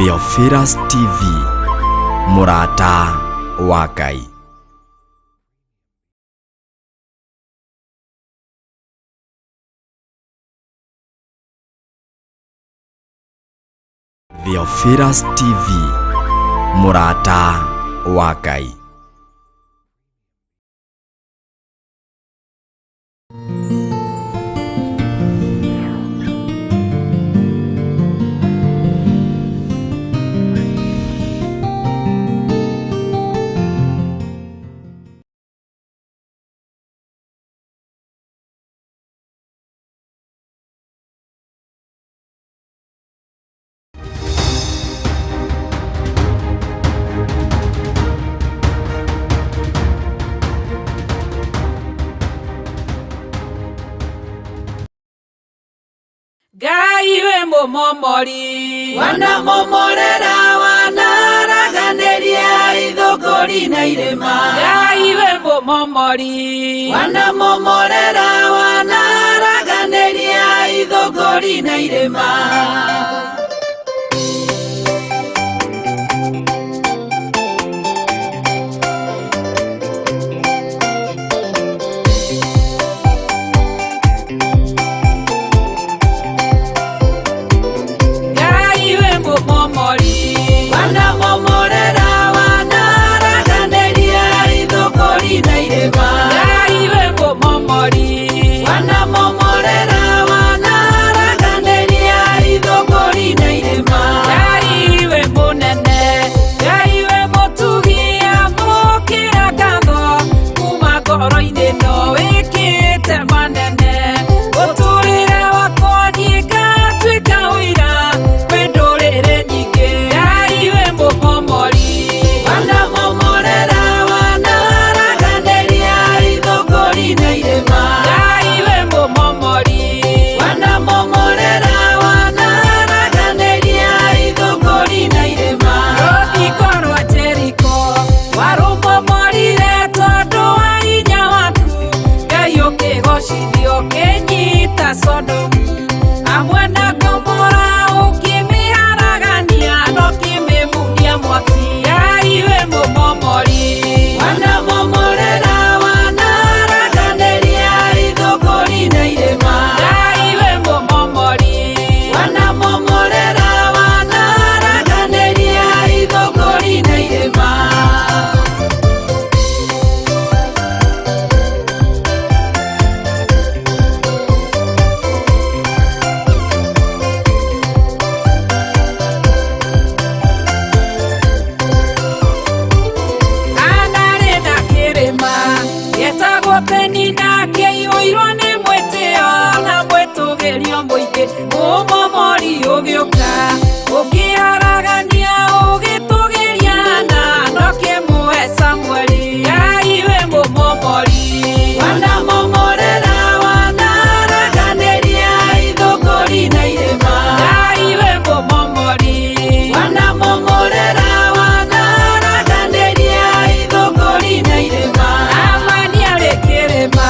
Theophilus TV, mũrata wa Ngai. Theophilus TV, mũrata wa Ngai. Ngai wĩ mũmomori. Wanamomorera, wanaraganĩria ithũngũri na irĩma. Ngai wĩ mũmomori. Wanamomorera, wanaraganĩria ithũngũri na irĩma. Ngai wĩ mũmomori. Wanamomorera, wanaraganĩria ithũngũri na irĩma. Ngai wĩ mũmomori. Wanamomorera, wanaraganĩria ithũngũri na irĩma. Ngai wĩ mũnene, Ngai wĩ mũtugi, amũkĩra ngatho kuma ngoro-inĩ no wĩkĩte manene. Mũtũrĩre wakwa niĩ ngatuĩka ũira kwĩ ndũrĩrĩ nyingĩ. Ngai wĩ mũmomori. Wanamomorera, wanaraganĩria ithũngũri na irĩma. Ngai wĩ mũmomori. Wanamomorera, wanaraganĩria ithũngũri na irĩma. Rũthingo rwa Jeriko warũmomorire tondũ wa hinya waku. Ngai ũkĩgocithio ũkĩnyita Sodomu hamwe na Gomora, ũkĩmĩharagania na ũkĩmĩmundia mwaki. Ngai wĩ mũmomori. Wanamomorera, wanaraganĩria ithũngũri na irĩma. Ngai wĩ mũmomori. Wanamomorera, wanaraganĩria ithũngũri na irĩma. Anarĩ na kĩrĩma gĩetagwo Penina, kĩiyũirwo nĩ mwĩtĩo na mwĩtũgĩrio mũingĩ. Mũmomori ũgĩũka ũkĩharagania, ũgĩtũgĩria na ndũkĩmũhe Samueli. Ngai wĩ mũmomori. Wanamomorera, wanaraganĩria ithũngũri na irĩma. Ngai wĩ mũmomori. Wanamomorera, wanaraganĩria ithũngũri na irĩma. Amani arĩ kĩrĩma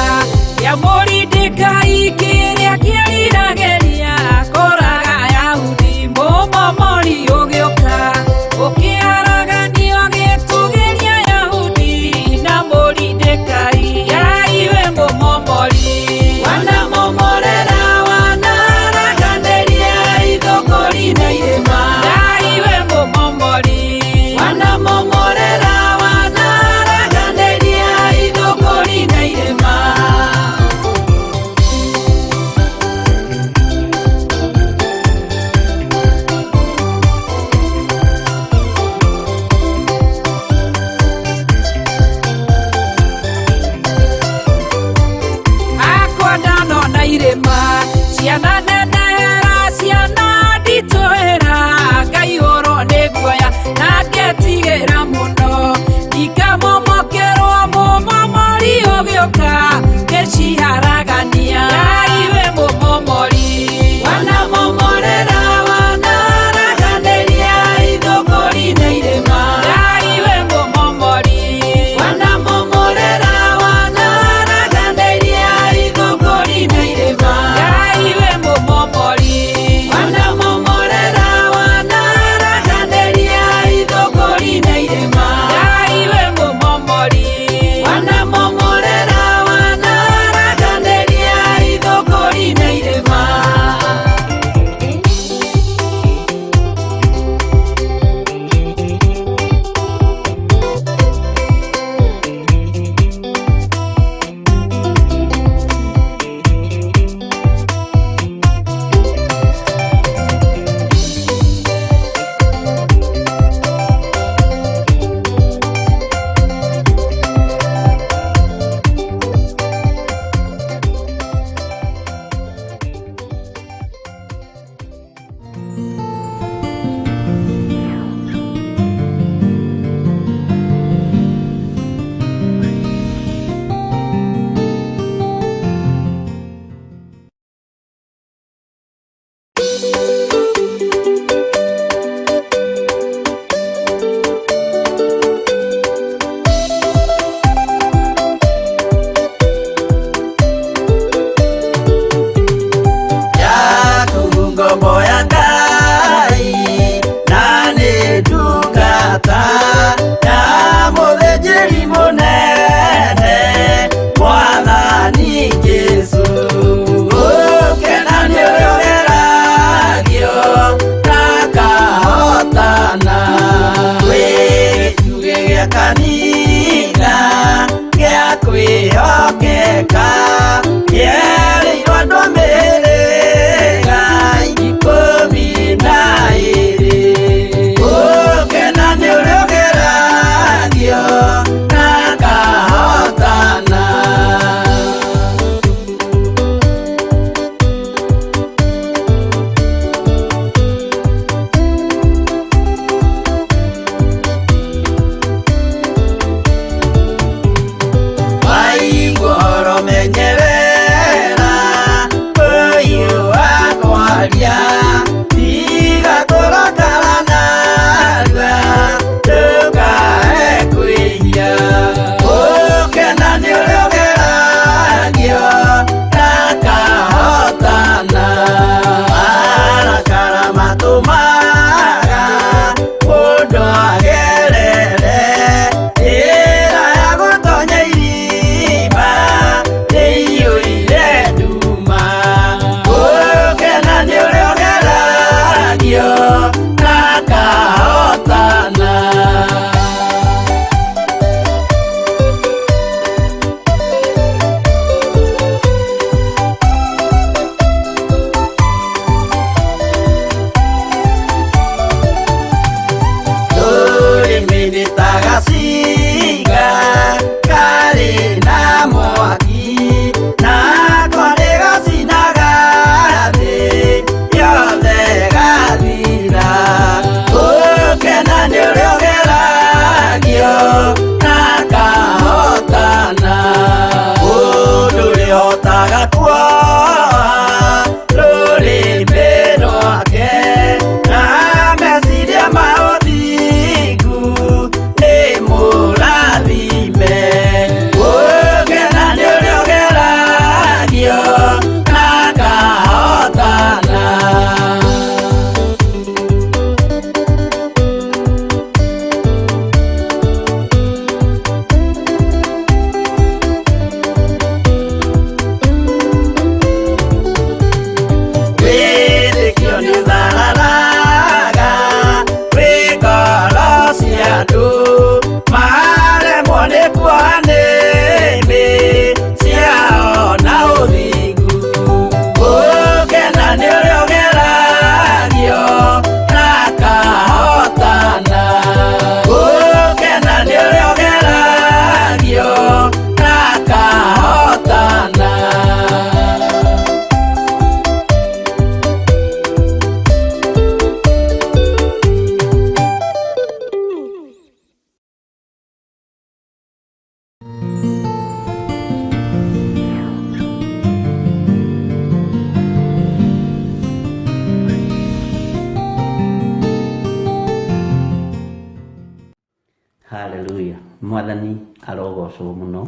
kĩa Moridekai kĩrĩa kĩeriragĩria kũraga Ayahudi, mũmomori. Haleluya, Mwathani arogocwo mũno.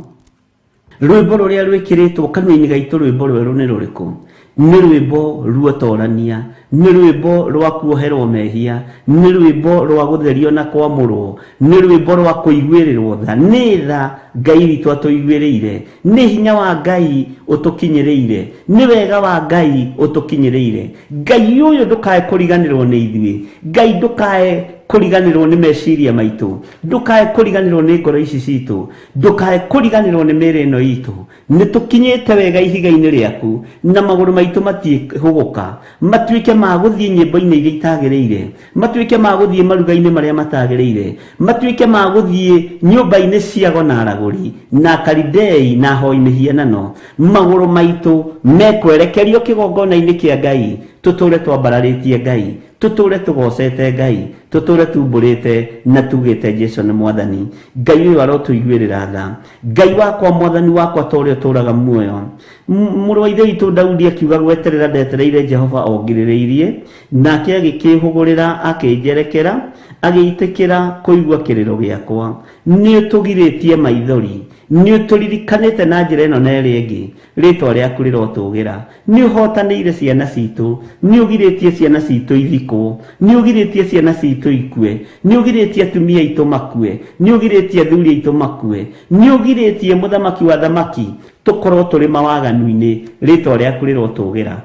Rwĩmbo rũrĩa rwĩkĩrĩtwo kanua-inĩ gaitũ, rwĩmbo rwerũ nĩ rũrĩkũ? Nĩ rwĩmbo ruotorania, nĩ rwĩmbo rwa kuoherwo mehia, nĩ rwĩmbo rwa gũtherio na kwamũrwo, nĩ rwĩmbo rwa kũiguĩrĩrwo tha. Nĩ tha Ngai witũ atũiguĩrĩire, nĩ hinya wa Ngai ũtũkinyĩrĩire, nĩ wega wa Ngai ũtũkinyĩrĩire. Ngai ũyũ ndũkae kũriganĩrwo nĩ ithuĩ, Ngai ndũkae kũriganĩrwo nĩ meciria maitũ, ndũkae kũriganĩrwo nĩ ngoro ici citũ, ndũkae kũriganĩrwo nĩ mĩĩrĩ ĩno itũ. Nĩ tũkinyĩte wega ihiga-inĩ rĩaku, na magũrũ maitũ matiĩhũgũka, matuĩke ma gũthiĩ nyĩmbo-inĩ iria itagĩrĩire, matuĩke ma gũthiĩ maruga-inĩ marĩa matagĩrĩire, matuĩke ma gũthiĩ nyũmba-inĩ cia ago na aragũri, na Akalidei na ahoi mĩhianano. Magũrũ maitũ mekwerekerio kĩgongona-inĩ kĩa Ngai, tũtũũre twambararĩtie Ngai, tũtũũre tũgocete Ngai, tũtũũre tumbũrĩte na tugĩte Jesu nĩ Mwathani. Ngai ũyũ arotũiguĩrĩra tha. Ngai wakwa, Mwathani wakwa, ta ũrĩa ũtũũraga muoyo. Mũrũ wa Ithe witũ Daudi akiuga, gweterera ndetereire Jehova o ngirĩrĩirie, nake agĩkĩĩhũgũrĩra akĩnjerekera, agĩitĩkĩra kũigua kĩrĩro gĩakwa. Nĩ ũtũgirĩtie maithori, nĩ ũtũririkanĩte na njĩra ĩno na ĩrĩa ĩngĩ, rĩĩtwa rĩaku rĩrotũgĩra. Nĩ ũhotanĩire ciana citũ, nĩ ũgirĩtie ciana citũ ithikwo, nĩ ũgirĩtie ciana citũ ikue, nĩ ũgirĩtie atumia aitũ makue, nĩ ũgirĩtie athuri aitũ makue, nĩ ũgirĩtie mũthamaki wa thamaki tũkorwo tũrĩ mawaganu-inĩ, rĩĩtwa rĩaku rĩrotũgĩra.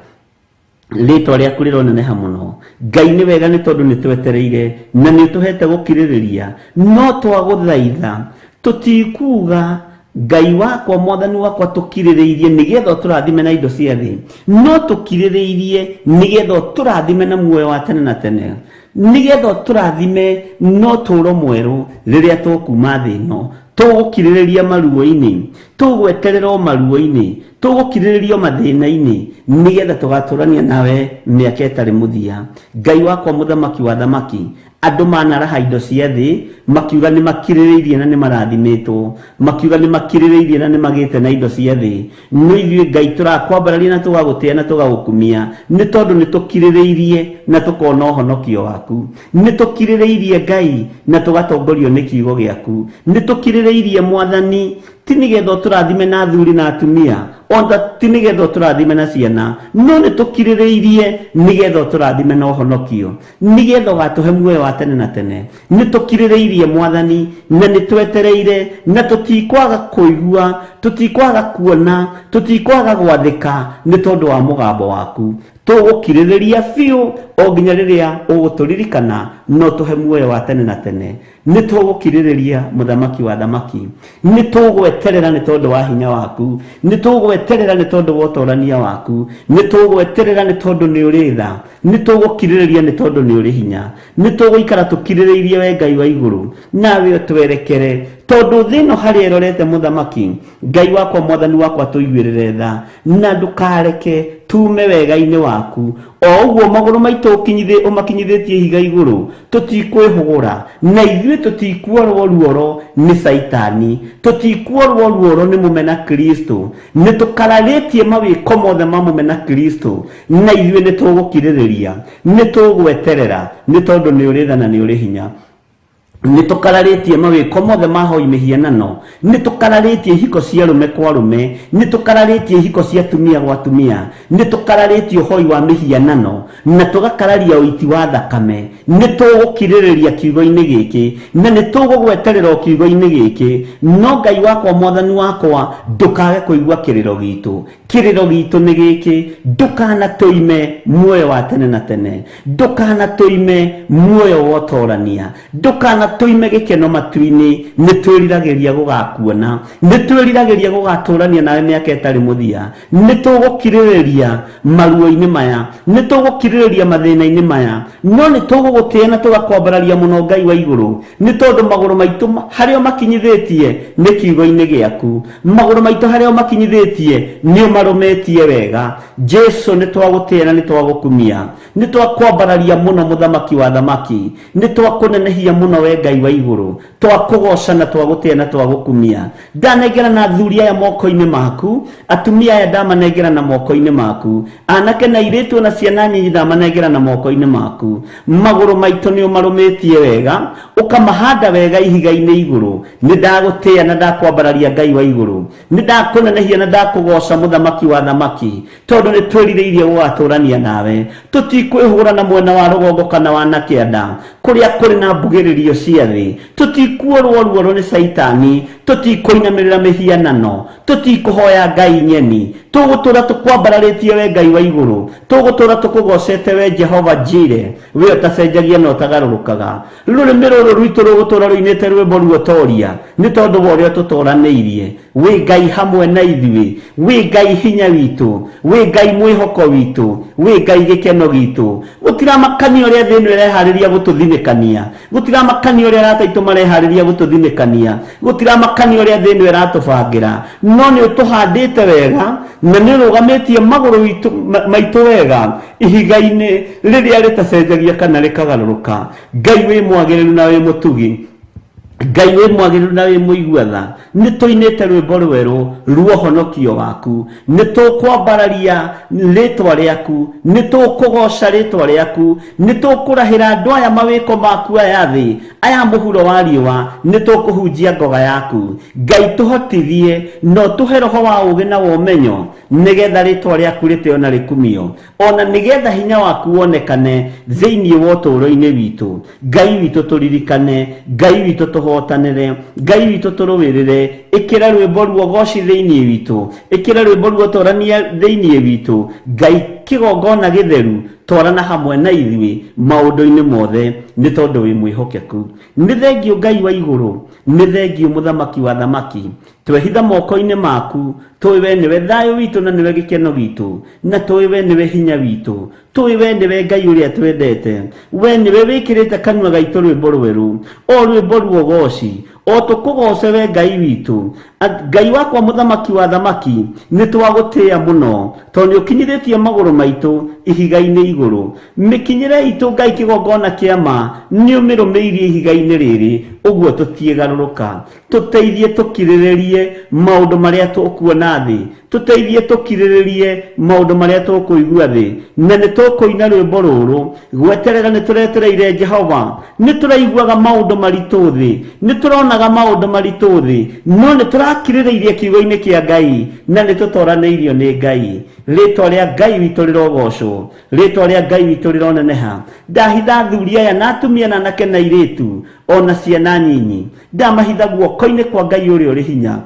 Rĩĩtwa rĩaku rĩroneneha mũno. Ngai nĩ wega nĩ tondũ nĩ twetereire na nĩ ũtũhete gũkirĩrĩria, no twagũthaitha tũtikuga Ngai wakwa, Mwathani wakwa, tũkirĩrĩirie nĩgetha ũtũrathime na indo cia thĩ, no tũkirĩrĩirie nĩgetha ũtũrathime na muoyo wa tene na tene, nĩgetha ũtũrathime na ũtũũro mwerũ rĩrĩa tũkuma thĩ ĩno. Tũgũkirĩrĩria maruo-inĩ, tũgweterera o maruo-inĩ, tũgũkirĩrĩria o mathĩna-inĩ, nĩgetha tũgatũrania nawe mĩaka ĩtarĩ mũthia. Ngai wakwa, Mũthamaki wa thamaki, andũ manaraha indo cia thĩ makiuga nĩ makirĩrĩirie na nĩ marathimĩtwo, makiuga nĩ makirĩrĩirie na nĩ magĩte na indo cia thĩ, no ithuĩ Ngai tũrakwambararia na tũgagũtĩa na tũgagũkumia nĩ tondũ nĩ tũkirĩrĩirie na tũkona ũhonokio waku. Nĩ tũkirĩrĩirie Ngai na tũgatongorio nĩ kiugo gĩaku. Nĩ tũkirĩrĩirie Mwathani, ti nĩgetha ũtũrathime na athuri na atumia, ona ti nĩgetha ũtũrathime na ciana, no nĩ tũkirĩrĩirie nĩgetha ũtũrathime na ũhonokio, nĩgetha ũgatũhe muoyo wa tene na tene. Nĩ tũkirĩrĩirie Mwathani na nĩ twetereire, na tũtikwaga kũigua, tũtikwaga kuona, tũtikwaga gwathĩka nĩ tondũ wa mũgambo waku. Tũgũkirĩrĩria biũ o nginya rĩrĩa ũgũtũririkana na ũtũhe muoyo wa tene na tene. Nĩ tũgũkirĩrĩria Mũthamaki wa thamaki. Nĩ tũgweterera nĩ tondũ wa hinya waku. Nĩ tũgweterera nĩ tondũ wa ũtorania waku. Nĩ tũgweterera nĩ tondũ nĩ ũrĩ tha. Nĩ tũgũkirĩrĩria nĩ tondũ nĩ ũrĩ hinya. Nĩ tũgũikara tũkirĩrĩirie we Ngai wa igũrũ, nawe ũtwerekere, tondũ thĩ ĩno harĩa ĩrorete Mũthamaki, Ngai wakwa, Mwathani wakwa, tũiguĩrĩre tha, na ndũkareke tuume wega-inĩ waku. O ũguo magũrũ maitũ ũmakinyithĩtie ihiga igũrũ, tũtikwĩhũgũra, na ithuĩ tũtikuorwo ruoro nĩ Caitani, tũtikuorwo ruoro nĩ mũmena Kristo. Nĩ tũkararĩtie mawĩko mothe ma mũmena Kristo, na ithuĩ nĩ tũgũkirĩrĩria, nĩ tũgweterera, nĩ tondũ nĩ ũrĩ tha na nĩ ũrĩ hinya. Nĩ tũkararĩtie mawĩko mothe ma hoi mĩhianano, nĩ tũkararĩtie ihiko cia arũme kwa arũme, nĩ tũkararĩtie ihiko cia atumia gwa atumia, nĩ tũkararĩtie ũhoi wa mĩhianano, na tũgakararia ũiti wa thakame. Nĩ tũgũkirĩrĩria kiugo-inĩ gĩkĩ, na nĩ tũgũgweterera o kiugo-inĩ gĩkĩ, no Ngai wakwa, Mwathani wakwa, ndũkage kũigua kĩrĩro gitũ. Kĩrĩro gitũ nĩ gĩkĩ, ndũkanatũime muoyo wa tene na tene, ndũkanatũime muoyo wa ũtorania, ndũkanatũime gĩkeno matu-inĩ. Nĩ twĩriragĩria gũgakuona, nĩ twĩriragĩria gũgatũrania nawe mĩaka ĩtarĩ mũthia. Nĩ tũgũkirĩrĩria maruo-inĩ maya, nĩ tũgũkirĩrĩria mathĩna-inĩ maya, no nĩ tũgũgũtĩa na tũgakwambararia mũno Ngai wa igũrũ, nĩ tondũ magũrũ maitũ harĩa ũmakinyithĩtie nĩ kiugo-inĩ gĩaku, magũrũ maitũ harĩa ũmakinyithĩtie nĩ ũmarũmĩtie wega. Jesu, nĩ twagũtĩa na nĩ twagũkumia, nĩ twakwambararia mũno Mũthamaki wa thamaki, nĩ twakũnenehia mũno we We Ngai wa igũrũ, twakũgoca na twagũtĩa na twagũkumia. Ndanengera na athuri aya moko-inĩ maku, atumia aya ndamanengera na moko-inĩ maku, anake na airĩtu na ciana nyinyi ndamanengera na moko-inĩ maku. Magũrũ maitũ nĩ ũmarũmĩtie wega, ũkamahanda wega ihiga-inĩ igũrũ. Nĩ ndagũtĩa na ndakwambararia, Ngai wa igũrũ. Nĩ ndakũnenehia na ndakũgoca, Mũthamaki wa thamaki, tondũ nĩ twĩrirĩirie gũgatũrania nawe. Tũtikwĩhũra na mwena wa rũgongo kana wa na kĩanda kũrĩa kũrĩ na mbugĩrĩrio cia thĩ. Tũtikuorwo ruoro nĩ Caitani, tũtikũinamĩrĩra mĩhianano, tũtikũhoya ngai nyeni. Tũgũtũra tũkwambararĩtie we Ngai wa igũrũ, tũgũtũra tũkũgocete we Jehova Jire, we ũtacenjagia na ũtagarũrũkaga. Rũrĩmĩ rũrũ rwitũ rũgũtũra rũinĩte rwĩmbo ruotoria nĩ tondũ wa ũrĩa tũtoranĩirie. Wĩ Ngai hamwe na ithuĩ, wĩ Ngai hinya witũ, wĩ Ngai mwĩhoko witũ, wĩ Ngai gĩkeno gitũ. Gũtiramakania ũrĩa thĩ ĩno ĩreharĩria gũtũthinĩkania, gũtiramakania ũrĩa arata aitũ mareharĩria gũtũthinĩkania, gũtiramakania ũrĩa thĩ ĩno ĩratũbangĩra, no nĩ ũtũhandĩte wega na nĩ ũrũgamĩtie magũrũ maitũ wega ihiga-inĩ rĩrĩa rĩtacenjagia kana rĩkagarũrũka. Ngai wĩ mwagĩrĩru na wĩ mũtugi, Ngai wĩ mwagĩrĩru na wĩ mũigua tha, nĩ tũinĩte rwĩmbo rwerũ ruohonokio waku. Nĩ tũkwambararia rĩtwa rĩaku, nĩ tũkũgoca rĩtwa rĩaku, nĩ tũkũrahĩra andũ aya mawĩko maku, aya thĩ, aya mũhuro wa riũa, nĩ tũkũhunjia ngoga yaku. Ngai, tũhotithie na ũtũhe roho wa ũũgĩ na wa ũmenyo, nĩgetha rĩtwa rĩaku rĩtĩo na rĩkumio, ona nĩgetha hinya waku wonekane thĩinĩ wa ũtũũro-inĩ witũ. Ngai witũ, tũririkane. Ngai witũ, tũhotanĩre. Ngai witũ, tũrũĩrĩre. Ĩkĩra rwĩmbo ruogoci thĩinĩ witũ, ĩkĩra rwĩmbo ruotorania thĩinĩ witũ. Ngai kĩgongona gĩtheru, twarana hamwe na ithuĩ maũndũ-inĩ mothe, nĩ tondũ wĩ mwĩhokeku. Nĩ thengiũ, Ngai wa igũrũ. Nĩ thengiũ, Mũthamaki wa thamaki. Twehitha moko-inĩ maku. Tũĩ we nĩwe thayũ witũ na nĩwe gĩkeno gitũ, na tũĩ we nĩwe hinya witũ. Tũĩ we nĩwe Ngai ũrĩa twendete. We nĩwe wĩkĩrĩte kanua gaitũ rwĩmbo rwerũ, o rwĩmbo ruogoci, o tũkũgoce we Ngai witũ. Ngai wakwa, Mũthamaki wa thamaki, nĩ twagũtĩĩa mũno, tondũ nĩ ũkinyithĩtie magũrũ maitũ ihiga-inĩ igũrũ. Mĩkinyĩre itũ, Ngai kĩgongona kĩa ma, nĩ ũmĩrũmĩirie ihiga-inĩ rĩrĩ, ũguo tũtiĩgarũrũka. Tũteithie tũkirĩrĩrie maũndũ marĩa tũkuona thĩ, tũteithie tũkirĩrĩrie maũndũ marĩa tũkũigua thĩ, na nĩ tũkũina rwĩmbo rũrũ. Gweterera nĩ tũretereire Jehova. Nĩ tũraiguaga maũndũ maritũ thĩ, nĩ tũronaga maũndũ maritũ thĩ, no nĩ tũrakirĩrĩirie kiugo-inĩ kĩa Ngai na nĩ tũtoranĩirio nĩ Ngai. Rĩtwa rĩa Ngai witũ rĩrogocwo, rĩtwa rĩa Ngai witũ rĩroneneha. Ndahitha athuri aya na atumia na anake na airĩtu ona ciana nyinyi, ndamahitha guoko-inĩ kwa Ngai ũrĩa ũrĩ hinya.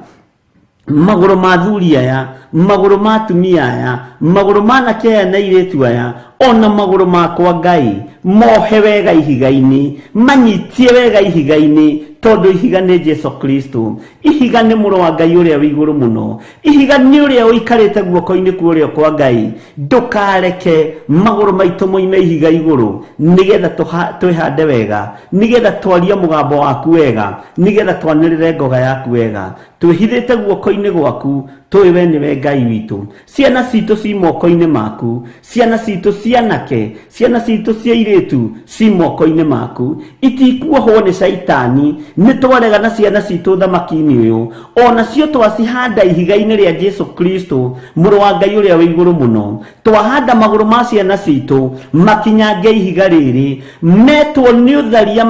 Magũrũ ma athuri aya, magũrũ ma atumia aya, magũrũ ma anake aya na airĩtu aya, ona magũrũ makwa, Ngai, mohe wega ihiga-inĩ, manyitie wega ihiga-inĩ, tondũ ihiga nĩ Jesu Kristo. Ihiga nĩ Mũrũ wa Ngai ũrĩa wĩ igũrũ mũno. Ihiga nĩ ũrĩa ũikarĩte guoko-inĩ kwa ũrĩo kwa Ngai. Ndũkareke magũrũ maitũ moime ihiga igũrũ, nĩgetha twĩhande wega, nĩgetha twarie mũgambo waku wega, nĩgetha twanĩrĩre ngoga yaku wega. Twĩhithĩte guoko-inĩ gwaku, tũĩ we nĩwe Ngai witũ. Ciana citũ ci moko-inĩ maku, ciana citũ cianake, ciana citũ cia airĩtu ci moko-inĩ maku, itikuohwo nĩ Caitani. Nĩ twarega na ciana citũ thamaki-inĩ ũyũ, onacio twacihanda ihiga-inĩ rĩa Jesu Kristo, Mũrũ wa Ngai ũrĩa wĩ igũrũ mũno. Twahanda magũrũ ma ciana citũ makinyange ihiga rĩrĩ, metwo nĩ ũtharia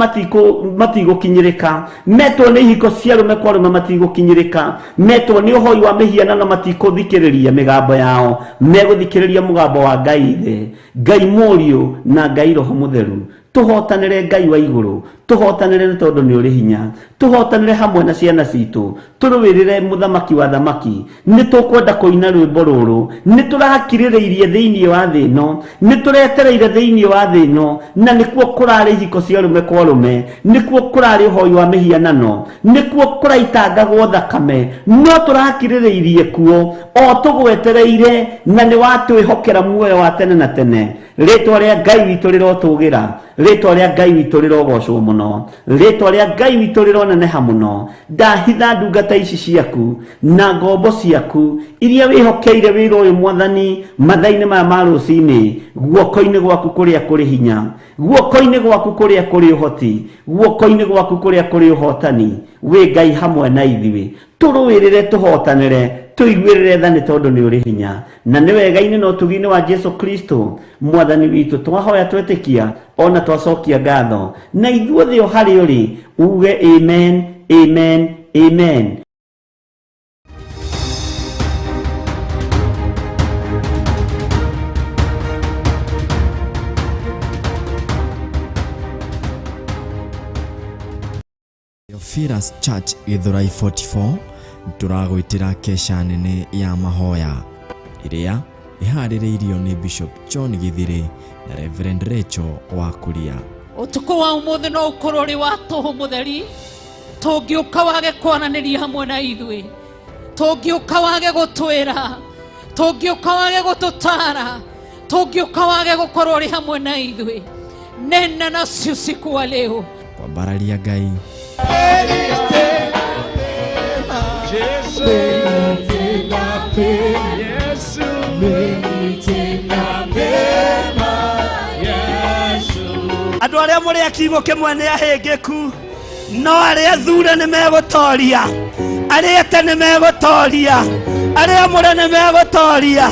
matigũkinyĩrĩka, metwo nĩ ihiko cia arũme kwa arũme matigũkinyĩrĩka, metwo nĩ ũhoi wa mĩhianano matikũthikĩrĩria mĩgambo yao, megũthikĩrĩria mũgambo wa Ngai Ithe, Ngai Mũriũ na Ngai Roho Mũtheru. Tũhotanĩre, Ngai wa igũrũ, tũhotanĩre, nĩ tondũ nĩ ũrĩ hinya. Tũhotanĩre hamwe na ciana citũ, tũrũĩrĩre, Mũthamaki wa thamaki. Nĩ tũkwenda kũina rwĩmbo rũrũ. Nĩ tũrakirĩrĩirie thĩinĩ wa thĩ ĩno, nĩ tũretereire thĩinĩ wa thĩ ĩno, na nĩkuo kũrarĩ ihiko cia arũme kwa arũme, nĩkuo kũrarĩ ũhoi wa mĩhianano, nĩkuo kũraitangagwo thakame, no tũrakirĩrĩirie kuo o tũgwetereire, na nĩ watwĩhokera muoyo wa tene na tene. Rĩtwa rĩa Ngai witũ rĩrotũgĩra, rĩtwa rĩa Ngai witũ rĩrogocwo mũno. Mũno rĩtwa rĩa Ngai witũ rĩroneneha mũno. Ndahitha ndungata ici ciaku na ngombo ciaku iria wĩhokeire wĩra ũyũ, Mwathani, mathaa-inĩ maya ma rũcinĩ, guoko-inĩ gwaku kũrĩa kũrĩ hinya, guoko-inĩ gwaku kũrĩa kũrĩ ũhoti, guoko-inĩ gwaku kũrĩa kũrĩ ũhotani. Wĩ Ngai hamwe na ithuĩ, tũrũĩrĩre, tũhotanĩre, tũiguĩrĩre tha, nĩ tondũ nĩ ũrĩ hinya na nĩ wega-inĩ na ũtugi-inĩ wa Jesu Kristo Mwathani witũ twahoya, twetĩkia ona twacokia ngatho, na ithuothe o harĩ ũrĩ uge amen, amen, amen. Theophilus Church Githurai 44 tũragwĩtĩra kesha nene ya mahoya ĩrĩa ĩharĩrĩirio nĩ Bishop John Githiri na Reverend Rachel wa Kuria. Ũtukũ wa ũmũthĩ no ũkorwo ũrĩ wa tũhũ mũtheri. Tũngĩũka wage kwaranĩria hamwe na ithuĩ, tũngĩũka wage gũtwĩra, tũngĩũka wage gũtũtara, tũngĩũka wage gũkorwo ũrĩ hamwe na ithuĩ, nena nasi usiku wa leo. Kwambararia Ngai, Andũ arĩa mũrĩ a kiugo kĩmwe nĩ ahĩngĩku, no arĩa thure nĩ megũtoria, arĩa ete nĩ megũtoria, arĩa amũre nĩ megũtoria.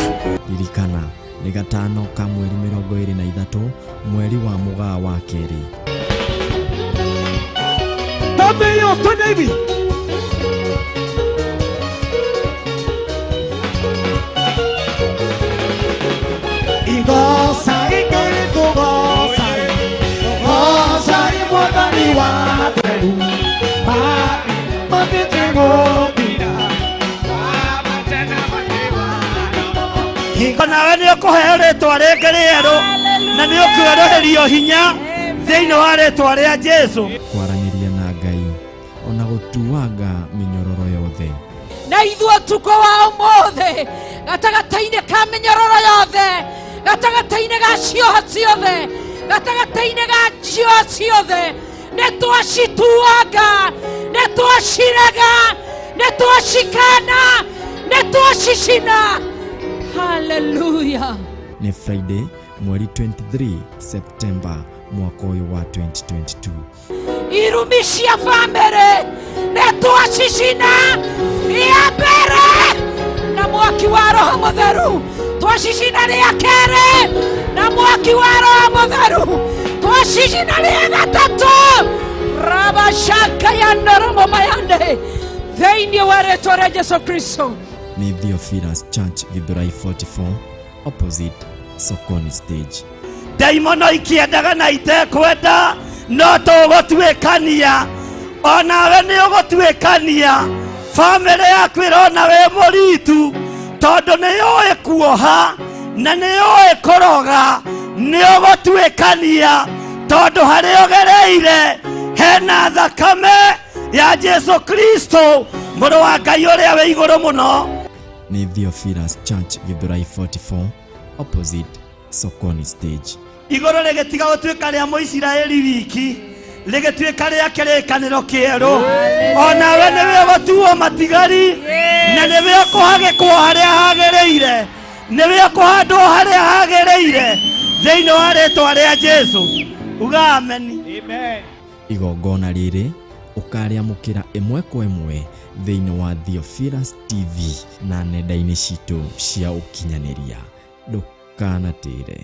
Ririkana nĩ gatano ka mweri 23 mweri wa mũgaa wa kerĩ. Tambĩyo, twende hivi. Igoca igĩrĩ tũgoca, tũgoca Mwathani wa theru matĩte gũthira. Hingo nawe nĩ ũkũheo rĩtwa rĩngĩ rĩerũ na nĩ ũkwerũhĩrio hinya thĩinĩ wa rĩtwa rĩa Jesu. Kwaranĩria na Ngai ona gũtuanga mĩnyororo yothe. Na ithuĩ ũtukũ wa ũmũthĩ, gatagatĩ-inĩ ka mĩnyororo yothe, gatagatĩ-inĩ ga cioha ciothe, gatagatĩ-inĩ ga cioha ciothe, nĩ twacituanga, nĩ twacirega, nĩ twacikana, nĩ twacicina. Haleluya! Nĩ Friday mweri 23 September mwaka ũyũ wa 2022. Irumi cia bamĩrĩ nĩ twacicina rĩa mbere na mwaki wa Roho Mũtheru, twacicina rĩa kerĩ na mwaki wa Roho Mũtheru, twacicina rĩa gatatũ rabashaka ya noromo mayande thĩinĩ wa rĩtwa rĩa Jesu Kristo. Nĩ Theophilus Church Githurai 44, opposite Sokoni stage. Ndaimono ikĩendaga na itekwenda, no tũgũtuĩkania, onawe nĩ ũgũtuĩkania. Bamĩrĩ yaku ĩrona wĩ mũritu tondũ nĩ yũĩ kuoha na nĩ yũĩ kũroga. Nĩ ũgũtuĩkania tondũ harĩa ũgereire hena thakame ya Jesu Kristo, mũrũ wa Ngai ũrĩa wĩ igũrũ mũno. Nĩ Theophilus Church Githurai 44, opposite Sokoni stage. Igũrũ rĩgĩtiga gũtuĩka rĩa Mũisiraeli wiki, rĩgĩtuĩka rĩa kĩrĩkanĩro kĩerũ. Onawe nĩwe ũgũtuo matigari na nĩwe ũkũhagĩkwo harĩa hagĩrĩire, nĩwe ũkũhandwo harĩa hagĩrĩire thĩinĩ wa rĩtwa rĩa Jesu. Uga ameni. Igongona rĩrĩ ũkarĩamũkĩra ĩmwe kwa ĩmwe thĩinĩ wa Theophilus TV na nenda-inĩ citũ cia ũkinyanĩria. Ndũkanatĩre.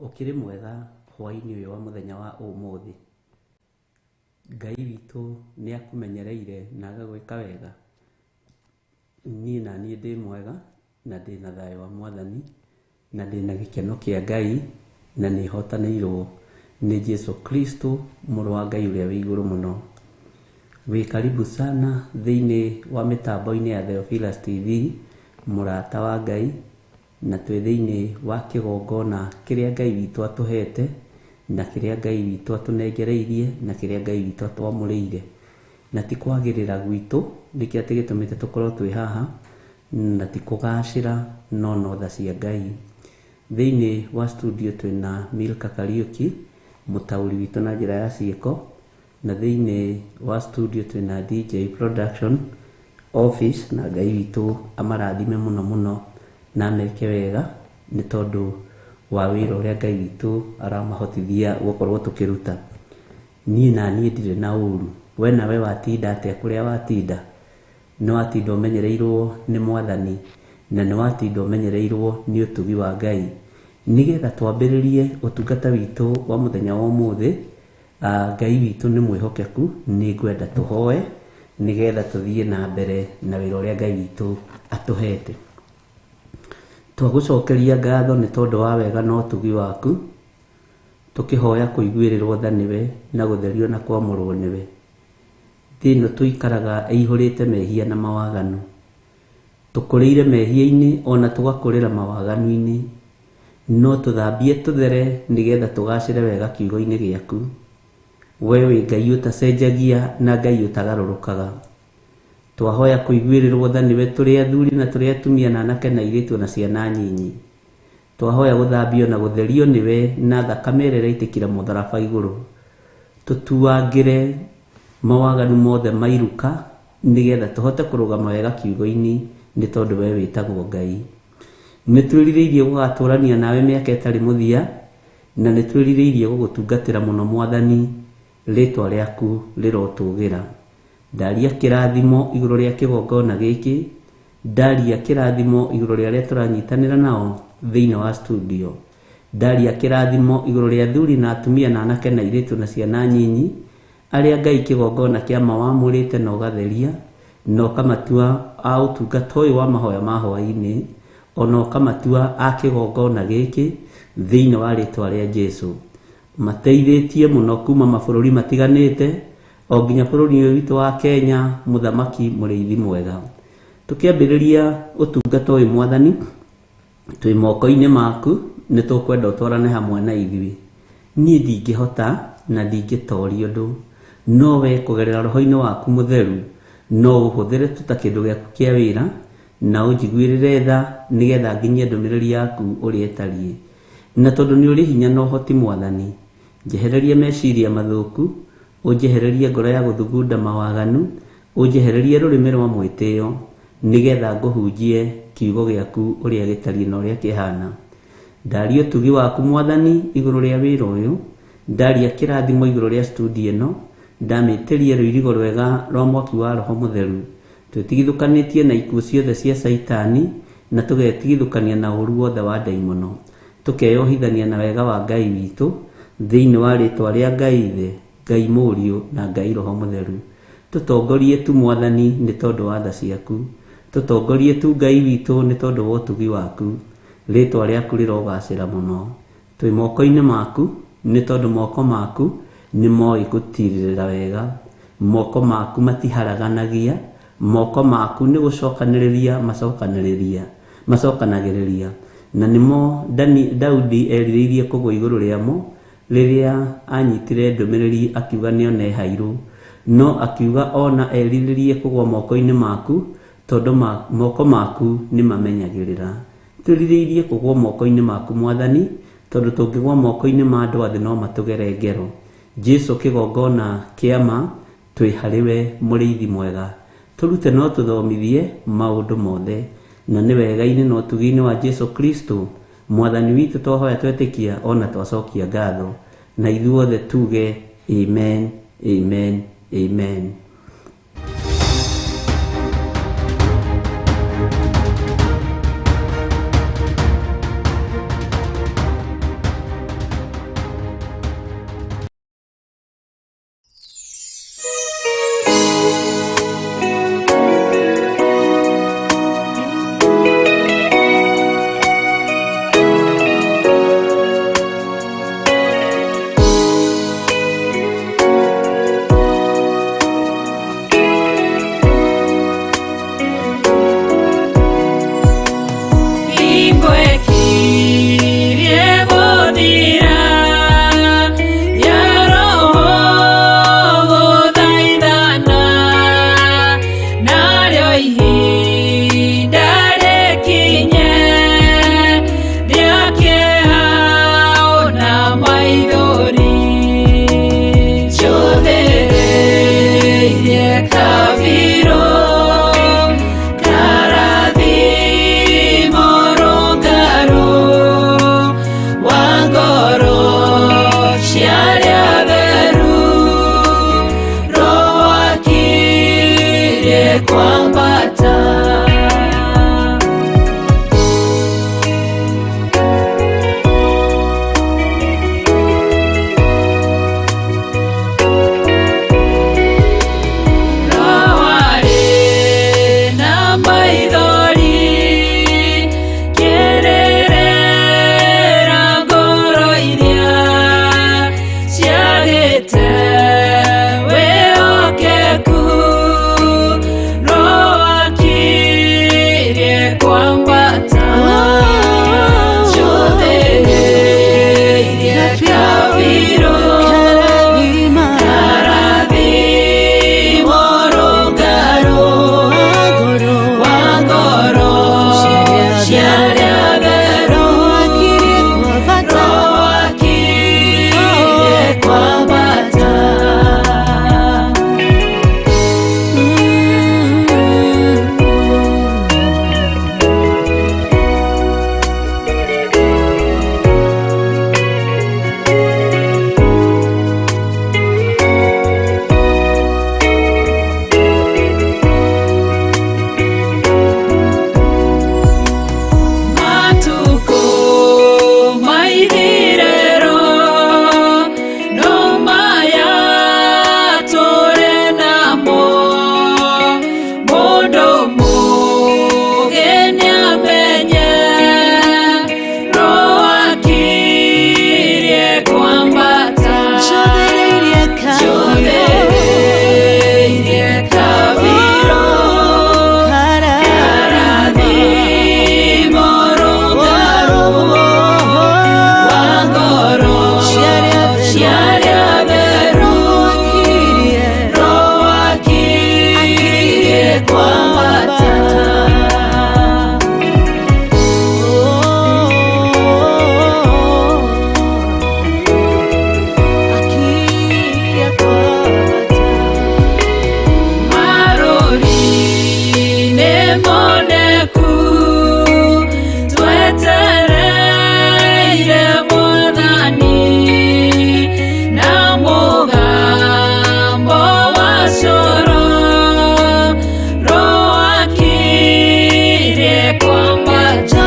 Ũkĩrĩ mwega hwaĩ-inĩ ũyũ wa mũthenya wa ũmũthĩ. Ngai witũ nĩ akũmenyereire na agagwĩka wega. Niĩ na niĩ ndĩ mwega. Na ndĩna thayũ wa Mwathani, na ndĩna gĩkeno kĩa Ngai, na nĩ hotanĩirwo nĩ Jesu Kristo mũrũ wa Ngai ũrĩa wĩ igũrũ mũno. Wĩ karibu sana thĩinĩ wa mĩtambo-inĩ ya Theophilus TV, mũrata wa Ngai, na twĩ thĩinĩ wa kĩgongona kĩrĩa Ngai witũ atũhete, na kĩrĩa Ngai witũ atũnengereirie, na kĩrĩa Ngai witũ atwamũrĩire. Na ti kwagĩrĩra gwitũ nĩkĩo atĩ gĩtũmĩte tũkorwo twĩ haha, na ti kũgacĩra no no tha cia Ngai. Thĩinĩ wa studio twĩna Milka Kariuki, mũtaũri witũ na njĩra ya ciĩko, na thĩinĩ wa studio twĩna DJ Production Office, na Ngai witũ amarathime mũno mũno na ameke wega nĩ tondũ wa wĩra ũrĩa Ngai witũ aramahotithia gũkorwo tũkĩruta. Niĩ na niĩ ndirĩ na ũru, we nawe watinda atĩa kũrĩa watinda? Nĩ watinda ũmenyereirwo nĩ Mwathani, na nĩ watinda ũmenyereirwo nĩ ũtugi wa Ngai. Nĩgetha twambĩrĩrie ũtungata witũ wa mũthenya wa ũmũthĩ, Ngai witũ nĩ mwĩhokeku, nĩ ngwenda tũhoe nĩgetha tũthiĩ na mbere na wĩra ũrĩa Ngai witũ atũhete. Twagũcokeria ngatho nĩ tondũ wa wega na ũtugi waku, tũkĩhoya kũiguĩrĩrwo tha nĩwe na gũtherio na kwamũrwo nĩwe. Thĩ ĩno tũikaraga ĩihũrĩte mehia na mawaganu. Tũkũrĩire mehia-inĩ ona tũgakũrĩra mawaganu-inĩ. No tũthambie tũthere nĩgetha tũgacĩre wega kiugo-inĩ gĩaku. We wĩ Ngai ũtacenjagia na Ngai ũtagarũrũkaga. Twahoya kũiguĩrĩrwo tha nĩwe tũrĩ athuri na tũrĩ atumia na anake na airĩtu ona ciana nyinyi. Twahoya gũthambio na gũtherio nĩwe na thakame ĩrĩa ĩraitĩkire mũtharaba igũrũ. Tũtuangĩre mawaganu mothe mairuka nĩgetha tũhote kũrũgama wega kiugo-inĩ nĩ tondũ we wĩtagwo Ngai. Nĩ twĩrirĩirie gũgatũrania nawe mĩaka ĩtarĩ mũthia, na nĩ twĩrirĩirie gũgũtungatĩra mũno Mwathani, rĩtwa rĩaku rĩrotũgĩra. Ndaria kĩrathimo igũrũ rĩa kĩgongona gĩkĩ, ndaria kĩrathimo igũrũ rĩa arĩa tũranyitanĩra nao thĩinĩ wa studio, ndaria kĩrathimo igũrũ rĩa athuri na atumia na anake na airĩtu na ciana nyinyi, arĩa Ngai kĩgongona kĩa ma wamũrĩte na ũgatheria, na ũkamatua a ũtungata ũyũ wa mahoya ma hwaĩ-inĩ, ona ũkamatua a kĩgongona gĩkĩ thĩinĩ wa rĩtwa rĩa Jesu. Mateithĩtie mũno kuma mabũrũri matiganĩte, o nginya bũrũri ũyũ witũ wa Kenya, mũthamaki mũrĩithi mwega. Tũkĩambĩrĩria ũtungata ũyũ Mwathani, twĩ moko-inĩ maku, nĩ tũkwenda ũtwarane hamwe na ithuĩ. Niĩ ndingĩhota na ndingĩtoria ũndũ, no we kũgerera roho-inĩ waku mũtheru no ũhũthĩre tu ta kĩndũ gĩaku kĩa wĩra, na ũnjiguĩrĩre tha nĩgetha nginyie ndũmĩrĩri yaku ũrĩa ĩtariĩ. Na tondũ nĩ ũrĩ hinya na ũhoti Mwathani, njehererie meciria mathũku, ũnjehererie ngoro ya gũthugunda mawaganu, ũnjehererie rũrĩmĩ rwa mwĩtĩo, nĩgetha ngũhunjie kiugo gĩaku ũrĩa gĩtariĩ na ũrĩa kĩhana. Ndaria ũtugi waku Mwathani igũrũ rĩa wĩra ũyũ, ndaria kĩrathimo igũrũ rĩa studio ĩno, ndamĩtĩrie rũirigo rwega rwa mwaki wa Roho Mũtheru. Twĩtigithũkanĩtie na ikuũ ciothe cia Caitani, na tũgetigithũkania na ũru wothe wa ndaimono. Tũkeyohithania na wega wa Ngai witũ, thĩinĩ wa rĩtwa rĩa Ngai Ithe, Ngai Mũriũ na Ngai Roho Mũtheru. Tũtongorie tu Mwathani nĩ tondũ wa tha ciaku. Tũtongorie tu Ngai witũ nĩ tondũ wa ũtugi waku. Rĩtwa rĩaku rĩrogacĩra mũno. Twĩ moko-inĩ maku nĩ tondũ moko maku nĩ moĩ gũtirĩrĩra wega. Moko maku matiharaganagia, moko maku nĩ gũcokanĩrĩria macokanĩrĩria, macokanagĩrĩria. Na nĩmo Daudi erirĩirie kũgũa igũrũ rĩamo rĩrĩa anyitire ndũmĩrĩri akiuga nĩone hairũ. No akiuga ona erirĩrie kũgũa moko-inĩ maku tondũ moko maku nĩ mamenyagĩrĩra. Twĩrirĩirie kũgũa moko-inĩ maku Mwathani, tondũ tũngĩgũa moko-inĩ ma andũ a thĩ no matũgere ngero. Jesu kĩgongona kĩa ma, twĩ harĩ we mũrĩithi mwega. Tũrute no tũthomithie maũndũ mothe, na nĩ wega-inĩ na ũtugi-inĩ wa Jesu Kristo Mwathani witũ twahoya twetĩkia ona twacokia ngatho, na ithuothe tuge amen, amen, amen. kwambata Njũthĩrĩirie kabirũ Karathimo rũngarũ wa ngoro cia arĩa atheru Roho akirie kwambata. Matuko maithirero no maya tũrĩ namo mũndũ mũũgĩ nĩamenye Roho akirie kwambata Njũthĩrĩirie kabirũ Karathimo rũngarũ wa ngoro cia arĩa atheru Roho akirie kwambata. Marũri nĩ moneku twetereire Mwathani na mũgambo wa coro Roho akirie kwambata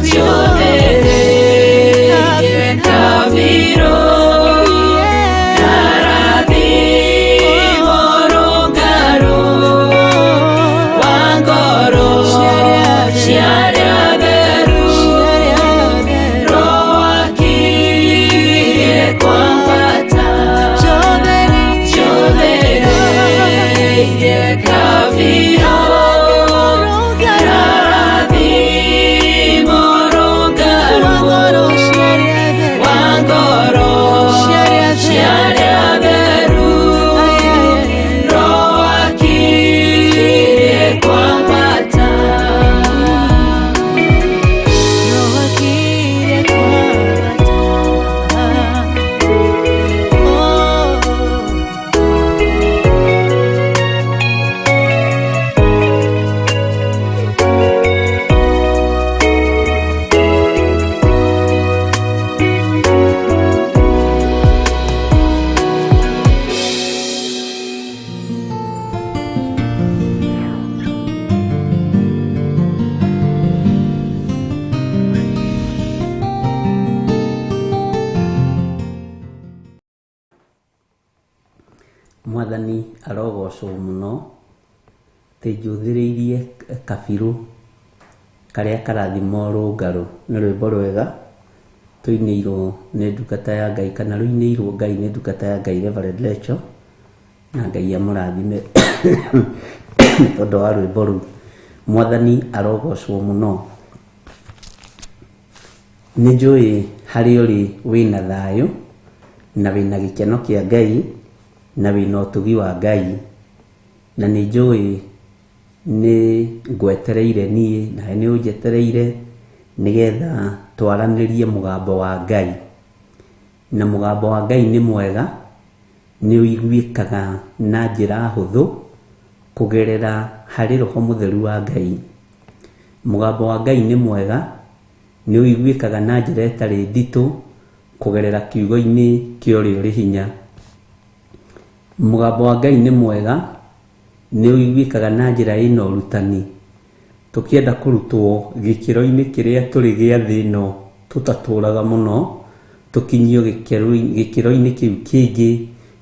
Njũthĩrĩirie kabirũ Karathimo rũngarũ wa ngoro cia arĩa atheru Roho akirie kwambata Njũthĩrĩirie kabirũ Karathimo rũngarũ wa ngoro cia arĩa atheru Roho akirie kwambata. Mwathani arogocwo mũno atĩ njũthĩrĩirie kabirũ karĩa karathima rũngarũ. Nĩ rwĩmbo rwega tũinĩirwo nĩ ndungata ya Ngai kana rũinĩirwo Ngai nĩ ndungata ya Ngai Reverend Lecho, na Ngai amũrathime nĩ tondũ wa rwĩmbo rũu. Mwathani arogocwo mũno. Nĩ njũĩ harĩa ũrĩ wĩna thayũ na wĩna gĩkeno kĩa Ngai na wĩna ũtugi wa Ngai, na nĩ njũĩ nĩ ngwetereire niĩ nawe nĩ ũnjetereire nĩgetha twaranĩrie mũgambo wa Ngai. Na mũgambo wa Ngai nĩ mwega, nĩ ũiguĩkaga na njĩra hũthũ kũgerera harĩ Roho Mũtheru wa Ngai. Mũgambo wa Ngai nĩ mwega, nĩ ũiguĩkaga na njĩra ĩtarĩ nditũ kũgerera kiugo-inĩ kĩa ũrĩa ũrĩ hinya. Mũgambo wa Ngai nĩ mwega, nĩ ũiguĩkaga na njĩra ĩna ũrutani. Tũkĩenda kũrutwo gĩkĩro-inĩ kĩrĩa tũrĩ gĩa thĩ ĩno tũtatũraga mũno, tũkinyio gĩkĩro-inĩ kĩu kĩngĩ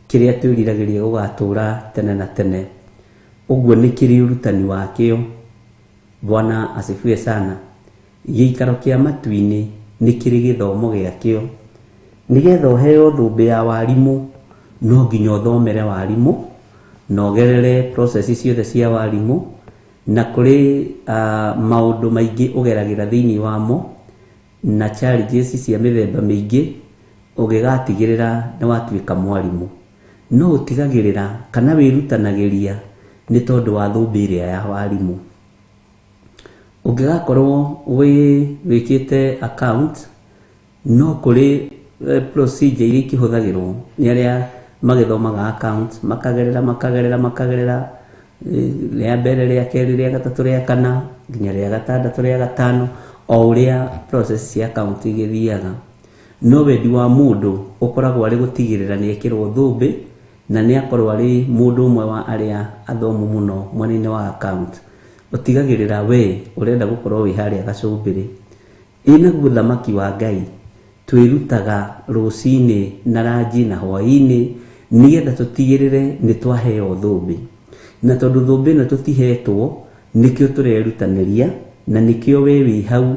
kĩrĩa twĩriragĩria gũgatũra tene na tene. Ũguo nĩ kĩrĩ ũrutani wakĩo. Bwana asifiwe sana. Gĩikaro kĩa matu-inĩ nĩ kĩrĩ gĩthomo gĩakĩo. Nĩgetha ũheo thũmbĩ ya warimũ no nginya ũthomere warimũ na ũgerere process ciothe cia warimũ, Na kũrĩ maũndũ maingĩ ũgeragĩra thĩinĩ wamo na challenges cia mĩthemba mĩingĩ ũgĩgatigĩrĩra nĩ watuĩka mwarimũ. No ũtigagĩrĩra kana wĩrutanagĩria nĩ tondũ wa thũmbĩ ĩrĩa ya warimũ. Ũngĩgakorwo wĩkĩte account, no kũrĩ procedure iria ikĩhũthagĩrwo nĩ arĩa magĩthomaga account, makagerera makagerera makagerera rĩa mbere, rĩa kerĩ, rĩa gatatũ, rĩa kana, nginya rĩa gatandatũ, rĩa gatano, o ũrĩa process cia account igĩthiaga. No wendi wa mũndũ ũkoragwo arĩ gũtigĩrĩra nĩ ekĩrwo thũmbĩ na nĩ akorwo arĩ mũndũ ũmwe wa arĩa athomu mũno mwena-inĩ wa account. Ũtigagĩrĩra we ũrenda gũkorwo wĩ harĩa gacũmbĩrĩ. Ĩ naguo thamaki wa Ngai twĩrutaga rũcinĩ na ranji na hwaĩ-inĩ nĩgetha tũtigĩrĩre nĩ twaheo thũmbĩ. Na tondũ thũmbĩ ĩno tũtihetwo, nĩkĩo tũrerutanĩria na nĩkĩo we wĩ hau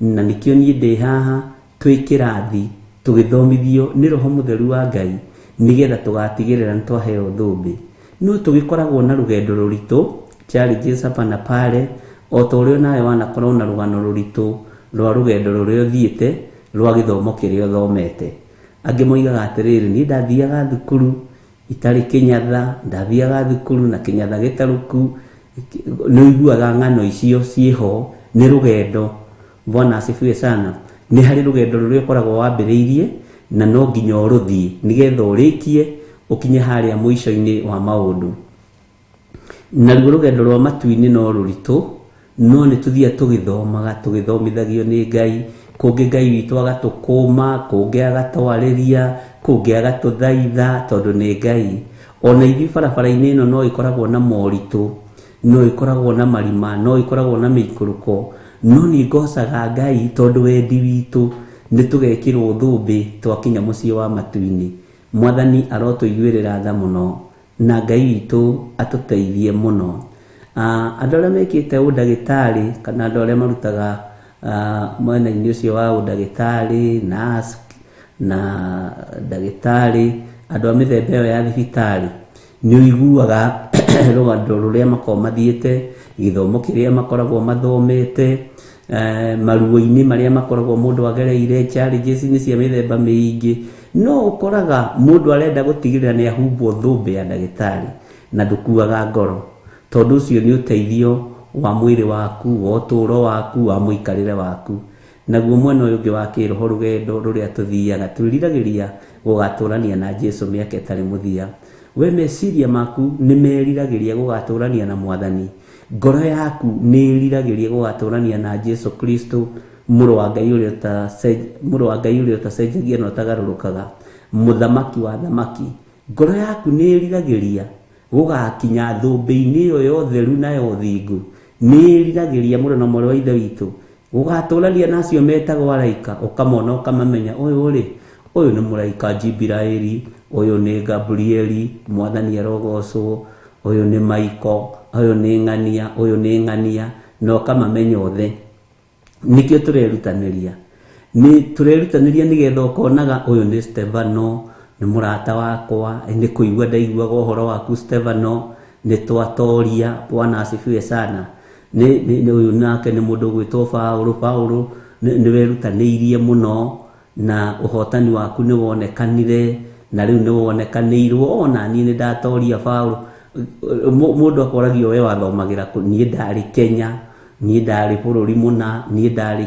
na nĩkĩo niĩ ndĩ haha twĩ kĩrathi tũgĩthomithio nĩ Roho Mũtheru wa Ngai nĩgetha tũgatigĩrĩra nĩ twaheo thũmbĩ. No tũgĩkoragwo na rũgendo rũritũ, challenges hapa na pale, o ta ũrĩa nawe wanakorwo na rũgano rũritũ rwa rũgendo rũrĩa ũthiĩte rwa gĩthomo kĩrĩa ũthomete. Angĩ moigaga atĩrĩrĩ, niĩ ndathiaga thukuru itarĩ kĩnyatha, ndathiaga thukuru na kĩnyatha gĩtarũku. Nĩ ũiguaga ng'ano icio ciĩho, nĩ rũgendo. Bwana asifiwe sana. Nĩ harĩ rũgendo rũrĩa ũkoragwo wambĩrĩirie na no nginya ũrũthiĩ nĩgetha ũrĩkie ũkinye harĩa mũico-inĩ wa maũndũ. Naruo rũgendo rwa matu-inĩ no rũritũ, no nĩ tũthiaga tũgĩthomaga, tũgĩthomithagio nĩ Ngai. Kũngĩ Ngai witũ agatũkũma, kũngĩ agatwarĩria, kũngĩ agatũthaitha, tondũ nĩ Ngai. Ona ithuĩ barabara-inĩ ĩno no ĩkoragwo na moritũ, no ĩkoragwo na marima, no ĩkoragwo na mĩikũrũko, no niĩ ngocaga Ngai tondũ wendi witũ nĩ tũgekĩrwo thũmbĩ twakinya mũciĩ wa matu-inĩ. Mwathani arotũiguĩrĩra tha mũno na Ngai witũ atũteithie mũno. Andũ arĩa mekĩte ũndagĩtarĩ kana andũ arĩa marutaga mwena-inĩ ũcio wa ũndagĩtarĩ, nurse na ndagĩtarĩ, andũ a mĩthemba ĩyo ya thibitarĩ, nĩ ũiguaga rũgano rũrĩa makoragwo mathiĩte, gĩthomo kĩrĩa makoragwo mathomete, maruo-inĩ marĩa makoragwo mũndũ agereire, challenges-inĩ cia mĩthemba mĩingĩ. No ũkoraga mũndũ arenda gũtigĩrĩra nĩ ahumbwo thũmbĩ ya ndagĩtarĩ na ndũkuaga ngoro, tondũ ũcio nĩ ũteithio wa mwĩrĩ waku, wa ũtũũro waku, wa mũikarĩre waku. Naguo mwena ũyũ ũngĩ wa kĩroho, rũgendo rũrĩa tũthiaga twĩriragĩria gũgatũrania na Jesu mĩaka ĩtarĩ mũthia. We meciria maku nĩ meriragĩria gũgatũrania na Mwathani, ngoro yaku nĩ ĩriragĩria gũgatũrania na Jesu Kristo, mũrũ wa Ngai ũrĩa mũrũ wa Ngai ũrĩa ũtacenjagia na ũtagarũrũkaga, mũthamaki wa thamaki. Ngoro yaku nĩ ĩriragĩria gũgakinya thũmbĩ-inĩ ĩyo ya ũtheru na ya ũthingu. Nĩ ĩriragĩria mũrũ na mwarĩ wa Ithe witũ gũgatũrania na acio metagwo araika, ũkamona ũkamamenya, ũyũ rĩ, ũyũ nĩ mũraika Jibiraeli, ũyũ nĩ Gabrieli, Mwathani arogocwo, ũyũ nĩ Maiko, ũyũ nĩ ng'ania, ũyũ nĩ ng'ania, na ũkamamenya othe. Nĩkĩo tũrerutanĩria, nĩ tũrerutanĩria nĩgetha ũkonaga ũyũ nĩ Stefano, nĩ mũrata wakwa, nĩ kũigua ndaiguaga ũhoro waku Stefano, nĩ twatoria, Bwana asifiwe sana. Nĩ ũyũ nake nĩ mũndũ ũgwĩtwo Paũlũ, Paũlũ nĩ werutanĩirie mũno na ũhotani waku nĩ wonekanire na rĩu nĩ wonekanĩirwo, ona niĩ nĩ ndatoria Paũlũ. Mũndũ akoragio we wathomagĩra kũ? Niĩ ndarĩ Kenya, niĩ ndarĩ bũrũri mũna, niĩ ndarĩ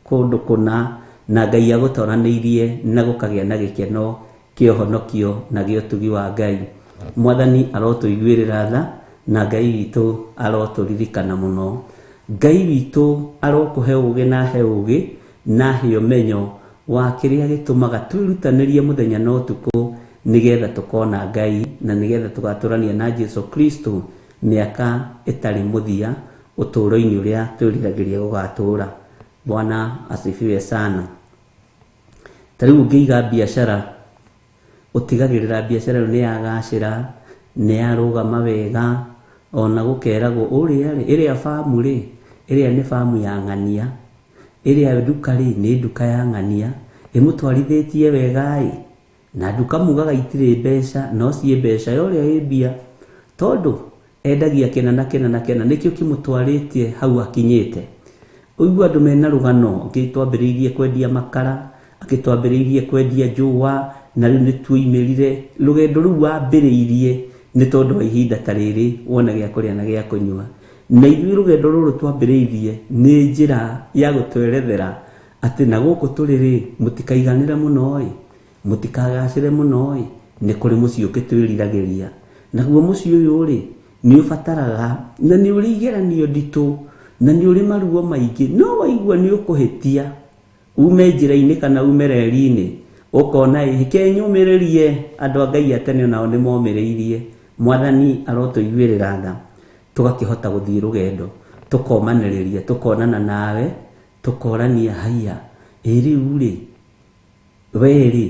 kũndũ kũna, na Ngai agũtoranĩirie na gũkagĩa na gĩkeno kĩa ũhonokio na gĩa ũtugi wa Ngai. Mwathani arotũiguĩrĩra tha na Ngai witũ arotũririkana mũno. Ngai witũ arokũhe ũgĩ na ahe ũgĩ na ahe ũmenyo wa kĩrĩa gĩtũmaga twĩrutanĩrie mũthenya na ũtukũ nĩgetha tũkona Ngai na nĩgetha tũgatũrania na Jesu Kristo mĩaka ĩtarĩ mũthia ũtũũro-inĩ ũrĩa twĩriragĩria gũgatũũra. Bwana asifiwe sana. Ta rĩu ũngĩiga biacara, ũtigagĩrĩra biacara ĩyo nĩ yagacĩra, nĩ yarũgama wega, ona gũkeragwo ũrĩa rĩ, ĩrĩa bamu rĩ, ĩrĩa nĩ bamu ya ng'ania, ĩrĩa nduka rĩ, nĩ nduka ya ng'ania, ĩmũtwarithĩtie wega ĩ, na nduka mugaga itirĩ mbeca, no ciĩ mbeca, ya ũrĩa ĩ mbia, tondũ Endagia kĩna na kĩna na kĩna, nĩkĩo kĩmũtwarĩtie hau akinyĩte. Ũigua andũ mena rũgano, angĩ twambĩrĩirie kwendia makara, angĩ twambĩrĩirie kwendia njũa, na rĩu nĩ tuoimĩrire. Rũgendo rũu wambĩrĩirie nĩ tondũ wa ihinda ta rĩrĩ wona gĩa kũrĩa na gĩa kũnyua. Na ithuĩ rũgendo rũrũ twambĩrĩirie nĩ njĩra ya gũtwerethera atĩ na gũkũ tũrĩ rĩ, mũtikaiganĩre mũno ĩ, mũtikagacĩre mũno ĩ, nĩ kũrĩ mũciĩ ũngĩ twĩriragĩria. Naguo mũciĩ ũyũ rĩ, nĩ ũbataraga na nĩ ũrĩ igeranio nditũ na nĩ ũrĩ maruo maingĩ, no waigua nĩ ũkũhĩtia ume njĩra-inĩ kana ume reri-inĩ, ũkona ĩ, ke nyũmĩrĩrie. Andũ a Ngai a tene nao nĩ momĩrĩirie. Mwathani arotũiguĩrĩra tha, tũgakĩhota gũthiĩ rũgendo, tũkomanĩrĩria, tũkonana nawe, tũkorania haiya, ĩ rĩu rĩ, we rĩ,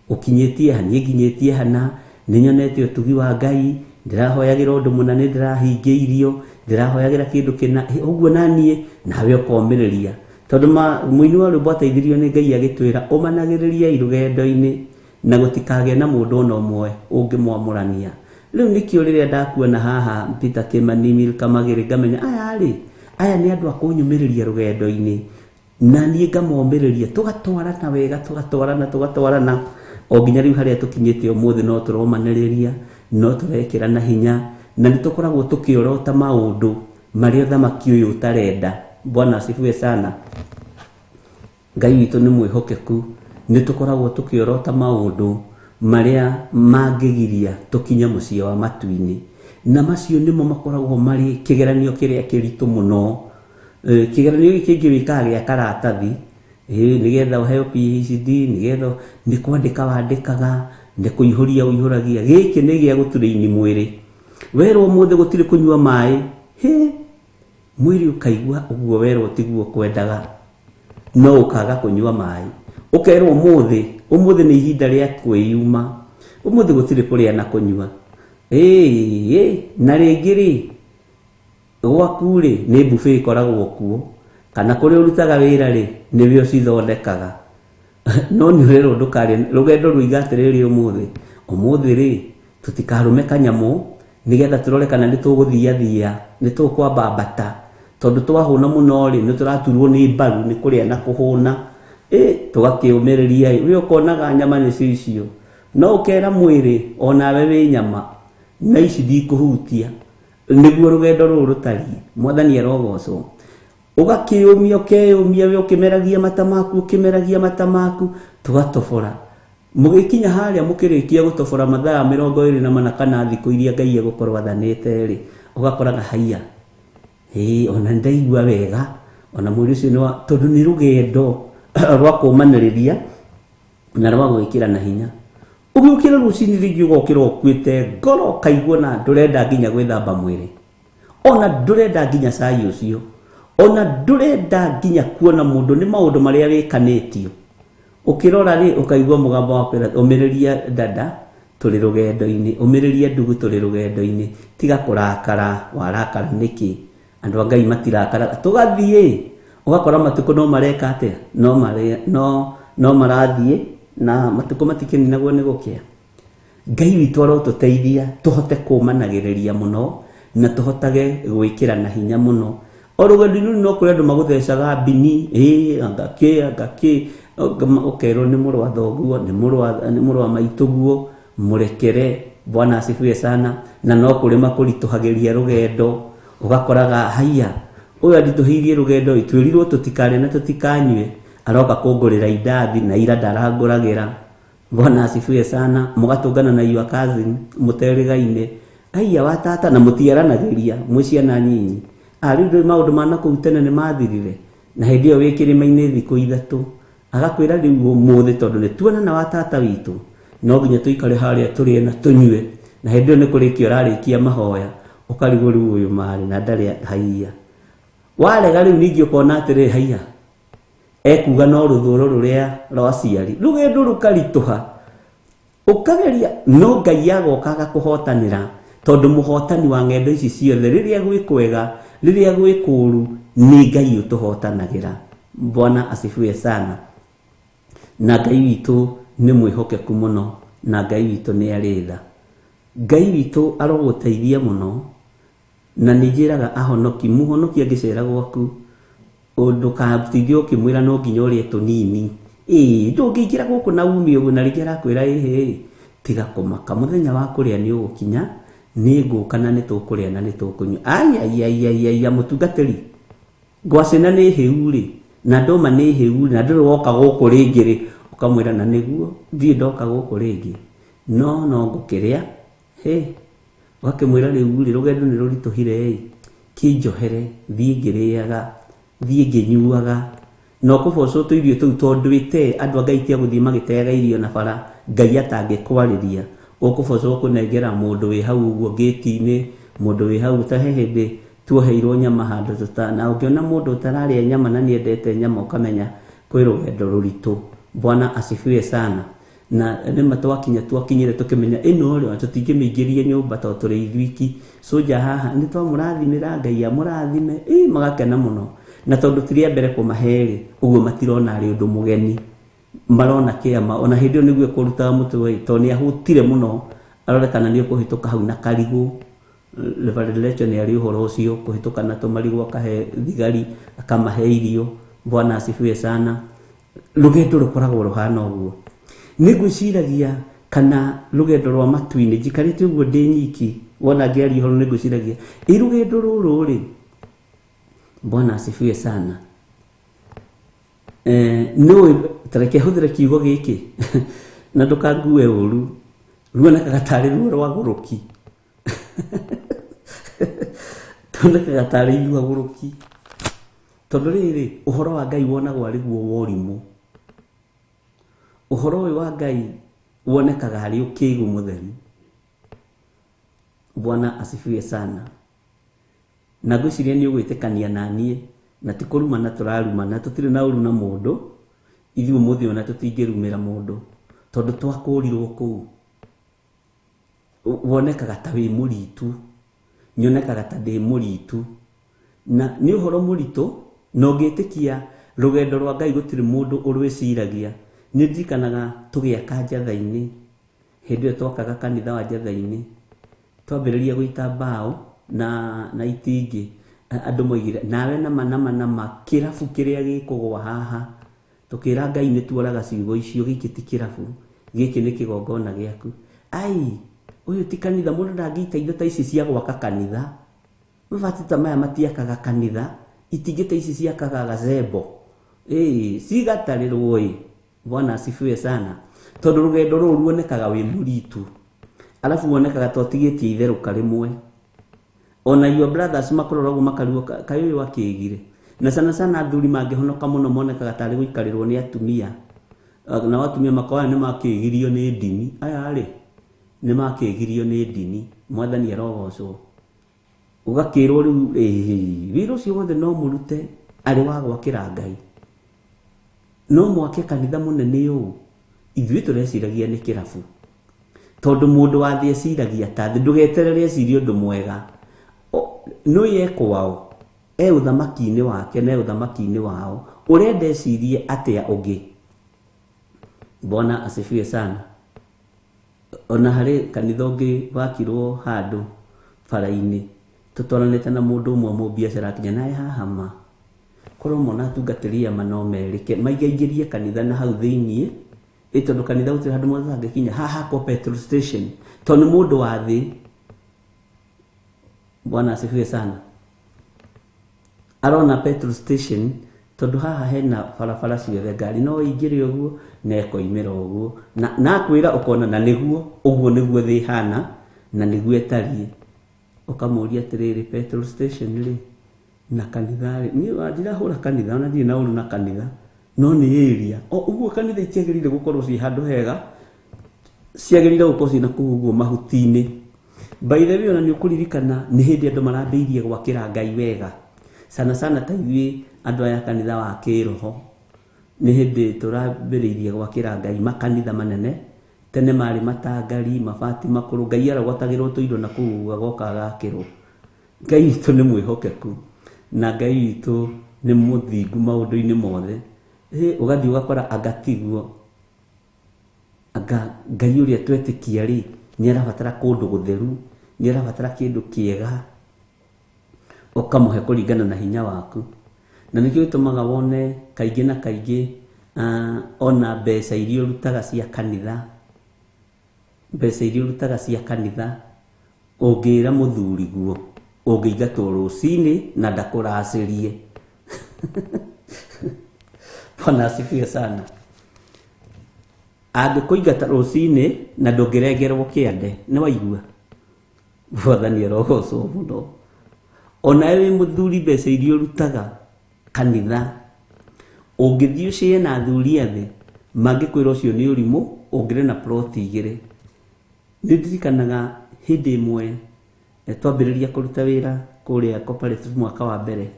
ũkinyĩtie ha, niĩ nginyĩtie hana, nĩ nyonete ũtugi wa Ngai, ndĩrahoyagĩra ũndũ mũna nĩ ndĩrahingĩirio, ndĩrahoyagĩra kĩndũ kĩna, ũguo na niĩ, nawe ũkomĩrĩria. Tondũ mũini wa rwĩmbo ateithirio nĩ Ngai agĩtwĩra, ũmanagĩrĩriai rũgendo-inĩ, na gũtikagĩe na mũndũ ona ũmwe ũngĩmwamũrania. Rĩu nĩkĩo rĩrĩa ndakuona haha Peter Kimani, Milka Magĩrĩ, ngamenya aya rĩ, aya nĩ andũ a kũnyũmĩrĩria rũgendo-inĩ, na niĩ ngamomĩrĩria, tũgatwarana wega, tũgatwarana, tũgatwarana o nginya rĩu harĩa tũkinyĩte ũmũthĩ. No tũromanĩrĩria, no tũrekĩrana hinya, na nĩ tũkoragwo tũkĩorota maũndũ marĩa ũthamaki ũyũ ũtarenda. Bwana asifiwe sana. Ngai witũ nĩ mwĩhokeku. Nĩ tũkoragwo tũkĩorota maũndũ marĩa mangĩgiria tũkinye mũciĩ wa matu-inĩ, na macio nĩmo makoragwo marĩ kĩgeranio kĩrĩa kĩritũ mũno. Kĩgeranio gĩkĩ kĩngĩ wĩkaga gĩa karatathi, nĩgetha ũheo PhD, nĩgetha nĩ kwandĩka wandĩkaga, nĩ kũihũria ũihũragia. Gĩkĩ nĩ gĩa gũturaini mwĩrĩ. Werwo ũmũthĩ gũtirĩ kũnyua maĩ, hĩ, mwĩrĩ ũkaigua ũguo werwo tiguo kwendaga, no ũkaga kũnyua maĩ. Ũkerwo ũmũthĩ, ũmũthĩ nĩ ihinda rĩa kwĩyuma, ũmũthĩ gũtirĩ kũrĩa na kũnyua. Ĩĩ, na rĩngĩ rĩ, gwaku rĩ, nĩ buffet ĩkoragwo kuo, kana kũrĩa ũrutaga wĩra rĩ, nĩwe ũcithondekaga. No nĩ ũrerwo ndũkarĩe. Rũgendo rũiga atĩrĩrĩ, ũmũthĩ, ũmũthĩ rĩ, tũtikarũme kanyamũ, nĩgetha tũrore kana nĩ tũgũthiathia, nĩ tũkwambambata, tondũ twahũna mũno rĩ, nĩ tũraturwo nĩ mbaru nĩ kũrĩa na kũhũna. Ĩ, tũgakĩũmĩrĩria ĩ, we ũkonaga nyama nĩcio icio, no ũkera mwĩrĩ onawe wĩ nyama, na ici ndikũhutia. Nĩguo rũgendo rũrũ rũtariĩ. Mwathani arogocwo. Ũgakĩũmia, ũkeyũmia, we ũkĩmeragia mata maku, ũkĩmeragia mata maku, tũgatobora. Mũgĩkinya harĩa mũkĩrĩkia gũtobora mathaa 24 kana thikũ iria Ngai egũkorwo athanĩte rĩ, ũgakoraga haiya, ĩĩ, ona ndaigua wega, ona mwĩrĩ ũcio nĩ wa, tondũ nĩ rũgendo rwa kũmanĩrĩria na rwa gwĩkĩra na hinya. Ũgĩũkĩra rũcinĩ rĩngĩ ũgokĩra ũkuĩte ngoro, ũkaigua na ndũrenda nginya gwĩthamba mwĩrĩ, ona ndũrenda nginya cai ũcio, ona ndũrenda nginya kuona mũndũ, nĩ maũndũ marĩa wĩkanĩtio. Ũkĩrora rĩ, ũkaigua mũgambo wa kwĩra, ũmĩrĩria dada, tũrĩ rũgendo-inĩ, ũmĩrĩria ndugu, tũrĩ rũgendo-inĩ, tiga kũrakara, warakara nĩkĩ? Andũ a Ngai matirakara. Tũgathiĩ, ũgakora matukũ no mareka atĩa? No marĩa, no, no marathiĩ, na matukũ matikĩninagwo nĩ gũkĩa. Ngai witũ arotũteithia tũhote kũmanagĩrĩria mũno na tũhotage gwĩkĩra na hinya mũno. O rũgendo-inĩ rũu no kũrĩ andũ magũthecaga mbini, ĩ, anga kĩ, anga kĩ, ũkerwo nĩ mũrũ wa thoguo, nĩ mũrũ wa maitũguo, mũrekere. Bwana asifiwe sana. Na no kũrĩ makũritũhagĩria rũgendo, ũgakoraga haiya, ũyũ anditũhĩirie rũgendo, twĩrirwo tũtikarĩe na tũtikanyue, aroka kũngũrĩra indathi na ira ndarangũragĩra. Bwana asifiwe sana. Mũgatũngana na your cousin mũterĩgaine, aiya wa tata, na mũtiaranagĩria mwĩ ciana nyinyi. Rĩu ndũĩ maũndũ ma nakũu tene nĩ mathirire, na hĩndĩ ĩyo wĩ kĩrĩma-inĩ thikũ 3, agakwĩra rĩu ũmũthĩ tondũ nĩ tuonana wa tata witũ, no nginya tũikare harĩa tũrĩe na tũnyue, na hĩndĩ ĩyo nĩ kũrĩkia ũrarĩkia mahoya, ũkarigwo rĩu ũyũ marĩ na ndarĩ haiya. Warega rĩu ningĩ ũkona atĩrĩ, haiya, ekuga no rũthũro rũrĩa rwa aciari, rũgendo rũkaritũha, ũkageria, no Ngai agoka agakũhotanĩra, tondũ mũhotani wa ng'endo ici ciothe, rĩrĩa gwĩ kwega, rĩrĩa gwĩ kũũru, nĩ Ngai ũtũhotanagĩra. Bwana asifiwe sana. Na Ngai witũ nĩ mwĩhokeku mũno, na Ngai witũ nĩ arĩ tha. Ngai witũ arogũteithia mũno, Na nĩ njĩraga ahonoki, mũhonoki angĩcera gwaku ndũgatinde ũkĩmwĩra no nginya ũrĩe tũnini. Ĩĩ, ndũngĩingĩra gũkũ na ume ũguo na rĩngĩ arakwĩra ĩhĩ, tiga kũmaka, mũthenya wa kũrĩa nĩ ũgũkinya, nĩ ngũka na nĩ tũkũrĩa na nĩ tũkũnyua. Ai ai ai ai ai, mũtungatĩri, ngwacĩ na nĩ hĩu rĩ, na ndũma nĩ hĩu rĩ, na ndũrĩ woka gũkũ rĩngĩ rĩ, ũkamwĩra na nĩguo ndirĩ ndoka gũkũ rĩngĩ, no no ngũkĩrĩa. Hĩ, ũgakĩmwĩra rĩu rĩ, rũgendo nĩ rũritũhire ĩ, kĩnjohere, thiĩ ngĩrĩaga, thiĩ ngĩnyuaga, na ũkũbocwo tũirio tũu tondũ ĩte andũ a Ngai tia gũthiĩ magĩteaga irio na bara, Ngai atangĩkwarĩria, ũkũbocwo kũnengera mũndũ wĩ hau ũguo ngĩti-inĩ, mũndũ wĩ hau ta he hĩndĩ tuoheirwo nyama handũ tũta, na ũngĩona mũndũ ũtararĩa nyama na nĩendete nyama ũkamenya kwĩ rũgendo rũritũ. Bwana asifiwe sana. Na nĩma twakinya twakinyire tũkĩmenya ĩno rĩ, tũtingĩmĩingĩria nyũmba tondũ tũrĩ ithuiki. Soja haha nĩ twamũrathimĩra, Ngai amũrathime, ĩ magakena mũno. Na tondũ ti rĩa mbere kũmahe rĩ, ũguo matirona arĩ ũndũ mũgeni, marona kĩama. Ona hĩndĩ ĩyo nĩguo ekũrutaga mũtwe ĩ, tondũ nĩ ahũtire mũno, arore kana nĩ ũkũhĩtũka hau na karigũ. Reverend Lecho nĩ arĩ ũhoro ũcio, kũhĩtũka na tũmarigũ akahe thigari, akamahe irio. Bwana asifiwe sana. Rũgendo rũkoragwo rũhana ũguo. Nĩ ngwĩciragia kana rũgendo rwa matu-inĩ, njikarĩte ũguo ndĩ nyiki, wona ngĩaria ũhoro nĩ ngwĩciragia ĩ rũgendo rũrũ rĩ, Bwana asifiwe sana. Nĩũĩ, ta reke hũthĩre kiugo gĩkĩ na ndũkangue ũru, ruonekaga tarĩ ruo rwa gũrũki. Tuonekaga tarĩ ithuĩ agũrũki. Tondũ rĩrĩ, ũhoro wa Ngai wonagwo arĩ guo wa ũrimũ. Ũhoro ũyũ wa Ngai wonekaga harĩ ũkĩgu mũtheri. Bwana asifiwe sana. Na ngwĩciria nĩ ũgwĩtĩkania na niĩ, na ti kũrumana tũrarumana, tũtirĩ na ũru na mũndũ, ithuĩ ũmũthĩ ona tũtingĩrumĩra mũndũ, tondũ twakũrirwo kũu. Wonekaga ta wĩ mũritu, nyonekaga ta ndĩ mũritu. Na nĩ ũhoro mũritũ, na ũngĩtĩkia rũgendo rwa Ngai gũtirĩ mũndũ ũrwĩciragia. Nĩ ndirikanaga tũgĩaka Njatha-inĩ, hĩndĩ ĩyo twakaga kanitha wa Njatha-inĩ, twambĩrĩria gũita mbaũ na itingĩ, andũ moigire nawe nama nama nama kĩrabu kĩrĩa gĩkũgwa haha. Tũkĩra Ngai nĩ tuoraga ciugo icio, gĩkĩ ti kĩrabu, gĩkĩ nĩ kĩgongona gĩaku. Ai, ũyũ ti kanitha, mũndũ ndangĩita indo ta ici cia gwaka kanitha. Mabati ta maya matiakaga kanitha, itingĩ ta ici ciakaga gazebo. Ĩĩ, cigatarĩrwo ĩ. Bwana asifiwe sana. Tondũ rũgendo rũrũ ruonekaga wĩ mũritu, alafu wonekaga ta ũtigĩtie itherũka rĩmwe. Ona your brothers makoragwo ũguo makarigwo kaĩ ũyũ akĩgire. Na sana sana athuri mangĩhonoka mũno monekaga tarĩ gũikarĩrwo nĩ atumia. Nao atumia makoya nĩ makĩgirio nĩ ndini. Aya rĩ, nĩ makĩgirio nĩ ndini. Mwathani arogocwo. Ũgakĩrwo rĩu, ĩĩ, wĩra ũcio wothe no mũrute arĩ wa gwakĩra Ngai. No mwake kanitha mũnene ũũ, ithuĩ tũreciragia nĩ kĩrabu. Tondũ mũndũ wa thĩ eciragia ta thĩ, ndũgeterere ecirie ũndũ mwega. No ye kwao, e ũthamaki-inĩ wake na e ũthamaki-inĩ wao, ũrenda ecirie atĩa ũngĩ? Bwana asifiwe sana. Ona harĩ kanitha ũngĩ wakirwo handũ bara-inĩ, tũtwaranĩte na mũndũ ũmwe mũbiacara akinya naye haha ma. Korwo mona atungatĩri aya no merĩke, maigaingĩrie kanitha na hau thĩiniĩ, ĩ tondũ kanitha gũtirĩ handũ mũndũ atangĩkinya, haha hakwo petrol station, tondũ nĩ mũndũ wa thĩ. Bwana asifiwe sana. Arona petrol station tondũ haha hena barabara ciothe, ngari no ĩingĩre ũguo na ĩkoimĩra ũguo, na akwĩra ũkona na nĩguo, ũguo nĩguo thĩ ĩhana na nĩguo ĩtariĩ. Ũkamũria atĩrĩrĩ, petrol station rĩ na kanitha rĩ, niĩ ndirahũra kanitha, ona ndirĩ na ũru na kanitha, no nĩ area. O ũguo kanitha itiagĩrĩire gũkorwo ciĩ handũ hega, ciagĩrĩire gũkorwo ciĩ na kũu ũguo mahuti-inĩ. By the way, ona nĩ ũkũririkana nĩ hĩndĩ andũ marambĩrĩirie gwakĩra Ngai wega. Sana sana ta ithuĩ andũ aya kanitha wa kĩroho, nĩ hĩndĩ tũrambĩrĩirie gwakĩra Ngai makanitha manene. Tene marĩ matangari, mabati makũrũ, Ngai arogotagĩrwo tũindo na kũu ũguo agoka agakĩrwo. Ngai witũ nĩ mwĩhokeku na Ngai witũ nĩ mũthingu maũndũ-inĩ mothe. Ĩ, ũgathiĩ ũgakora anga tiguo. Anga Ngai ũrĩa twetĩkia rĩ, nĩ arabatara kũndũ gũtheru, nĩ arabatara kĩndũ kĩega. Ũkamũhe kũringana na hinya waku. Na nĩkĩo gĩtũmaga wone kaingĩ na kaingĩ ona mbeca iria ũrutaga cia kanitha, mbeca iria ũrutaga cia kanitha, ũngĩra mũthuri guo, ũngĩingatwo rũcinĩ na ndakũracĩrie. Bwana asifiwe sana. Angĩkũingata rũcinĩ na ndũngĩrengerwo kĩande, nĩ waigua? Mwathani arogocwo mũno. Onawe wĩ mũthuri mbeca iria ũrutaga kanitha, ũngĩthiĩ ũcĩe na athuri athĩ, mangĩkwĩra ũcio nĩ ũrimũ, ũngĩrĩ na ploti igĩrĩ. Nĩ ndirikanaga hĩndĩ ĩmwe twambĩrĩria kũruta wĩra kũrĩa cooperative mwaka wa mbere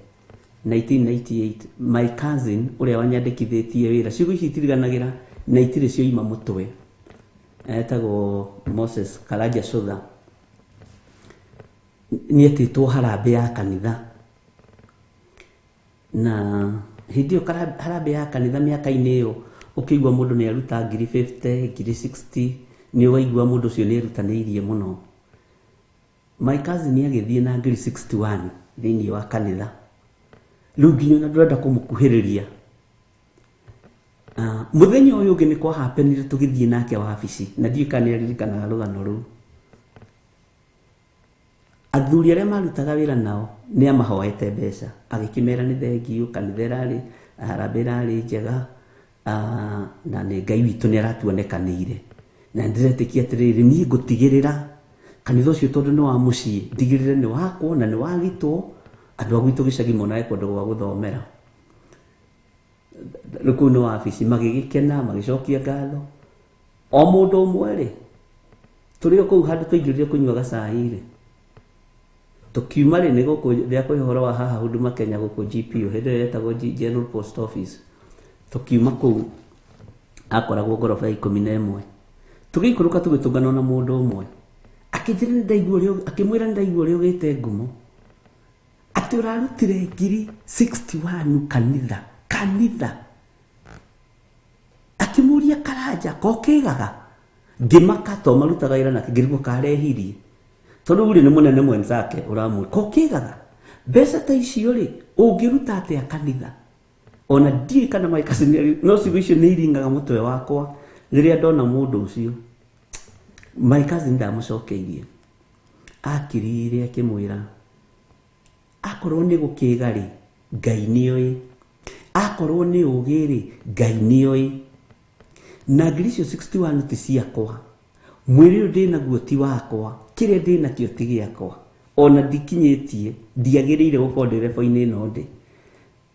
1998, my cousin ũrĩa wanyandĩkithĩtie wĩra, ciugo ici itiriganagĩra na itirĩ cioima mũtwe, etagwo Moses Karanja Sutha, nĩetĩtwo harambĩ ya kanitha. Na hĩndĩ ĩyo harambĩ ya kanitha mĩaka-inĩ ĩyo ũkĩigua mũndũ nĩ aruta ngiri 50, ngiri 60, nĩ waigua mũndũ ũcio nĩ erutanĩirie mũno. My cousin agĩthiĩ na ngiri 61 thĩinĩ wa kanitha. Rĩu nginya ona ndũrenda kũmũkuhĩrĩria. Mũthenya ũyũ ũngĩ nĩ kwahapenire tũgĩthiĩ nake wabici, na ndiũĩ kana nĩ aririkanaga rũgano rũu. Athuri arĩa marutaga wĩra nao nĩ amahoete mbeca, agĩkĩmera nĩ thengiũ, kanitha ĩrarĩ, harambĩ ĩrarĩ njega, na nĩ Ngai witũ nĩ aratuonekanĩire. Na ndĩretĩkia atĩrĩrĩ, niĩ ngũtigĩrĩra kanitha ũcio tondũ nĩ wa mũciĩ, ndigĩrĩre nĩ wakwo na nĩ wagitwo, andũ a gwitũ gĩcagi monage kũndũ gwa gũthomera. Rĩu kũu nĩ wabici, magĩgĩkena, magĩcokia ngatho. O mũndũ ũmwe rĩ, tũrĩ o kũu handũ twaingĩrire kũnyua gacai rĩ, tũkiuma rĩ, nĩ gũkũ rĩa kũhe ũhoro wa haha Huduma Kenya gũkũ GPO, hĩndĩ ĩyo yetagwo General Post Office. Tũkiuma kũu, akoragwo ngoroba ya 11. Tũgĩikũrũka tũgĩtũngana na mũndũ ũmwe. Akĩnjĩra nĩ ndaigua ũrĩa, akĩmwĩra nĩ ndaigua ũrĩa ũgĩte ngumo. Atĩ ũrarutire ngiri 61 kanitha, kanitha. Akĩmũria Karanja, kokĩgaga? Ngĩmaka to marutaga wĩra nake, ngĩrigwo karehirie. Tondũ rĩu nĩ mũnene mwenzake ũramwĩra, kokĩgaga? Mbeca ta icio rĩ, ũngĩruta atĩa kanitha? Ona ndiũĩ kana my cousin nĩ arĩ, no ciugo icio nĩ iringaga mũtwe wakwa rĩrĩa ndona mũndũ ũcio. My cousin ndamũcokeirie. Akirire akĩmwĩra, akorwo nĩ gũkĩga rĩ, Ngai nĩoĩ. Akorwo nĩ ũgĩ rĩ, Ngai nĩoĩ. Na ngiri icio 61 ti ciakwa. Mwĩrĩ ũyũ ndĩnaguo ti wakwa, kĩrĩa ndĩnakĩo ti gĩakwa. Ona ndikinyĩtie, ndiagĩrĩire gũkorwo ndĩ rebo-inĩ ĩno ndĩ.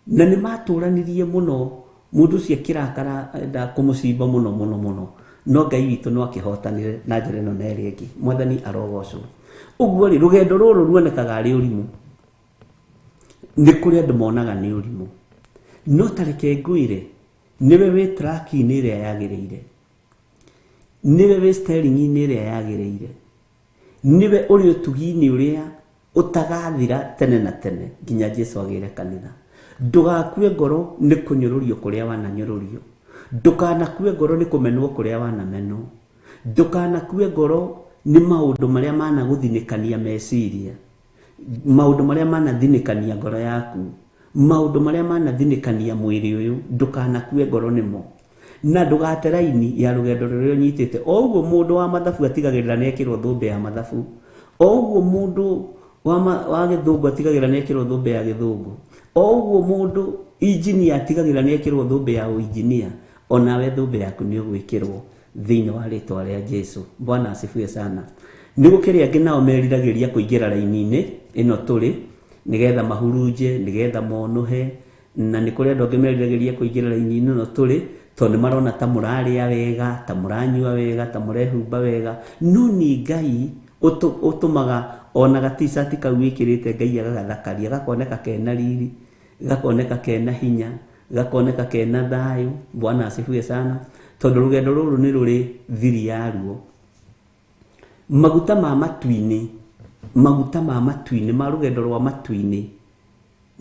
Na nĩ matũranirie mũno, mũndũ ũcio akĩrakara enda kũmũcimba mũno mũno mũno. No Ngai witũ no akĩhotanire na njĩra ĩno na ĩrĩa ĩngĩ. Mwathani arogocwo. Ũguo rĩ, rũgendo rũrũ ruonekaga arĩ ũrimũ. Nĩ kũrĩ andũ monaga nĩ ũrimũ. No ta reke ngwĩre, nĩwe wĩ track-inĩ ĩrĩa yagĩrĩire. Nĩwe wĩ steering-inĩ ĩrĩa yagĩrĩire. Nĩwe ũrĩ ũtugi-inĩ ũrĩa ũtagathira tene na tene nginya Jesu agĩre kanitha. Ndũgakue ngoro nĩ kũnyũrũrio kũrĩa wananyũrũrio. Ndũkanakue ngoro nĩ kũmenwo kũrĩa wanamenwo. Ndũkanakue ngoro nĩ maũndũ marĩa managũthinĩkania meciria. Maũndũ marĩa manathinĩkania ngoro yaku. Maũndũ marĩa manathinĩkania mwĩrĩ ũyũ, ndũkanakue ngoro nĩmo. Na ndũgate raini ya rũgendo rũrĩa ũnyitĩte. O ũguo mũndũ wa mathabu atigagĩrĩra nĩ ekĩrwo thũmbĩ ya mathabu. O ũguo mũndũ wa gĩthũngũ atigagĩrĩra nĩ ekĩrwo thũmbĩ ya gĩthũngũ. O ũguo mũndũ injinia atigagĩrĩra nĩ ekĩrwo thũmbĩ ya ũinjinia. Onawe thũmbĩ yaku nĩ ũgwĩkĩrwo thĩinĩ wa rĩtwa rĩa Jesu. Bwana asifiwe sana. Nĩ gũkĩrĩ angĩ nao meriragĩria kũingĩra raini-inĩ ĩno tũrĩ, nĩgetha mahurunje, nĩgetha monũhe, na nĩ kũrĩ andũ angĩ meriragĩria kũingĩra raini-inĩ ĩno tũrĩ, tondũ nĩ marona ta mũrarĩa wega, ta mũranyua wega, ta mũrehumba wega. No nĩ Ngai ũtũmaga ona ga-t-shirt kau wĩkĩrĩte Ngai agagathakaria, gakoneka kena riri, gakoneka kena hinya, gakoneka kena thayũ. Bwana asifiwe sana. Tondũ rũgendo rũrũ nĩ rũrĩ thiri yaruo. Maguta ma matu-inĩ, maguta ma matu-inĩ, ma rũgendo rwa matu-inĩ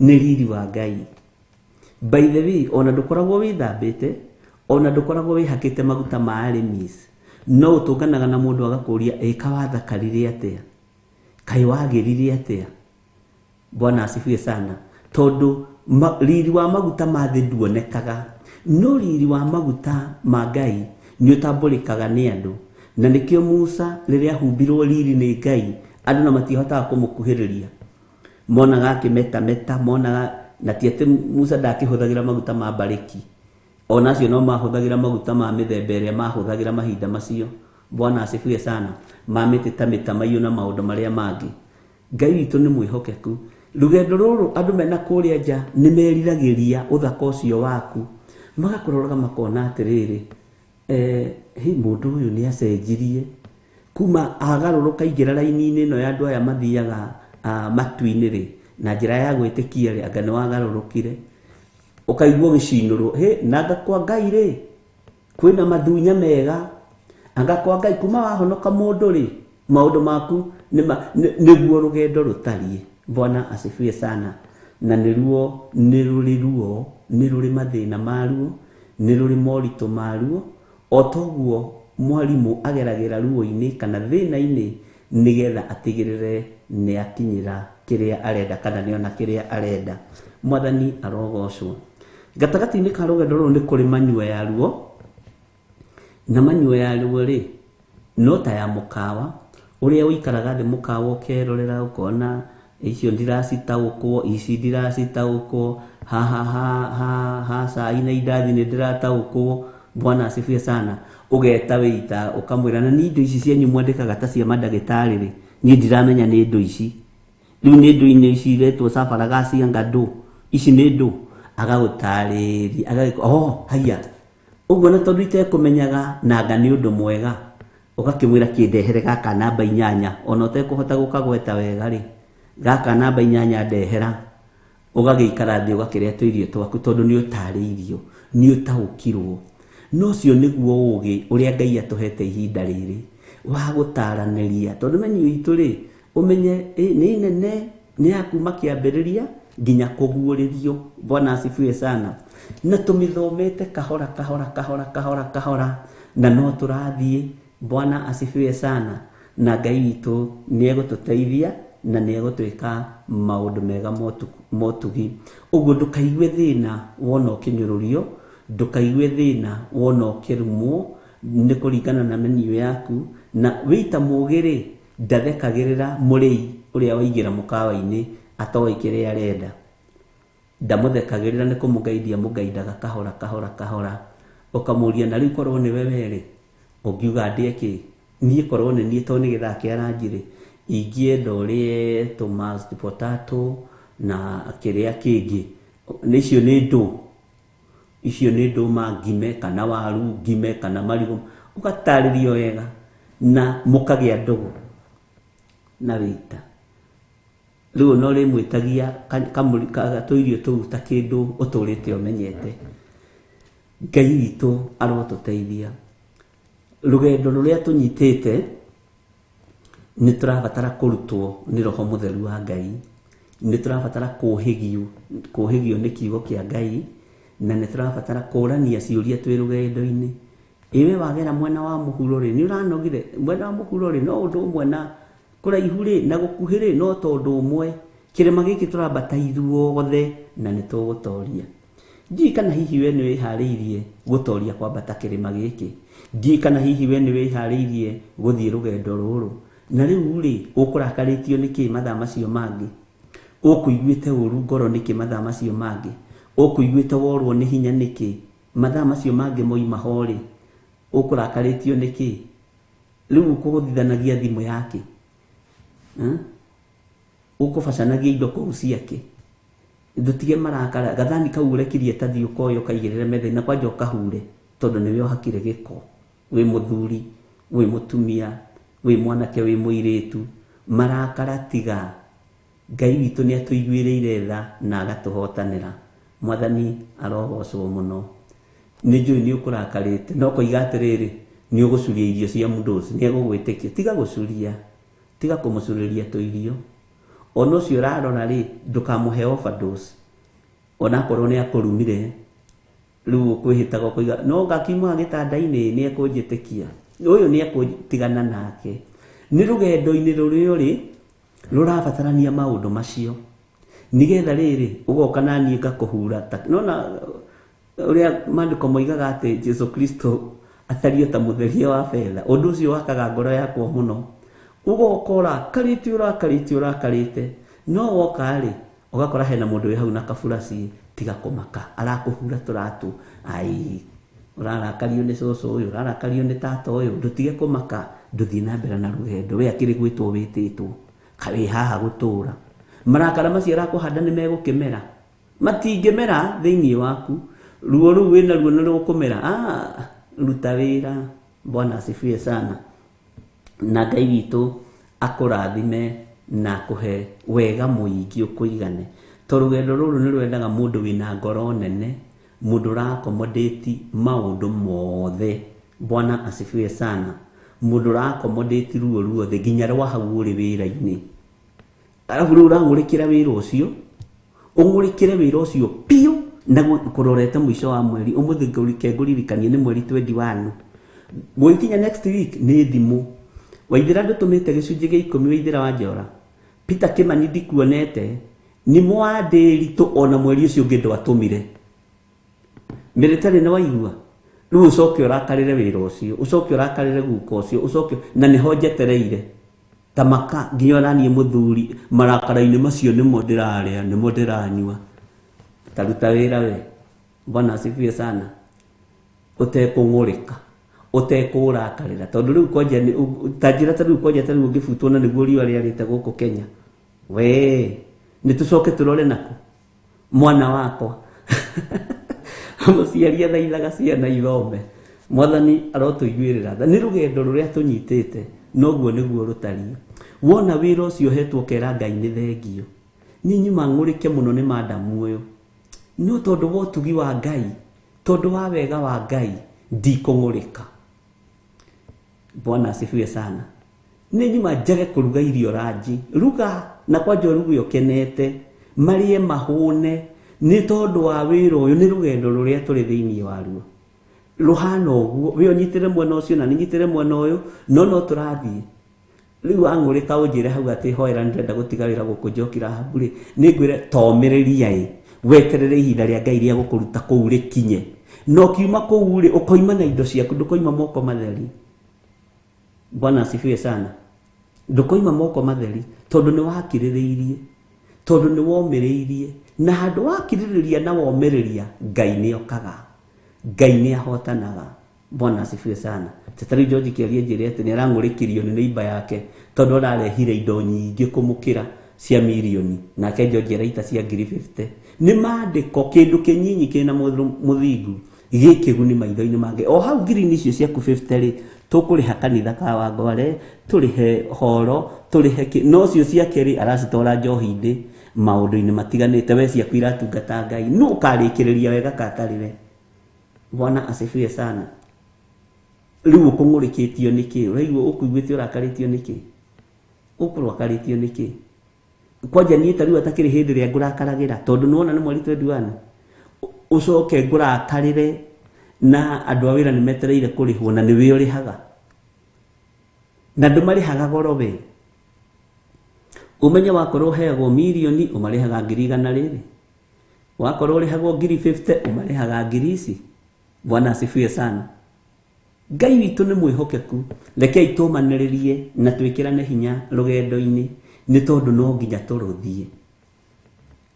nĩ riri wa Ngai. By the way, ona ndũkoragwo wĩthambĩte, ona ndũkoragwo wĩhakĩte maguta ma Arimis, no ũtũnganaga na mũndũ agakũria, ĩ ka wathakarire atĩa? Kaĩ wagĩrire atĩa? Bwana asifiwe sana. Tondu riri wa maguta ma thĩ nduonekaga, no riri wa maguta ma Ngai nĩ ũtambũrĩkaga nĩ andũ. Na nĩkĩo Musa rĩrĩa ahumbirwo riri nĩ Ngai, andũ na matihotaga kũmũkuhĩrĩria, monaga akĩmetameta, monaga na ti atĩ Musa ndakĩhũthagĩra maguta ma mbarĩki, ona acio no mahũthagĩra maguta ma mĩthemba ĩrĩa mahũthagĩra mahinda macio. Bwana asifiwe sana. Ma mĩtĩ ta mĩtamaiyũ na maũndũ marĩa mangĩ. Ngai witũ nĩ mwĩhokeku. Rũgendo rũrũ andũ mena kũrĩa nja nĩ meriragĩria ũthaka ũcio waku, magakũroraga makona atĩrĩrĩ, hĩ, mũndũ ũyũ nĩ acenjirie kuma agarũrũka aingĩra raini-inĩ ĩno ya andũ aya mathiaga matu-inĩ rĩ, na njĩra ya gwĩtĩkia rĩ, anga nĩ wagarũrũkire. Ũkaigua ũgĩcinũrwo, hĩ, na anga kwa Ngai rĩ kwĩna mathunya mega, anga kwa Ngai kuma wahonoka mũndũ rĩ, maũndũ maku nĩguo rũgendo rũtariĩ. Bwana asifiwe sana. Na nĩruo nĩ rũrĩ ruo, nĩ rũrĩ mathĩna maruo, nĩ rũrĩ moritũ maruo. O toguo mwarimũ ageragĩra ruo-inĩ kana thĩna-inĩ nĩgetha atigĩrĩre nĩ akinyĩra kĩrĩa arenda kana nĩona kĩrĩa arenda. Mwathani arogocwo. Gatagatĩ-inĩ ka rũgendo rũrũ nĩ kũrĩ manyua ya ruo, na manyua ya ruo rĩ no ta ya mũkawa ũrĩa ũikaraga thĩ mũkawa ũkerorera ũkona icio ndiracitaũkwo, ici ndiracitaũkwo, haha ha cai na indathi nĩ ndĩrataũkwo. Bwana asifiwe sana. Ũgeta wĩita ũkamwĩra, na nĩ indo ici cianyu mwandĩkaga ta cia mandagĩtarĩ rĩ, niĩ ndiramenya nĩ indo ici, rĩu nĩ indo-inĩ ici iretwo cabaragasi anga ndũ ici nĩ ndũ. Agagũtarĩria, agagĩkũ, oh haiya ũguo, na tondũ itekũmenyaga nanga nĩ ũndũ mwega, ũgakĩmwĩra kĩndehere gaka namba 8, ona ũtekũhota gũkagweta wega rĩ, gaka namba 8 ndehera. Ũgagĩikara thĩ ũgakĩrĩa tũirio twaku tondũ nĩ ũtarĩirio, nĩ ũtaũkirwo. No ũcio nĩguo ũgĩ ũrĩa Ngai atũhete ihinda rĩrĩ wa gũtaranĩria, tondũ menu itũ rĩ, ũmenye nĩ nene, nĩ ya kuma kĩambĩrĩria nginya kũguũrĩrio. Bwana asifiwe sana. Na tũmĩthomete kahora kahora kahora kahora kahora, na no tũrathiĩ. Bwana asifiwe sana. Na Ngai witũ nĩ egũtũteithia na nĩ egũtwĩka maũndũ mega motugi. Ũguo ndũkaigue thĩna wona ũkĩnyũrũrio, ndũkaigue thĩna wona ũkĩrumwo, nĩ kũringana na menu yaku. Na wĩita mũgĩ rĩ, ndathekagĩrĩra mũrĩi ũrĩa waingĩra mũkawa-inĩ atoĩ kĩrĩa arenda, ndamũthekagĩrĩra, nĩ kũmũgaidia mũgaidaga kahora kahora kahora, ũkamũria na rĩu korwo nĩwe werĩ ũngiuga ndĩe kĩ? Niĩ korwo nĩ niĩ, tondũ nĩ gĩthaa kĩa ranji rĩ, ingĩenda ũrĩe tũ mashed potato na kĩrĩa kĩngĩ, nĩ icio nĩ ndũ, icio nĩ ndũma ngime kana waru ngime kana marigũ, ũgatarĩrio wega na mũkagĩa ndũgũ na wĩita. Rĩu no rĩmwĩtagia tũirio tũu ta kĩndũ ũtũrĩte ũmenyete. Ngai witũ arotũteithia. Rũgendo rũrĩa tũnyitĩte nĩ tũrabatara kũrutwo nĩ Roho Mũtheru wa Ngai, nĩ tũrabatara kũhĩgio nĩ kiugo kĩa Ngai, na nĩ tũrabatara kũrania ciũria twĩ rũgendo-inĩ. Ĩwe wagera mwena wa mũhuro rĩ, nĩ ũranogire? Mwena wa mũhuro rĩ, no ũndũ ũmwe na kũraihu rĩ, na gũkuhĩ rĩ, no tondũ ũmwe. Kĩrĩma gĩkĩ tũrambata ithuothe na nĩ tũgũtoria. Ndiũĩ kana hihi we nĩ wĩharĩirie gũtoria kwambata kĩrĩma gĩkĩ. Ndiũĩ kana hihi we nĩ wĩharĩirie gũthiĩ rũgendo rũrũ. Na rĩu rĩ, ũkũrakarĩtio nĩkĩ mathaa macio mangĩ? Ũkũiguĩte ũru ngoro nĩkĩ mathaa macio mangĩ? Ũkũiguĩte worwo nĩ hinya nĩkĩ mathaa macio mangĩ moima ho rĩ? Ũkũrakarĩtio nĩkĩ? Rĩu ũkũgũthithanagia thimũ yake, ũkũbacanagia indo kũu ciake, ndũtige marakara. Gathani kau ũrekirie ta thiĩ ũkoe ũkaigĩrĩre metha-inĩ, na kwanja ũkahure, tondũ nĩwe ũhakire gĩko. Wĩ mũthuri, wĩ mũtumia, wĩ mwanake, wĩ mũirĩtu, marakara tiga. Ngai witũ nĩ atũiguĩrĩire tha na agatũhotanĩra. Mwathani arogocwo mũno. Nĩ njũĩ nĩ ũkũrakarĩte, no koiga atĩrĩrĩ, nĩ ũgũcuria irio cia mũndũ ũcio, nĩ egũgwĩtĩkia. Tiga gũcuria, tiga kũmũcurĩria tũirio. Ona ũcio ũrarora rĩ, ndũkamũhe overdose. Onakorwo nĩ akũrumire, rĩu ũkwĩhĩtaga ũkoiga no ngakiuma gĩtanda-inĩ nĩ ekũnjĩtĩkia, ũyũ nĩ ekũtigana nake. Nĩ rũgendo-inĩ rũrĩa ũrĩ rũrabatarania maũndũ macio. Nigetha rĩrĩ ũgoka na niĩ ngakũhura ta nona ũrĩa maandĩko moigaga atĩ Jesu Kristo atariĩ ta mũtheria wa betha. Ũndũ ũcio wakaga ngoro yakwa mũno. Ũgoka ũrakarĩte ũrakarĩte ũrakarĩte, no woka rĩ ũgakora hena mũndũ wĩ hau na kaburaci, tiga kũmaka, arakũhura tũratũ. Ai, ũrarakario nĩ cũcũ ũyũ, ũrarakario nĩ tata ũyũ, ndũtige kũmaka, ndũthiĩ na mbere na rũgendo. We akĩrĩ gwĩtwo wĩtĩtwo, wĩ haha gũtũra. Marakara macio arakũhanda nĩ megũkĩmera, matingĩmera thĩinĩ waku. Ruo rũu wĩna ruo nĩ rũkũmera. Ruta wĩra. Bwana asifiwe sana. Na Ngai witũ akũrathime na akũhe wega mũingĩ ũkũigane. To rũgendo rũrũ nĩ rwendaga mũndũ wĩna ngoro nene, mũndũ ũra-accommodate maũndũ mothe. Bwana asifiwe sana. Mũndũ ũra-accommodate ruo ruothe nginya rwa hau ũrĩ wĩra-inĩ. Arabu rĩu ũrang'ũrĩkĩra wĩra ũcio, ũng'ũrĩkĩre wĩra ũcio biũ na kũrorete mũico wa mweri. Ũmũthĩ ngũririkanie nĩ mweri 21. Gũgĩkinya next week nĩ thimũ. Waithĩra ndũtũmĩte gĩcunjĩ gĩa 10 Waithĩra wa Njora. Peter Kimani ndikuonete, nĩ mwandĩritũ ona mweri ũcio ũngĩ ndwatũmire. Mĩrĩtarĩ nĩ waigua. Rĩu ũcoke ũrakarĩre wĩra ũcio, ũcoke ũrakarĩre guka ũcio, ũcoke na nĩho njetereire. Ta maka nginya ona niĩ mũthuri marakara-inĩ macio nĩmo ndĩrarĩa, nĩmo ndĩranyua. Taruta wĩra we. Bwana asifiwe sana. Ũtekũng'ũrĩka, ũtekũrakarĩra, tondũ rĩu kwanja ta njĩra ta rĩu kwanja ta rĩu ũngĩbutwo na nĩguo riũa rĩarĩte gũkũ Kenya. We, nĩ tũcoke tũrore nako mwana wakwa. Mũciari athaithaga ciana ithome. Mwathani arotũiguĩrĩra tha. Nĩ rũgendo rũrĩa tũnyitĩte, noguo nĩguo rũtariĩ. Wona wĩra ũcio ũhetwo ũkera Ngai nĩ thengio. Niĩ nyuma ng'ũrĩke mũno nĩ madamu ũyũ. No tondũ wa ũtugi wa Ngai, tondũ wa wega wa Ngai, ndikũng'ũrĩka. Bwana asifiwe sana. Nĩ nyuma njage kũruga irio ranji. Ruga na kwanja ũruge ũkenete, marĩe mahũne, nĩ tondũ wa wĩra ũyũ, nĩ rũgendo rũrĩa tũrĩ thĩinĩ waruo. Rũhana ũguo, we ũnyitĩre mwena ũcio na ninyitĩre mwena ũyũ, no no tũrathiĩ. Rĩu wang'ũrĩka ũnjĩre hau atĩ hoera nĩndĩrenda gũtiga wĩra gũkũ Njoki Rahabu rĩ, nĩngwĩre tomĩrĩria ĩ, weterere ihinda rĩa Ngai rĩa gũkũruta kũu rĩkinye. Na ũkiuma kũu rĩ, ũkoima na indo ciaku, ndũkoima moko matheri. Bwana asifiwe sana. Ndũkoima moko matheri, tondũ nĩ wakirĩrĩirie, tondũ nĩ womĩrĩirie. Na handũ wakirĩrĩria na womĩrĩria, Ngai nĩ okaga, Ngai nĩ ahotanaga. Bwana asifiwe sana. Ta rĩu George Kĩaria njĩre atĩ nĩ arang'ũrĩkĩrio nĩ neighbor yake tondũ ararehire indo nyingĩ kũmũkĩra cia mirioni, nake George araita cia ngiri 50. Nĩ maandĩko, kĩndũ kĩnyinyi kĩna mũthingu gĩkĩguni maitho-inĩ make. O hau ngiri icio ciaku 50 rĩ, tũkũrĩha kanitha ka Wangware, tũrĩhe horo, tũrĩhe kĩ, no cio ciake rĩ aracitwara njohi-inĩ maũndũ-inĩ matiganĩte. We ciaku iratungata Ngai, nũ ũkarĩkĩrĩria wega katarĩ we? Bwana asifiwe sana. Rĩu ũkũng'ũrĩkĩtio nĩkĩ? Ũraigua ũkũiguĩte ũrakarĩtio nĩkĩ? Ũkũrakarĩtio nĩkĩ? Kwanja niĩ ta rĩu atakĩrĩ hĩndĩ ĩrĩa ngũrakaragĩra, tondũ nĩwona nĩ mweri 21. Ũcoke ngũrakarĩre na andũ a wĩra nĩ metereire kũrĩhwo na nĩwe ũrĩhaga. Na ndũmarĩhaga goro we. Ũmenye wakorwo ũheagwo mirioni, ũmarĩhaga ngiri igana rĩrĩ. Wakorwo ũrĩhagwo ngiri 50, ũmarĩhaga ngiri ici. Bwana asifiwe sana. Ngai witũ nĩ mwĩhokeku. Rekei tũmanĩrĩrie na twĩkĩrane hinya rũgendo-inĩ, nĩ tondũ no nginya tũrũthiĩ.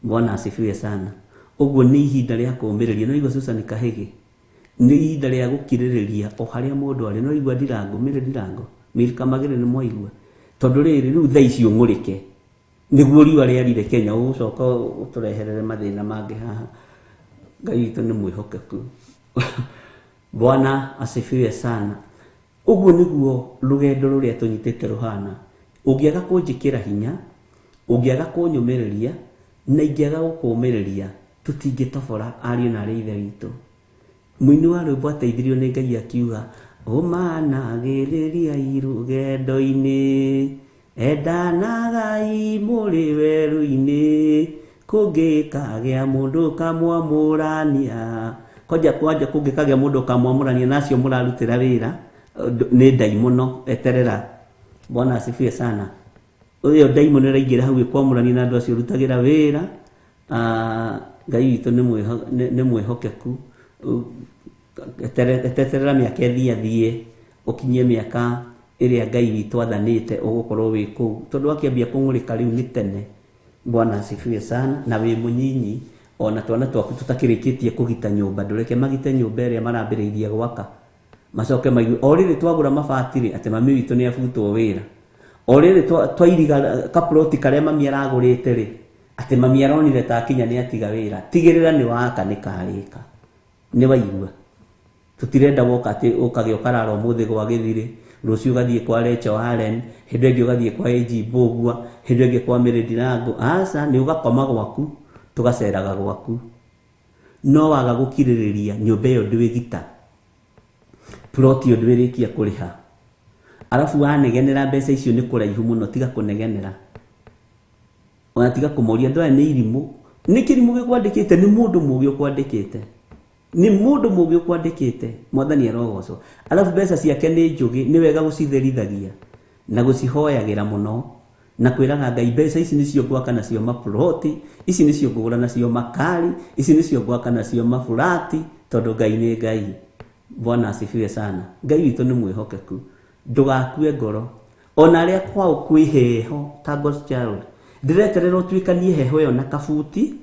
Bwana asifiwe sana. Ũguo nĩ ihinda rĩa kũũmĩrĩria. No igua Susan Kahĩgĩ, nĩ ihinda rĩa gũkirĩrĩria o harĩa mũndũ arĩ. No igua Ndirango, Mary Ndirango, Milka Magĩrĩ nĩ mwaigua. Tondũ rĩrĩ, rĩu thaa ici ũng'ũrĩke nĩguo riũa rĩarire Kenya, ũgũcoka ũtũreherere mathĩna mangĩ haha. Ngai witũ nĩ mwĩhokeku. Bwana asifiwe sana. Ũguo nĩguo rũgendo rũrĩa tũnyitĩte rũhana. Ũngĩaga kũnjĩkĩra hinya, ũngĩaga kũnyũmĩrĩria, na ingĩaga gũkũũmĩrĩria, tũtingĩtobora ariũ na arĩ ithe witũ. Mũini wa rwĩmbo ateithirio nĩ Ngai akiuga, ũmanagĩrĩria rũgendo-inĩ, endanagai mũrĩ werũ-inĩ, kũngĩkagĩa mũndũ kamwamũrania. Kwanja kwanja kũngĩkagĩa mũndũ kamwamũrania na acio mũrarutĩra wĩra, nĩ ndaimono, eterera. Bwana asifiwe sana. Ũyũ ndaimono ĩraingĩra hau ĩkwamũrania na andũ acio ũrutagĩra wĩra, Ngai witũ nĩ mwĩhokeku. Eterera mĩaka ĩthiathiĩ ũkinyie mĩaka ĩrĩa Ngai witũ athanĩte ũgũkorwo wĩ kũu, tondũ wakĩambia kũng'ũrĩka rĩu nĩ tene. Bwana asifiwe sana. Na wĩ mũnyinyi ona twana twaku tũtakĩrĩkĩtie kũgita nyũmba, ndũreke magite nyũmba ĩrĩa marambĩrĩirie gwaka macoke maigue o rĩrĩ twagũra mabati rĩ atĩ mami witũ nĩ abutwo wĩra, o rĩrĩ twairiga kaploti karĩa mami aragũrĩte rĩ atĩ mami aronire ta akinya nĩ atiga wĩra. Tigĩrĩra nĩ waka nĩ karĩka, nĩ waigua. Tũtirenda woka atĩ ũkagĩa ũkarara ũmũthĩ gwa Gĩthirĩ, rũciũ ũgathiĩ kwa Rachel Allen, hĩndĩ ĩngĩ ũgathiĩ kwa AG Mbũgua, hĩndĩ ĩngĩ kwa Mary Ndirango. Aca, nĩ ũgakoma gwaku, tũgaceraga gwaku. No waga gũkirĩrĩria nyũmba ĩyo ndwĩgita, plot ĩyo ndwĩrĩkia kũrĩha, arabu wanegenera mbeca icio nĩ kũraihu mũno. Tiga kũnegenera, ona tiga kũmoria andũ aya nĩ irimũ. Nĩ kĩrimũ gĩkwandĩkĩte, nĩ mũndũ mũũgĩ ũkwandĩkĩte, nĩ mũndũ mũũgĩ ũkwandĩkĩte. Mwathani arogocwo. Arabu mbeca ciake nĩ njũgĩ, nĩ wega gũcitherithagia na gũcihoyagĩra mũno na kwĩraga Ngai mbeca ici nĩcio ngwaka nacio maploti, ici nĩcio ngũgũra nacio makari, ici nĩcio ngwaka nacio maburati, tondũ Ngai nĩ Ngai. Bwana asifiwe sana. Ngai witũ nĩ mwĩhokeku, ndũgakue ngoro. Ona arĩa kwao kwĩ heho ta God's child, ndĩreterera ũtuĩkanie heho ĩyo na kabuti,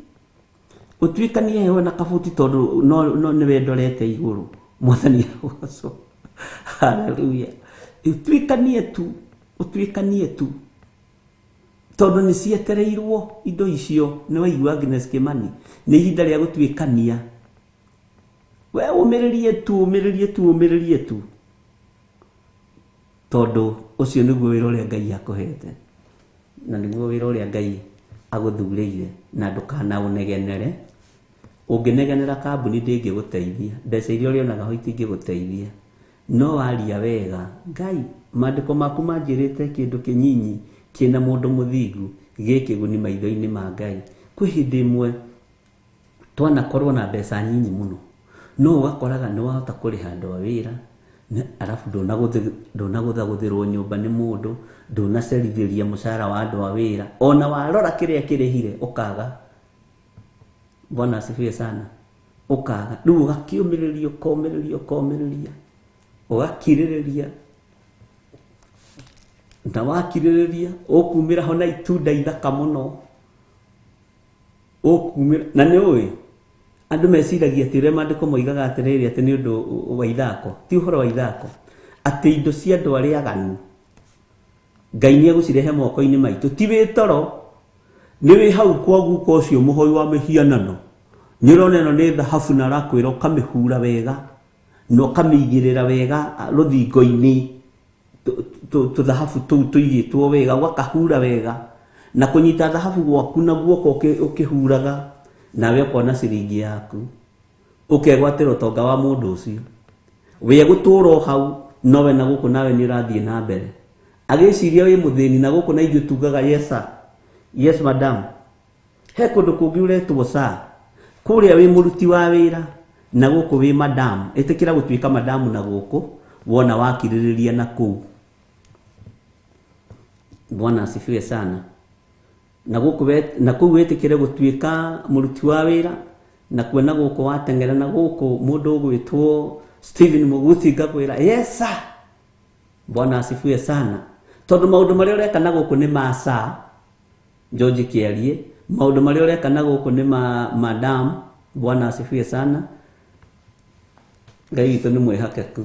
ũtuĩkanie heho na kabuti, tondũ no nĩwe ndorete igũrũ. Mwathani arogocwo. Haleluya. Ũtuĩkanie tu, ũtuĩkanie tu, tondũ nĩ cietereirwo indo icio. Nĩ waigua Agnes Kimani, nĩ ihinda rĩa gũtuĩkania. We ũmĩrĩrie tu, ũmĩrĩrie tu, ũmĩrĩrie tu, tondũ ũcio nĩguo wĩra ũrĩa Ngai akũhete na nĩguo wĩra ũrĩa Ngai agũthurĩire, na ndũkanaũnegenere. Ũngĩnegenera kambuni ndĩngĩgũteithia, mbeca iria ũrĩonaga ho itingĩgũteithia. No waria wega, Ngai, maandĩko maku manjĩrĩte kĩndũ kĩnyinyi kĩna mũndũ mũthingu gĩ kĩguni maitho-inĩ ma Ngai. Kwĩ hĩndĩ ĩmwe twanakorwo na mbeca nyinyi mũno, no ũgakoraga nĩ wahota kũrĩha andũ a wĩra, arabu ndũnagũthagũthĩrwo nyũmba nĩ mũndũ, ndũnacerithĩria mũcara wa andũ a wĩra, ona warora kĩrĩa kĩrĩhire ũkaga. Bwana asifiwe sana. Ũkaga rĩu ũgakĩũmĩrĩria, ũkomĩrĩria, ũkomĩrĩria, ũgakirĩrĩria, na wakirĩrĩria ũkumĩra ho na itunda ithaka mũno, ũkumĩra. Na nĩ ũĩ andũ meciragia atĩ ũrĩa maandĩko moigaga atĩrĩrĩ, atĩ nĩ ũndũ wa ithako. Ti ũhoro wa ithako, atĩ indo cia andũ arĩa aganu Ngai nĩ egũcirehe moko-inĩ maitũ. Ti wĩ toro, nĩ wĩ hau kwa guka ũcio mũhoi wa mĩhianano, nĩ ũrona ĩno nĩ thahabu na arakwĩra ũkamĩhura wega na ũkamĩigĩrĩra wega rũthingo-inĩ, tũthahabu tũu tũigĩtwo wega, ũgakahura wega na kũnyita thahabu gwaku na guoko ũkĩhuraga, nawe ũkona ciringi yaku, ũkegwatĩra ũtonga wa mũndũ ũcio. We gũtũra o hau, nowe na gũkũ nawe nĩ ũrathiĩ na mbere, agĩciria wĩ mũthĩni na gũkũ, na ithuĩ tugaga yes sir, yes madam. He kũndũ kũngĩ ũretwo sir, kũrĩa wĩ mũruti wa wĩra na gũkũ wĩ madam. Ĩtĩkĩra gũtuĩka madamu na gũkũ wona wakirĩrĩria na kũu. Bwana asifiwe sana. Na gũkũ na kũu wĩtĩkĩre gũtuĩka mũruti wa wĩra, na kuona gũkũ wateng'era na gũkũ mũndũ ũgwĩtwo Stephen Muguthi ngakwĩra yes sir. Bwana asifiwe sana. Tondũ maũndũ marĩa ũreka na gũkũ nĩ ma sir George Kĩarie, maũndũ marĩa ũreka na gũkũ nĩ ma madam. Bwana asifiwe sana. Ngai witũ nĩ mwĩhokeku.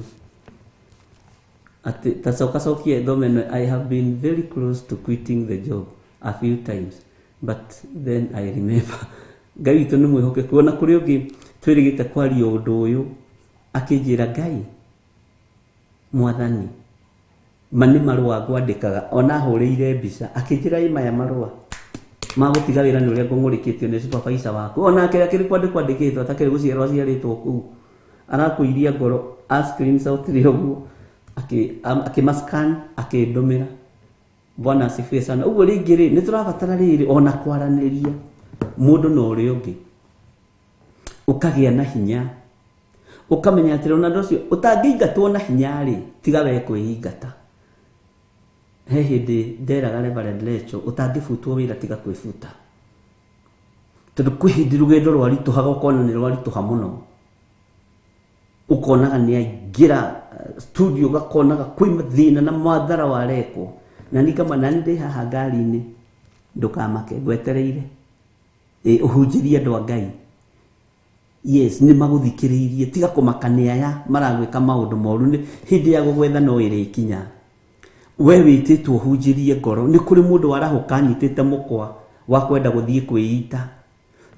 Atĩ tacoka cokie thome ĩno. I have been very close to quitting the job a few times, but then I remember Ngai witũ nĩ mwĩhokeku. Ona kũrĩ ũngĩ twĩrĩgĩte kwaria ũndũ ũyũ, akĩnjĩra Ngai mwathani ma nĩ marũa ngwandĩkaga, ona ahũrĩire mbica akĩnjĩra ĩ maya marũa ma gũtiga wĩra nĩ ũrĩa ngũng'ũrĩkĩtio nĩ supervisor waku. Onake akĩrĩ kwandĩkwo andĩkĩtwo atakĩrĩ gũciarwo aciarĩtwo kũu, arakũiria ngoro a screenshot rĩ ũguo akĩmascan akĩndũmĩra. Bwana asifiwe sana. Ũguo rĩngĩ rĩ nĩ tũrabatara rĩrĩ ona kwaranĩria mũndũ na ũrĩa ũngĩ, ũkagĩa na hinya, ũkamenya atĩrĩ ona andũ acio ũtangĩingatwo na hinya rĩ, tiga we kwĩingata. He hĩndĩ nderaga Reverend Lecho, ũtangĩbutwo wĩra tiga kwĩbuta. Tondũ kwĩ hĩndĩ rũgendo rwaritũhaga ũkona nĩ rwaritũha mũno. Ũkonaga nĩ aingĩra studio ũgakonaga kwĩ mathĩna na mathara warekwo. Na niĩ ngama nani ndĩ haha ngari-inĩ ndũkamake ngwetereire. Ũhunjĩrie andũ a Ngai. Yes, nĩ magũthikĩrĩirie tiga kũmaka nĩ aya maragwĩka maũndũ moru nĩ hĩndĩ ya gũgwetha no ĩrĩkinya. We wĩtĩtwo ũhunjĩrie ngoro nĩ kũrĩ mũndũ warahũka anyitĩte mũkwa wa kwenda gũthiĩ kwĩita.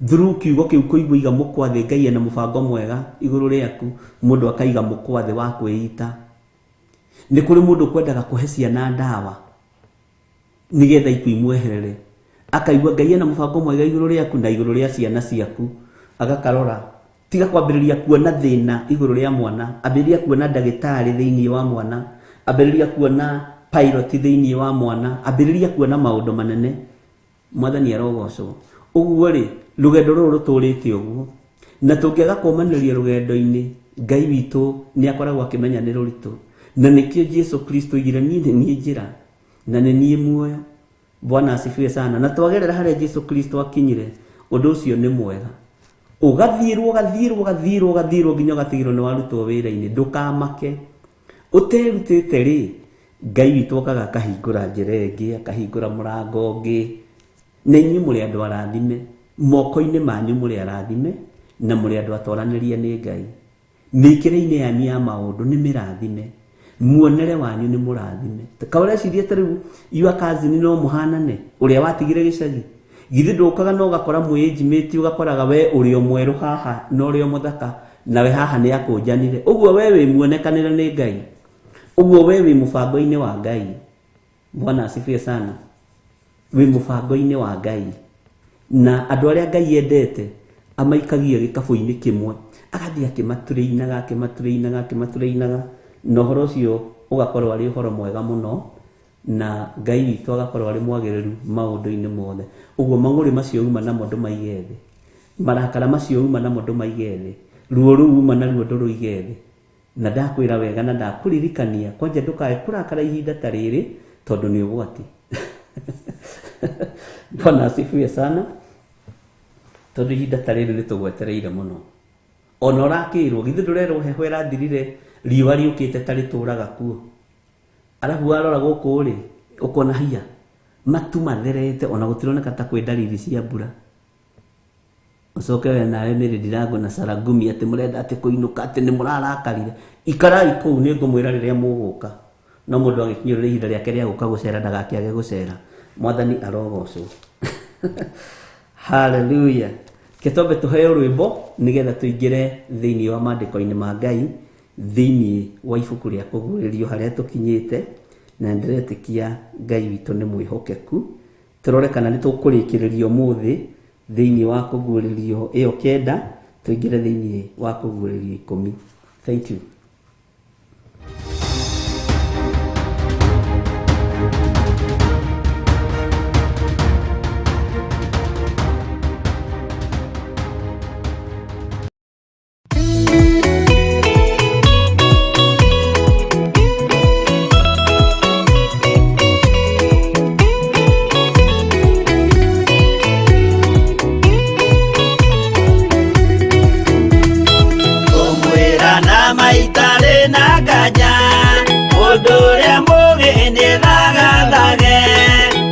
Through kiugo kĩu kũigua iga mũkwa thĩ Ngai ena mũbango mwega igũrũ rĩaku mũndũ akaiga mũkwa thĩ wa kwĩita. Nĩ kũrĩ mũndũ ũkwendaga kũhe ciana ndawa nĩgetha ikuũ imweherere. Akaigua Ngai ena mũbango mwega igũrũ rĩaku na igũrũ rĩa ciana ciaku. Agakarora. Tiga kwambĩrĩria kuona thĩna igũrũ rĩa mwana, ambĩrĩria kuona ndagĩtarĩ thĩinĩ wa mwana, ambĩrĩria kuona pilot thĩinĩ wa mwana, ambĩrĩria kuona maũndũ manene. Mwathani arogocwo. Ũguo rĩ, rũgendo rũrũ rũtũrĩte ũguo. Na tũngĩaga kũmanĩrĩria rũgendo-inĩ, Ngai witũ nĩ akoragwo akĩmenya nĩ rũritũ. Na nĩkĩo Jesu Kristo oigire niĩ nĩ niĩ njĩra na nĩ niĩ muoyo. Bwana asifiwe sana. Na twagerera harĩa Jesu Kristo akinyire, ũndũ ũcio nĩ mwega. Ũgathiĩrwo, ũgathiĩrwo, ũgathiĩrwo, ũgathiĩrwo nginya ũgatigĩrwo nĩ warutwo wĩra-inĩ. Ndũkamake. Ũterutĩte rĩ, Ngai witũ okaga akahingũra njĩra ĩngĩ, akahingũra mũrango ũngĩ. Na inyuĩ mũrĩ andũ arathime, moko-inĩ manyu mũrĩ arathime, na mũrĩ andũ atoranĩrie nĩ Ngai. Mĩkĩre-inĩ yanyu ya maũndũ nĩ mĩrathime. Muonere wanyu nĩ mũrathime. Ka ũreciria ta rĩu your cousin no mũhanane, ũrĩa watigire gĩcagi? Githĩ ndũkaga na ũgakora mwĩĩnjimĩtie ũgakoraga we ũrĩ o mwerũ haha na ũrĩ o mũthaka, nawe haha nĩ akũnjanire. Ũguo we wĩ muonekanĩre nĩ Ngai. Ũguo we wĩ mũbango-inĩ wa Ngai. Bwana asifiwe sana. Wĩ mũbango-inĩ wa Ngai. Na andũ arĩa Ngai endete amaikagia gĩkabũ-inĩ kĩmwe. Agathiĩ akĩmatũrĩinaga, akĩmatũrĩinaga, akĩmatũrĩinaga. Na ũhoro ũcio ũgakorwo arĩ ũhoro mwega mũno. Na Ngai witũ agakorwo arĩ mwagĩrĩru maũndũ-inĩ mothe. Ũguo mang'ũrĩ macio uma namo ndũmaige thĩ. Marakara macio uma namo ndũmaige thĩ. Ruo rũu uma naruo ndũrũige thĩ. Na ndakwĩra wega na ndakũririkania kwanja ndũkae kũrakara ihinda ta rĩrĩ tondũ nĩ ũgwati. Bwana asifiwe sana. Tondũ ihinda ta rĩrĩ nĩ tũgwetereire mũno. Ona ũrakĩrwo githĩ ndũrerwo heho ĩrathirire riũa rĩũkĩte ta rĩtũraga kuo. Arabu warora gũkũ rĩ, ũkona hiya matu matherete ona gũtironeka ta kwĩ ndariri cia mbura. Ũcoke we nawe Mary Ndirango na Sarah Ngumi atĩ mũrenda atĩ kũinũka atĩ nĩ mũrarakarire. Ikarai kũu nĩ ngũmwĩra rĩrĩa mũgũka. No mũndũ agĩkinyũrĩra ihinda rĩake rĩa gũka gũcera ndagakĩage gũcera. Mwathani arogocwo. Hallelujah. Ke twambe tũheo rwĩmbo nĩgetha tũingĩre thĩinĩ wa maandĩko-inĩ ma Ngai thĩinĩ wa ibuku rĩa kũguũrĩrio harĩa tũkinyĩte na ndĩretĩkia Ngai witũ nĩ mwĩhokeku. Tũrore kana nĩ tũkũrĩkĩrĩria ũmũthĩ thĩinĩ wa kũguũrĩrio ĩyo 9 tũingĩre thĩinĩ wa kũguũrĩrio 10. Thank you. Ngũmwĩra na maitarĩ na nganja, mũndũ ũrĩa mũũgĩ nĩ thagathage.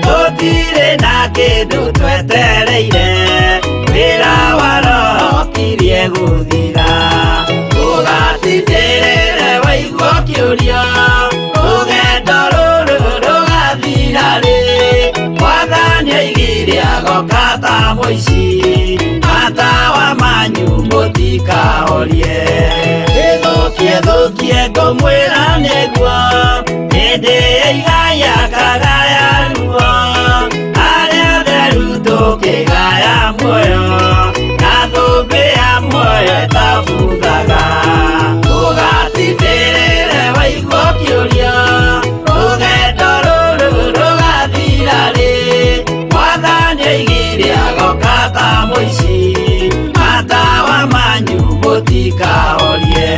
Tũtirĩ na kĩndũ twetereire, wĩra wa Roho ũkirie gũthira. Ũgatindĩrĩre waigua ũkĩũrio, rũgendo rũrũ rũgathira rĩ? Mwathani oigire agoka ta mũici, matawa manyu mũtikahorie. Ĩthũkie thũkie ngũmwĩra nĩguo, hĩndĩ ĩigaya kagaya ruo. Arĩa atheru tũkĩgaya muoyo, na thũmbĩ ya muoyo ĩtabuthaga. Ũgatindĩrĩre waigua ũkĩũrio, rũgendo rũrũ rũgathira rĩ? Mwathani oigire agoka ta mũici, matawa manyu mũtikahorie.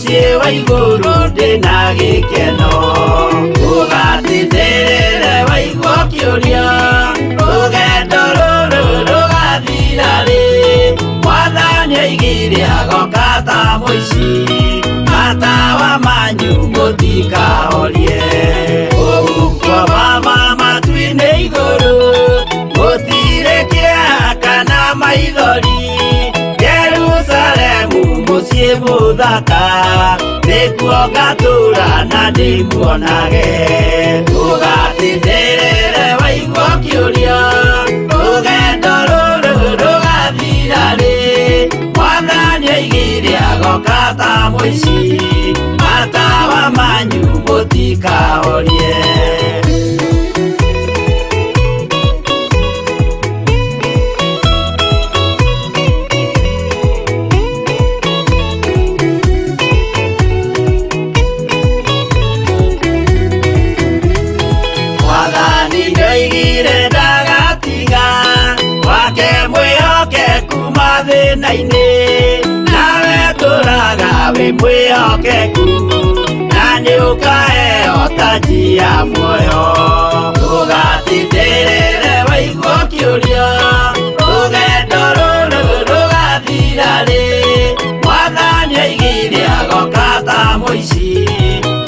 Mũciĩ wa igũrũ ndĩna gĩkeno. Ũgatindĩrĩre waigua ũkĩũria, rũgendo rũrũ rũgathira rĩ? Mwathani oigire agoka ta mũici, matawa manyu mũtikahorie. Kũu mama matu-inĩ igũrũ, gũtirĩ kĩeha kana maithori. Jerusalemu mũciĩ mũthaka, nĩkuo ngatũũra na ndĩmuonage. Ũgatindĩrĩre waigua ũkĩũria, rũgendo rũrũ rũgathira rĩ? Mwathani oigire agoka ta mũici, matawa manyu mũtikahorie. Mwathani nĩoigire ndagatiga wake mwĩhokeku mathĩna-inĩ, nawe tũraga wĩ mwĩhokeku, na nĩũkaheo taji ya muoyo. Ũgatindĩrĩre waigua ũkĩũria, rũgendo rũrũ rũgathira rĩ? Mwathani oigire agoka ta mũici,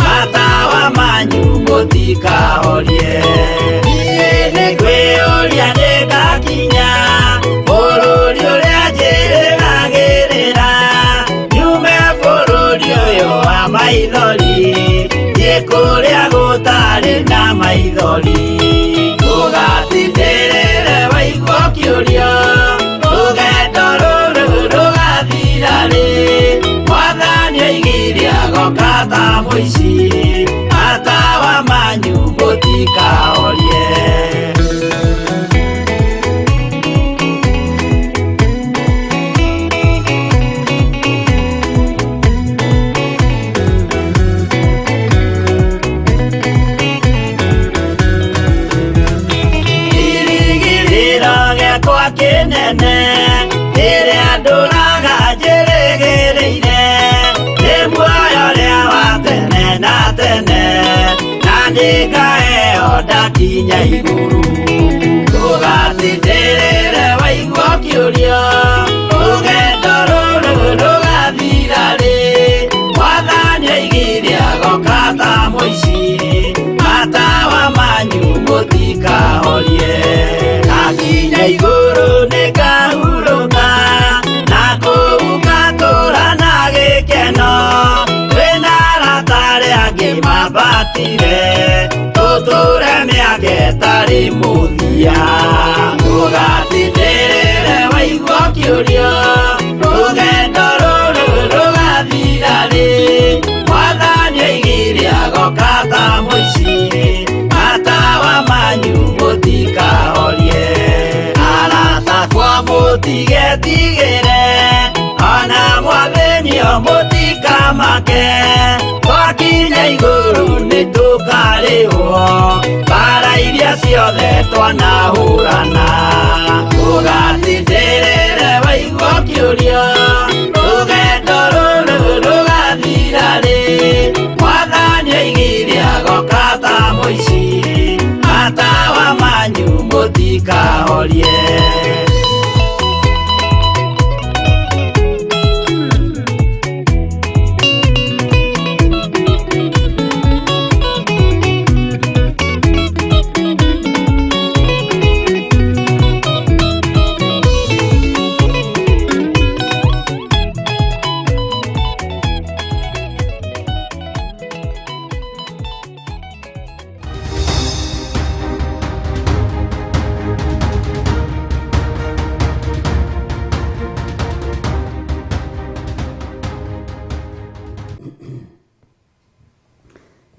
matawa manyu mũtikahorie. Niĩ nĩngwĩyũria nĩngakinya bũrũri ũrĩa njĩrĩgagĩrĩra, nyume bũrũri ũyũ wa maithori, thiĩ kũrĩa gũtarĩ na maithori. Ũgatindĩrĩre waigua ũkĩũria, rũgendo rũrũ rũgathira rĩ? Mwathani oigire agoka ta mũici, matawa manyu mũtikahorie. Kĩrĩgĩrĩro gĩakwa kĩnene kĩrĩa ndũraga njĩrĩgĩrĩire, nĩ muoyo ũrĩa wa tene na tene, na nĩngaheo ndakinya igũrũ. Ũgatindĩrĩre waigua ũkĩũria, rũgendo rũrũ rũgathira rĩ? Mwathani oigire agoka ta mũici, matawa manyu mũtikahorie. Ndakinya igũrũ nĩngahurũka, na kũu ngatũũra na gĩkeno. Twĩna arata arĩa angĩ mambatire, tũtũũre mĩaka ĩtarĩ mũthia. Ũgatindĩrĩre waigua ũkĩũria, rũgendo rũrũ rũgathira rĩ? Mwathani oigire agoka ta mũici, matawa manyu mũtikahorie. Arata akwa mũtigetigĩre, ona mwathĩnio mũtikamake, twakinya igũrũ nĩtũkarĩhwo mbara iria ciothe twanahũrana. Ũgatindĩrĩre waigua ũkĩũria, rũgendo rũrũ rũgathira rĩ? Mwathani oigire agoka ta mũici, matawa manyu mũtikahorie.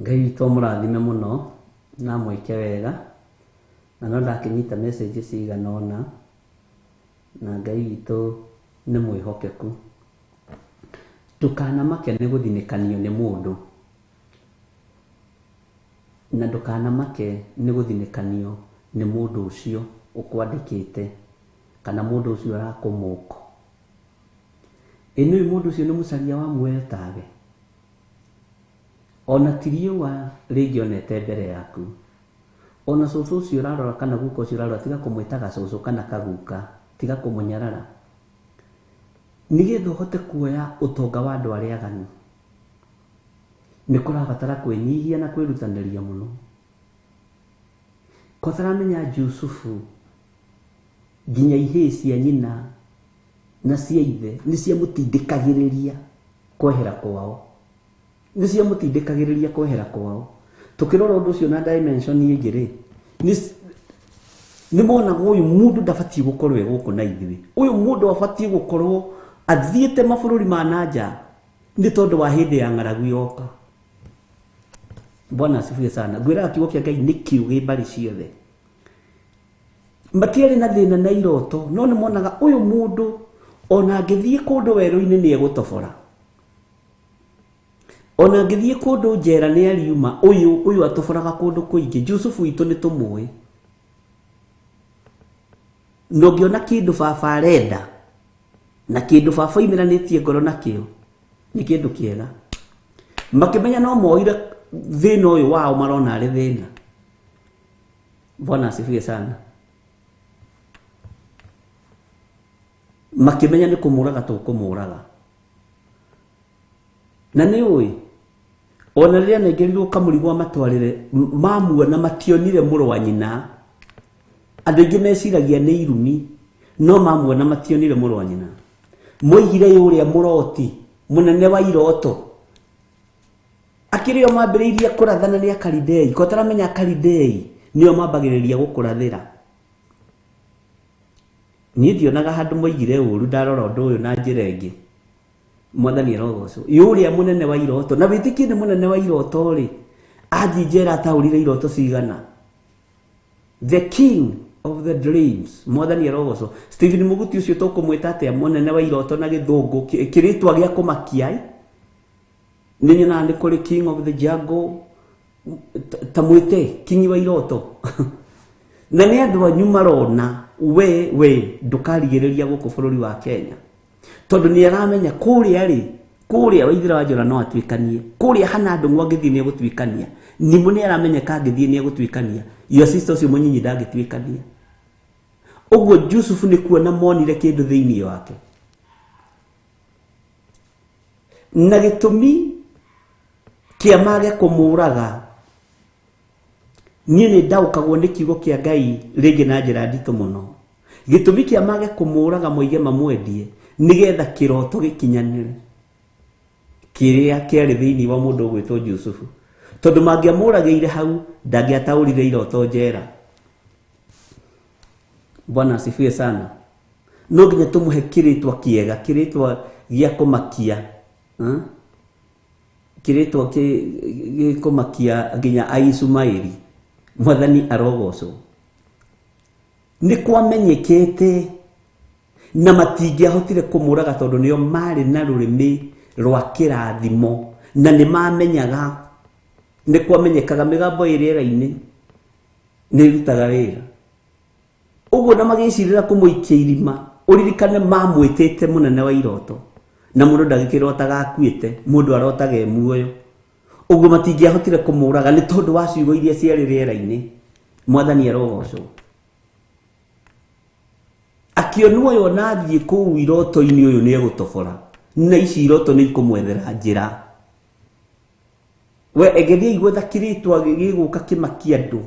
Ngai witũ amũrathime mũno na amwĩke wega, na no ndakĩnyita message cigana ũna, na Ngai witũ nĩ mwĩhokeku. Ndũkanamake nĩ gũthinĩkanio nĩ mũndũ, na ndũkanamake nĩ gũthinĩkanio nĩ mũndũ ũcio ũkwandĩkĩte kana mũndũ ũcio ũrakũmũko. Ĩ nĩũĩ mũndũ ũcio nĩ mũcaria wa muoyo tawe? Ona ti riũa rĩngĩonete mbere yaku. Ona cũcũ ũcio ũrarora kana guka ũcio ũrarora tiga kũmwĩtaga cũcũ kana kaguka, tiga kũmũnyarara. Nĩgetha ũhote kuoya ũtonga wa andũ arĩa aganu, nĩ kũrabatara kwĩnyihia na kwĩrutanĩria mũno. Ko ũtaramenya Jusufu nginya ihĩĩ cia nyina na cia ithe nĩ ciamũtindĩkagĩrĩria kwehera kwao. Nĩ ciamũtindĩkagĩrĩria kwehera kwao. Tũkĩrora ũndũ ũcio na dimension ĩngĩ rĩ, nĩ monaga ũyũ mũndũ ndabatiĩ gũkorwo e gũkũ na ithuĩ. Ũyũ mũndũ abatiĩ gũkorwo athiĩte mabũrũri ma na nja nĩ tondũ wa hĩndĩ ya ng'aragu yoka. Bwana asifiwe sana. Ngwĩraga kiugo kĩa Ngai nĩ kĩũgĩ mbarĩ ciothe. Matiarĩ na thĩna na iroto, no nĩ monaga ũyũ mũndũ ona angĩthiĩ kũndũ werũ-inĩ nĩ egũtobora. Ona angĩthiĩ kũndũ njera nĩ ariuma, ũyũ ũyũ atoboraga kũndũ kũingĩ. Jusufu witũ nĩ tũmũĩ. Na ũngĩona kĩndũ baba arenda na kĩndũ baba oimĩranĩtie ngoro nakĩo nĩ kĩndũ kĩega. Makĩmenya no moire thĩna ũyũ wao marona arĩ thĩna. Bwana asifiwe sana. Makĩmenya nĩ kũmũraga tũkũmũraga. Na nĩ ũĩ ona rĩrĩa anengerirwo kamũrigo amatwarĩre, mamuona mationire mũrũ wa nyina. Andũ aingĩ meciragia nĩ irumi, no mamuona mationire mũrũ wa nyina. Moigire ũrĩa mũroti mũnene wa iroto akĩrĩ o mambĩrĩirie kũrathana nĩ Akalidei. Ko ũtaramenya Akalidei nĩo mambagĩrĩria gũkũrathĩra. Niĩ ndionaga handũ moigire ũru ndarora ũndũ ũyũ na njĩra ĩngĩ. Mwathani arogocwo. Ũrĩa mũnene wa iroto na wĩtĩkie nĩ mũnene wa iroto rĩ, athiĩ njera ataũrire iroto cigana. The king of the dreams. Mwathani arogocwo. Stephen Muguti ũcio tũkũmwĩta atĩa mũnene wa iroto na gĩthũngũ kĩrĩtwa gĩa kũmakia? Nĩ nyonaga nĩ kũrĩ king of the jungle, ta mwĩte king wa iroto. Na nĩ andũ anyu marona we ndũkarigĩrĩria gũkũ bũrũri wa Kenya. Tondũ nĩ aramenya kũrĩa rĩ, kũrĩa Waithĩra wa Njora no atuĩkanie, kũrĩa hana ndũng'ũ angĩthiĩ nĩ egũtuĩkania, Nimũ nĩ aramenyeka angĩthiĩ nĩ egũtuĩkania, your sister ũcio mũnyinyi ndangĩtuĩkania. Ũguo Jusufu nĩ kuona monire kĩndũ thĩinĩ wake. Na gĩtũmi kĩa mage kũmũraga, niĩ nĩ ndaũkagwo nĩ kiugo kĩa Ngai rĩngĩ na njĩra nditũ mũno. Gĩtũmi kĩa mage kũmũraga moige mamwendie nĩgetha kĩroto gĩkinyanĩre kĩrĩa kĩarĩ thĩinĩ wa mũndũ ũgwĩtwo Jusufu. Tondũ mangĩamũragĩire hau ndangĩataũrire iroto njera. Bwana asifiwe sana. No nginya tũmũhe kĩrĩtwa kĩega, kĩrĩtwa gĩa kũmakia, kĩrĩtwa gĩkũmakia nginya Aisumaeli. Mwathani arogocwo. Nĩ kwamenyekete na matingĩahotire kũmũraga tondũ nĩo marĩ na rũrĩmĩ rwa kĩrathimo na nĩ mamenyaga, nĩ kwamenyekaga mĩgambo ĩ rĩera-inĩ nĩ ĩrutaga wĩra. Ũguo na magĩcirĩra kũmũikia irima, ũririkane mamwĩtĩte mũnene wa iroto, na mũndũ ndagĩkĩrotaga akuĩte, mũndũ arotaga e muoyo. Ũguo matingĩahotire kũmũraga nĩ tondũ wa ciugo iria ciarĩ rĩera-inĩ. Mwathani arogocwo. Akĩonwo ũyũ ona athiĩ kũu iroto-inĩ ũyũ nĩ egũtobora, na ici iroto nĩ ikũmwethera njĩra. We egeria igwetha kĩrĩtwa gĩgũka kĩmakia andũ.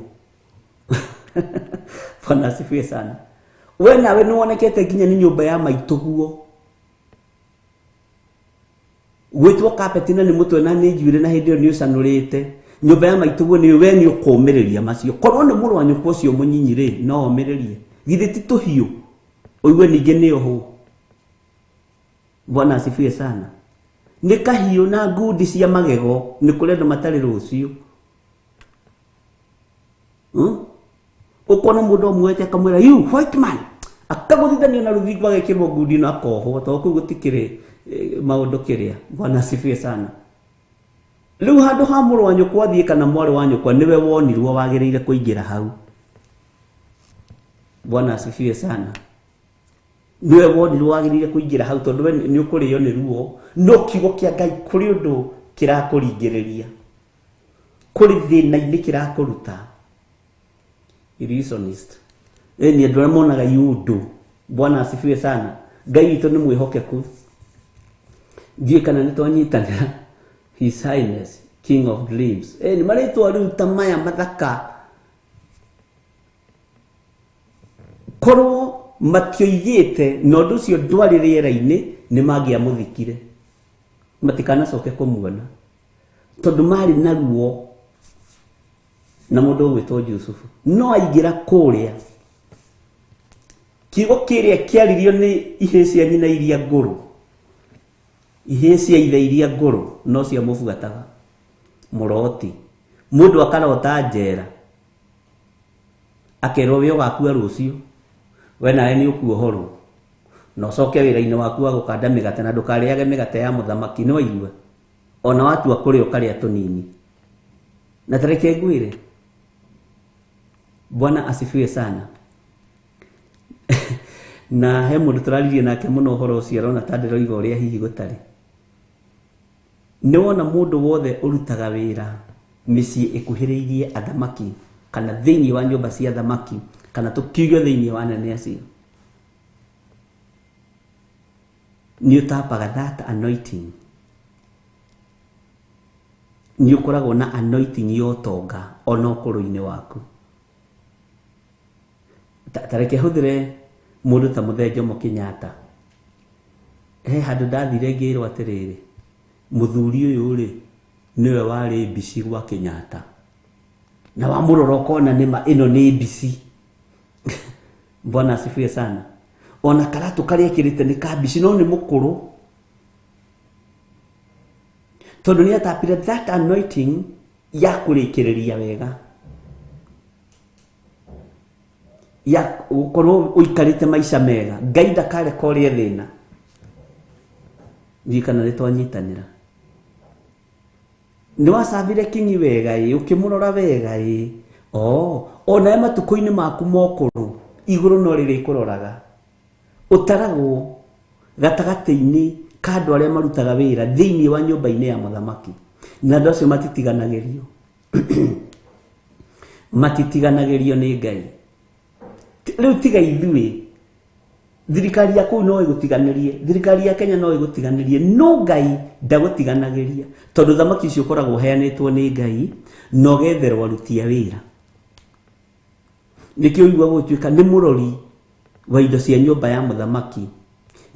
Bwana asifiwe sana. We nawe nĩ wonekete nginya nĩ nyũmba ya maitũguo. Gwĩtwo carpet na nĩ mũtwe na nĩ njuĩrĩ na hĩndĩ ĩyo nĩ ũcanũrĩte. Nyũmba ya maitũguo nĩ we nĩ ũkũmĩrĩria macio. Korwo nĩ mũrũ wa nyũkwa ũcio mũnyinyi rĩ, no omĩrĩrie. Githĩ ti tũhiũ? Ũigue ningĩ nĩ ũhũ. Bwana asifiwe sana. Nĩ kahiũ na ngundi cia magego, nĩ kũrĩ andũ matarĩ rũciũ. Ũkona mũndũ amwete akamwĩra you white man, akagũthithania na rũthingo agekĩrwo ngundi na akohwo, tondũ kũu gũtikĩrĩ maũndũ kĩrĩa. Bwana asifiwe sana. Rĩu handũ ha mũrũ wa nyũkwa athiĩ kana mwarĩ wa nyũkwa, nĩwe wonirwo wagĩrĩire kũingĩra hau. Bwana asifiwe sana. Nĩwe wonirwo wagĩrĩire kũingĩra hau tondũ we nĩ ũkũrĩo nĩ ruo, no kiugo kĩa Ngai kũrĩ ũndũ kĩrakũringĩrĩria. Kũrĩ thĩna-inĩ kĩrakũruta. Illusionist. Ĩni andũ arĩa monaga iũndũ. Bwana asifiwe sana. Ngai witũ nĩ mwĩhokeku. Ndiũĩ kana nĩ twanyitanĩra. His Highness King of Dreams. Ĩni marĩtwa rĩu ta maya mathaka korwo matioigĩte na ũndũ ũcio ndwarĩ rĩera-inĩ nĩ mangĩamũthikire matikanacoke kũmuona tondũ marĩ na ruo na mũndũ ũgwĩtwo Jusufu no aingĩra kũrĩa kiugo kĩrĩa kĩaririo nĩ ihĩĩ cia nyina iria ngũrũ ihĩĩ cia ithe iria ngũrũ no ciamũbuataga mũroti mũndũ akarota njera akerwo we ũgakua rũciũ we nawe nĩ ũkuohorwo na ũcoke wĩra-inĩ waku wa gũkanda mĩgate na ndũkarĩage mĩgate ya mũthamaki nĩ waigua ona watua kũrĩa ũkarĩa tũnini na tareke ngwĩre bwana asifiwe sana na he mũndũ tũraririe nake mũno ũhoro ũcio arona ta ndĩroiga ũrĩa hihi gũtarĩ nĩ wona mũndũ wothe ũrutaga wĩra mĩciĩ ĩkuhĩrĩirie athamaki kana thĩinĩ wa nyũmba cia athamaki kana tũkiuge thĩinĩ wa anene acio nĩ ũtapaga that anointing nĩ ũkoragwo na anointing ya ũtonga ona ũkũrũ-inĩ waku ta reke hũthĩre mũndũ ta mũthee Jomo Kenyatta he handũ ndathire ngĩrwo atĩrĩrĩ mũthuri ũyũ rĩ nĩwe warĩ mbici gwa Kenyatta na wamũrora ũkona nĩma ĩno nĩ mbici bwana asifiwe sana ona karatũ karĩa ekĩrĩte nĩ ka mbici no nĩ mũkũrũ tondũ nĩ atapire that anointing ya kũrĩkĩrĩria wega ya gũkorwo ũikarĩte maica mega ngai ndakareka ũrĩe thĩna ndiũĩ kana nĩ twanyitanĩra nĩ wacabire kinyi wega ĩ ũkĩmũrora wega ĩ o onawe matukũ-inĩ maku mokũrũ igũrũ no rĩrĩkũroraga ũtaragwo gatagatĩ-inĩ ka andũ arĩa marutaga wĩra thĩinĩ wa nyũmba-inĩ ya mũthamaki na andũ acio matitiganagĩrio matitiganagĩrio nĩ ngai rĩu tiga ithuĩ thirikari ya kũu no ĩgũtiganĩrie thirikari ya Kenya no ĩgũtiganĩrie no ngai ndagũtiganagĩria tondũ thamaki icio ũkoragwo ũheanĩtwo nĩ ngai na ũgetherwo aruti a wĩra nĩkĩo ũigua gũtuĩka nĩ mũrori wa indo cia nyũmba ya mũthamaki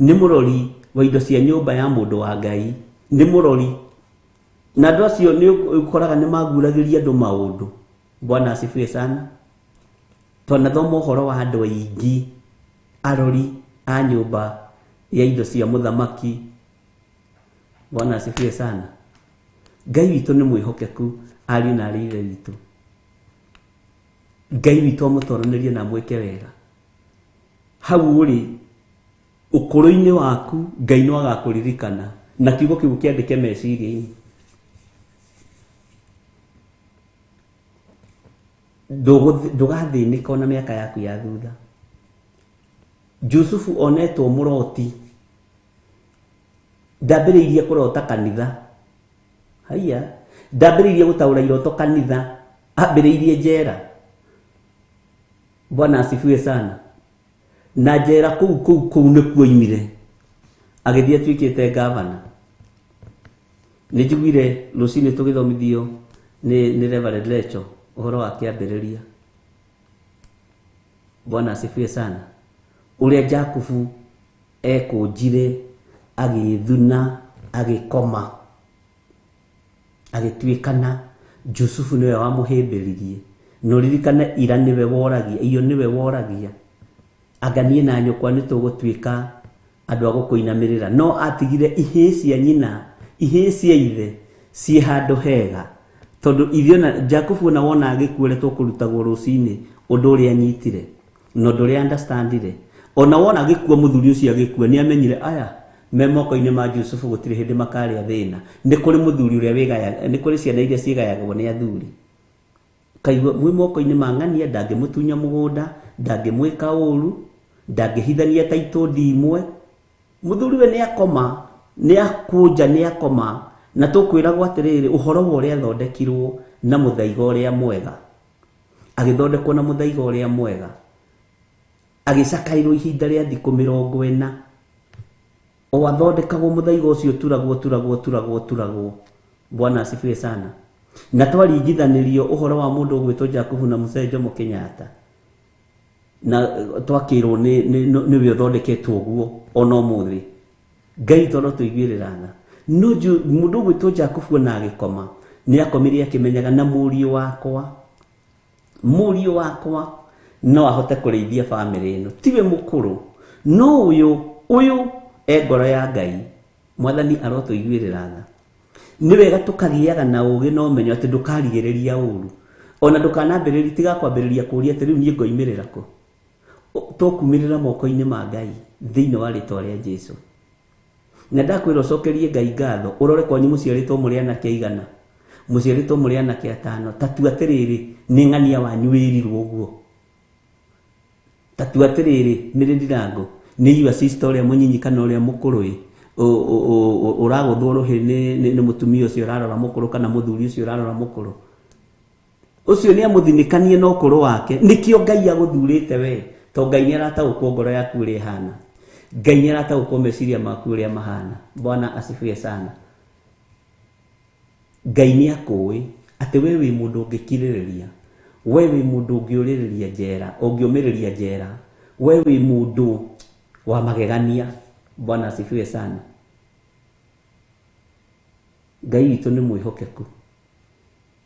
nĩ mũrori wa indo cia nyũmba ya mũndũ wa ngai nĩ mũrori na andũ acio nĩ ũkoraga nĩ maguragĩria andũ maũndũ bwana asifiwe sana twanathoma ũhoro wa andũ aingĩ arori a nyũmba ya indo cia mũthamaki bwana asifiwe sana ngai witũ nĩ mwĩhokeku ariũ na arĩ ithe witũ ngai witũ amũtoranĩrie na amwĩke wega hau ũrĩ ũkũrũ-inĩ waku ngai no agakũririkana na kiugo kĩu kĩandĩke meciria-inĩ ndũgathĩnĩka ona mĩaka yaku ya thutha Jusufu onetwo mũroti ndambĩrĩirie kũrota kanitha haiya ndambĩrĩirie gũtaũra iroto kanitha ambĩrĩirie njera bwana asifiwe sana na njera kũu kũu kũu nĩkuo oimire agĩthiĩ atuĩkĩte gavana nĩ njiguire rũcinĩ tũgĩthomithio nĩ nĩ Reverend Lecho ũhoro wa kĩambĩrĩria bwana asifiwe sana ũrĩa Jakubu ekũnjire agĩthuna agĩkoma agĩtuĩkana Jusufu nĩwe wamũhĩmbĩririe na ũririkane ira nĩwe woragia iyo nĩwe woragia anga niĩ na nyũkwa nĩ tũgũtuĩka andũ a gũkũinamĩrĩra no atigire ihĩĩ cia nyina ihĩĩ cia ithe ciĩ handũ hega tondũ ithuĩ ona Jakubu ona wona agĩkua ũrĩa tũkũrutagwo rũcinĩ ũndũ ũrĩa anyitire na ũndũ ũrĩa understandire ona wona agĩkua mũthuri ũcio agĩkua nĩ amenyire aya me moko-inĩ ma Jusufu gũtirĩ hĩndĩ makarĩa thĩna nĩ kũrĩ mũthuri ũrĩa wĩgayaga nĩ kũrĩ ciana iria ciĩgayagwo nĩ athuri kaigua mwĩ moko-inĩ ma ng'ania ndangĩmũtunya mũgũnda ndangĩmwĩka ũru ndangĩhithania taitũ ndimwe mũthuri we nĩ akoma nĩ akũnja nĩ akoma na tũkwĩragwo atĩrĩrĩ ũhoro wa ũrĩa athondekirwo na mũthaiga ũrĩa mwega, agĩthondekwo na mũthaiga ũrĩa mwega, agĩcakaĩrwo ihinda rĩa thikũ 40, o athondekagwo mũthaiga ũcio turagwo turagwo turagwo turagwo. Bwana asifiwe sana. Na twaringithanĩrio ũhoro wa mũndũ ũgwĩtwo Jakubu na Mzee Jomo Kenyatta, na twakĩrwo nĩwe ũthondeketwo ũguo ona ũmũthĩ. Ngai toro tũiguĩrĩra tha. No mũndũ ũgwĩtwo Jakubu ona agĩkoma nĩ akomire akĩmenyaga na mũriũ wakwa no ahote kũrĩithia bamĩrĩ ĩno, tiwe mũkũrũ, no ũyũ e ngoro ya Ngai. Mwathani arotũiguĩrĩra tha. Nĩ wega tũkagĩaga na ũũgĩ na ũmenyo atĩ ndũkarigĩrĩria ũru, ona ndũkanambĩrĩria, tiga kwambĩrĩria kũũria atĩ rĩu niĩ ngoimĩrĩra kũ. Tũkumĩrĩra moko-inĩ ma Ngai thĩinĩ wa rĩtwa rĩa Jesũ. Na ndakwĩra ũcokerie Ngai ngatho, ũrore kwanyu mũciarĩtwo mũrĩ anake aigana, mũciarĩtwo mũrĩ anake atano, ta tua atĩrĩrĩ nĩ ng'ania wanyu wĩrirwo ũguo, ta tua atĩrĩrĩ nĩ rĩndirango nĩ your sister ũrĩa mũnyinyi kana ũrĩa mũkũrũ ĩ ũragũthwo rũhĩ nĩ mũtumia ũcio ũrarora mũkũrũ kana mũthuri ũcio ũrarora mũkũrũ ũcio nĩ amũthinĩkanie na ũkũrũ wake. Nĩkĩo Ngai agũthurĩte we, to Ngai nĩ arataũkwo ngoro yaku ũrĩa ĩhana, Ngai nĩ arataũkwo meciria maku ũrĩa mahana. Bwana asifiwe sana. Ngai nĩ akũĩ atĩ we wĩ mũndũ ũngĩkirĩrĩria, we wĩ mũndũ ũngĩũrĩrĩria njera, ũngĩũmĩrĩria njera, we wĩ mũndũ wa magegania. Bwana asifiwe sana. Ngai witũ nĩ mwĩhokeku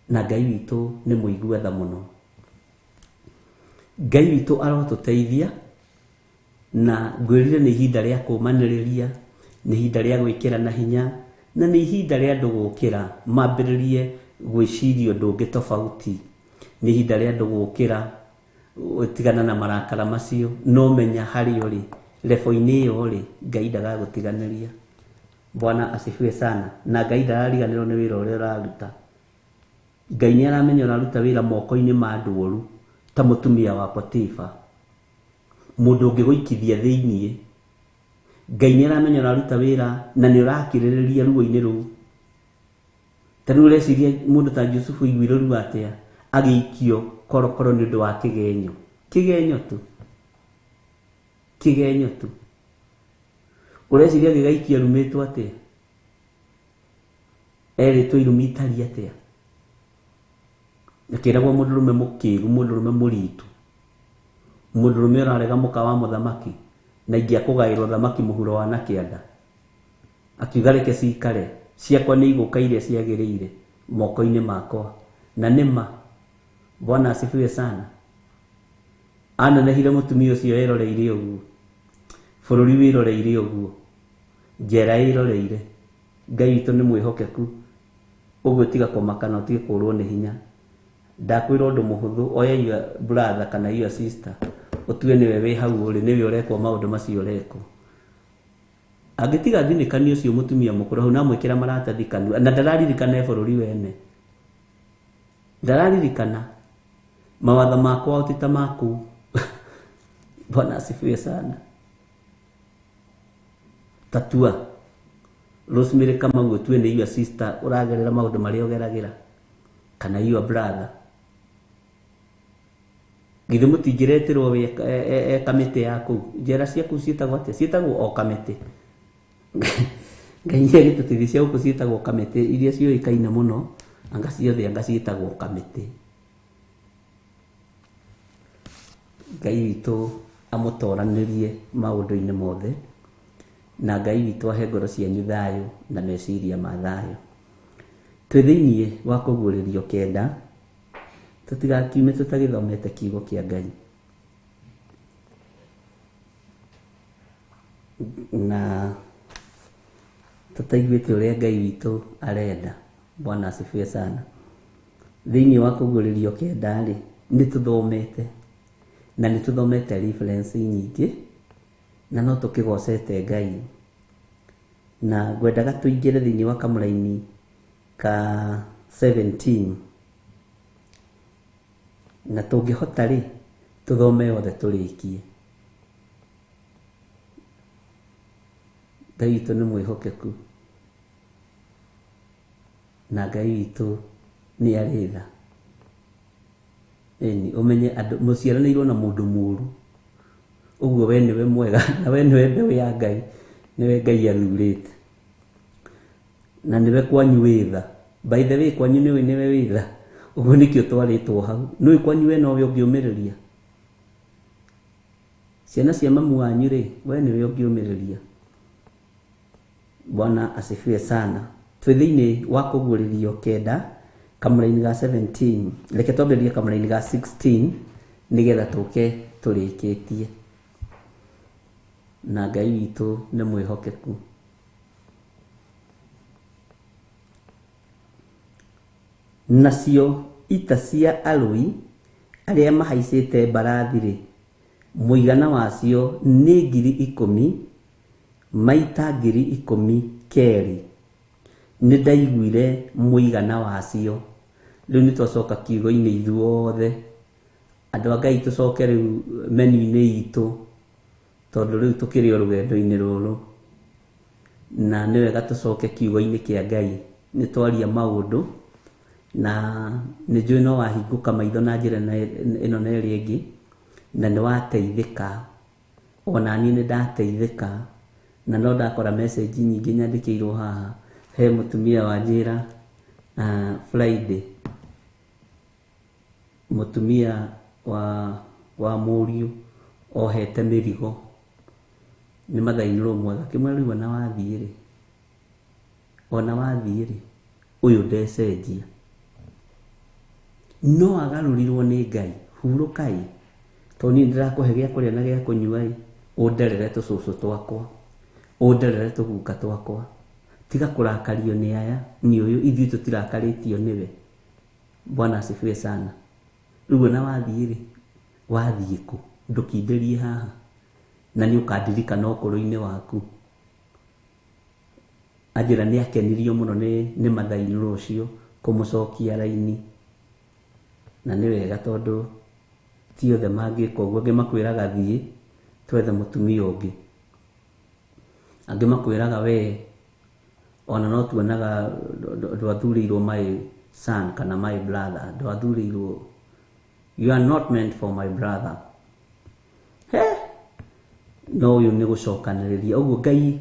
na Ngai witũ nĩ mũigua tha mũno. Ngai witũ arotũteithia, na ngwĩrire nĩ ihinda rĩa kũũmanĩrĩria, nĩ ihinda rĩa gwĩkĩra na hinya, na nĩ ihinda rĩa andũ gũkĩra mambĩrĩrie gwĩciria ũndũ ũngĩ tofauti. Nĩ ihinda rĩa andũ gũkĩra tigana na marakara macio, no menya harĩa ũrĩ lebo-inĩ ĩyo rĩ, Ngai ndagagũtiganĩria. Bwana asifiwe sana. Na Ngai ndarariganĩrwo nĩ wĩra ũrĩa ũraruta. Ngai nĩ aramenya ũraruta wĩra moko-inĩ ma andũ oru ta mũtumia wa Potifa, mũndũ ũngĩgũikithia thĩiniĩ. Ngai nĩ aramenya ũraruta wĩra na nĩ ũrakirĩrĩria ruo-inĩ rũu. Ta rĩu ũreciria mũndũ ta Jusufu aiguire ruo atĩa agĩikio korokoro nĩ ũndũ wa kĩgenyo. Kĩgenyo tu, kĩgenyo tu. Ũreciria gĩgaikia rumĩtwo atĩa? Erĩtwo irumi itariĩ atĩa? Akĩragwo mũndũrũme mũkĩgu, mũndũrũme mũritu, mũndũrũme ũrarega mũka wa mũthamaki na ingĩakũgaĩrwo thamaki mũhuro wa na kĩanda. Akiuga reke cikare, ciakwa nĩ igũka iria ciagĩrĩire moko-inĩ makwa. Na nĩma, Bwana asifiwe sana. Anenehire mũtumia ũcio eroreire ũguo, bũrũri wĩroreire ũguo, njera ĩroreire. Ngai witũ nĩ mwĩhokeku, ũguo tiga kũmaka na ũtige kũũrwo nĩ hinya. Ndakwĩra ũndũ mũhũthũ, oya your brother kana your sister, ũtue nĩwe wĩ hau ũrĩ, nĩwe ũrekwo maũndũ macio ũrekwo. Angĩtiga thinĩkani ũcio mũtumia mũkũrũ hau na amwĩkĩra maratathi kanua, na ndararirikana e bũrũri wene, ndararirikana mawatho makwa ti ta maku. Bwana asifiwe sana. Tatua Rosemary Kamau ũtue nĩ your sister ũragerera maũndũ marĩa ũgeragĩra, kana your brother. Githĩ mũtingĩretĩrwo wĩ kamĩtĩ ya kũu? Njera cia kũu ciĩtagwo atĩa? Ciĩtagwo o kamĩtĩ. Ngai nĩ agĩtũteithia, cia gũkũ ciĩtagwo kamĩtĩ, iria ciũĩkaine mũno, anga ciothe anga ciĩtagwo kamĩtĩ. Ngai witũ amũtoranĩrie maũndũ-inĩ mothe, na Ngai witũ ahe ngoro cianyu thayũ na meciria ma thayũ. Twĩ thĩiniĩ wa kũguũrĩrio 9, tũtigakiume tũtagĩthomete kiugo kĩa Ngai. Na tũtaiguĩte ũrĩa Ngai witũ arenda. Bwana asifiwe sana. Thĩiniĩ wa kũguũrĩrio 9 rĩ, nĩ tũthomete, na nĩ tũthomete reference nyingĩ, na no tũkĩgocete Ngai. Na ngwendaga tũingĩre thĩiniĩ wa kamũraini ka 17, na tũngĩhota rĩ, tũthome yothe tũrĩkie. Ngai witũ nĩ mwĩhokeku, na Ngai witũ Nĩ arĩ tha. Ĩni ũmenye andũ mũciaranĩirwo na mũndũ mũru, ũguo we nĩwe mwega na we nĩwe mbeũ ya Ngai, nĩwe Ngai athurĩte, na nĩwe kwanyu wĩ tha. By the way, kwanyu nĩwe nĩwe wĩ tha, ũguo nĩkĩo twarĩtwo hau. Nĩũĩ kwanyu we nowe ũngĩũmĩrĩria ciana cia mamu wanyu rĩ, we nĩwe ũngĩũmĩrĩria. Bwana asifiwe sana. Twĩ thĩinĩ wa kũguũrĩrio 9 kamũraini ga 17. Reke twambĩrĩrie kamũraini ga 16 nĩgetha tũke tũrĩkĩtie. Na Ngai witũ nĩ mwĩhokeku. Nacio ita cia arũi arĩa mahaicĩte mbarathi-rĩ, mũigana wacio nĩ 10,000 maita 10,000 kerĩ. Nĩ ndaiguire mũigana wacio. Rĩu nĩ twacoka kiugo-inĩ ithuothe. Andũ a Ngai tũcoke rĩu menu-inĩ itũ, tondũ rĩu tũkĩrĩ o rũgendo-inĩ rũrũ. Na nĩ wega tũcoke kiugo-inĩ kĩa Ngai. Nĩ twaria maũndũ, na nĩ njũĩ no wahingũka maitho na njĩra ĩno na ĩrĩa ĩngĩ, na nĩ wateithĩka. Ona niĩ nĩ ndateithĩka, na no ndakora message nyingĩ nyandĩkĩirwo haha. He mũtumia wanjĩra, Friday, mũtumia wa mũriũ ohete mĩrigo nĩ mathainĩrwo mwega, akĩmwĩra rĩu ona wathiĩ rĩ, ona wathiĩ rĩ, ũyũ ndecenjia. No agarũrirwo nĩ Ngai. Hurũkai, tondũ niĩ ndĩrakũhe gĩa kũrĩa na gĩa kũnyua ĩ, ũnderere tũcũcũ twakwa, ũnderere tũguka twakwa, tiga kũrakario nĩ aya, nĩ ũyũ, ithuĩ tũtirakarĩtio nĩwe. Bwana asifiwe sana. Rĩu ona wathiĩ rĩ, wathiĩ kũ? Ndũkindĩrie haha, na nĩ ũkandirikana ũkũrũ-inĩ waku. Anjĩra nĩ akenirio mũno nĩ mathainĩrwo ũcio kũmũcokia raini. Na nĩ wega tondũ ti othe mangĩka ũguo. Angĩ makwĩraga thiĩ twethe mũtumia ũngĩ, angĩ makwĩraga we ona no tuonaga ndwathurĩirwo my son kana my brother, ndwathurĩirwo, you are not meant for my brother. He, no ũyũ nĩ gũcokanĩrĩria. Ũguo Ngai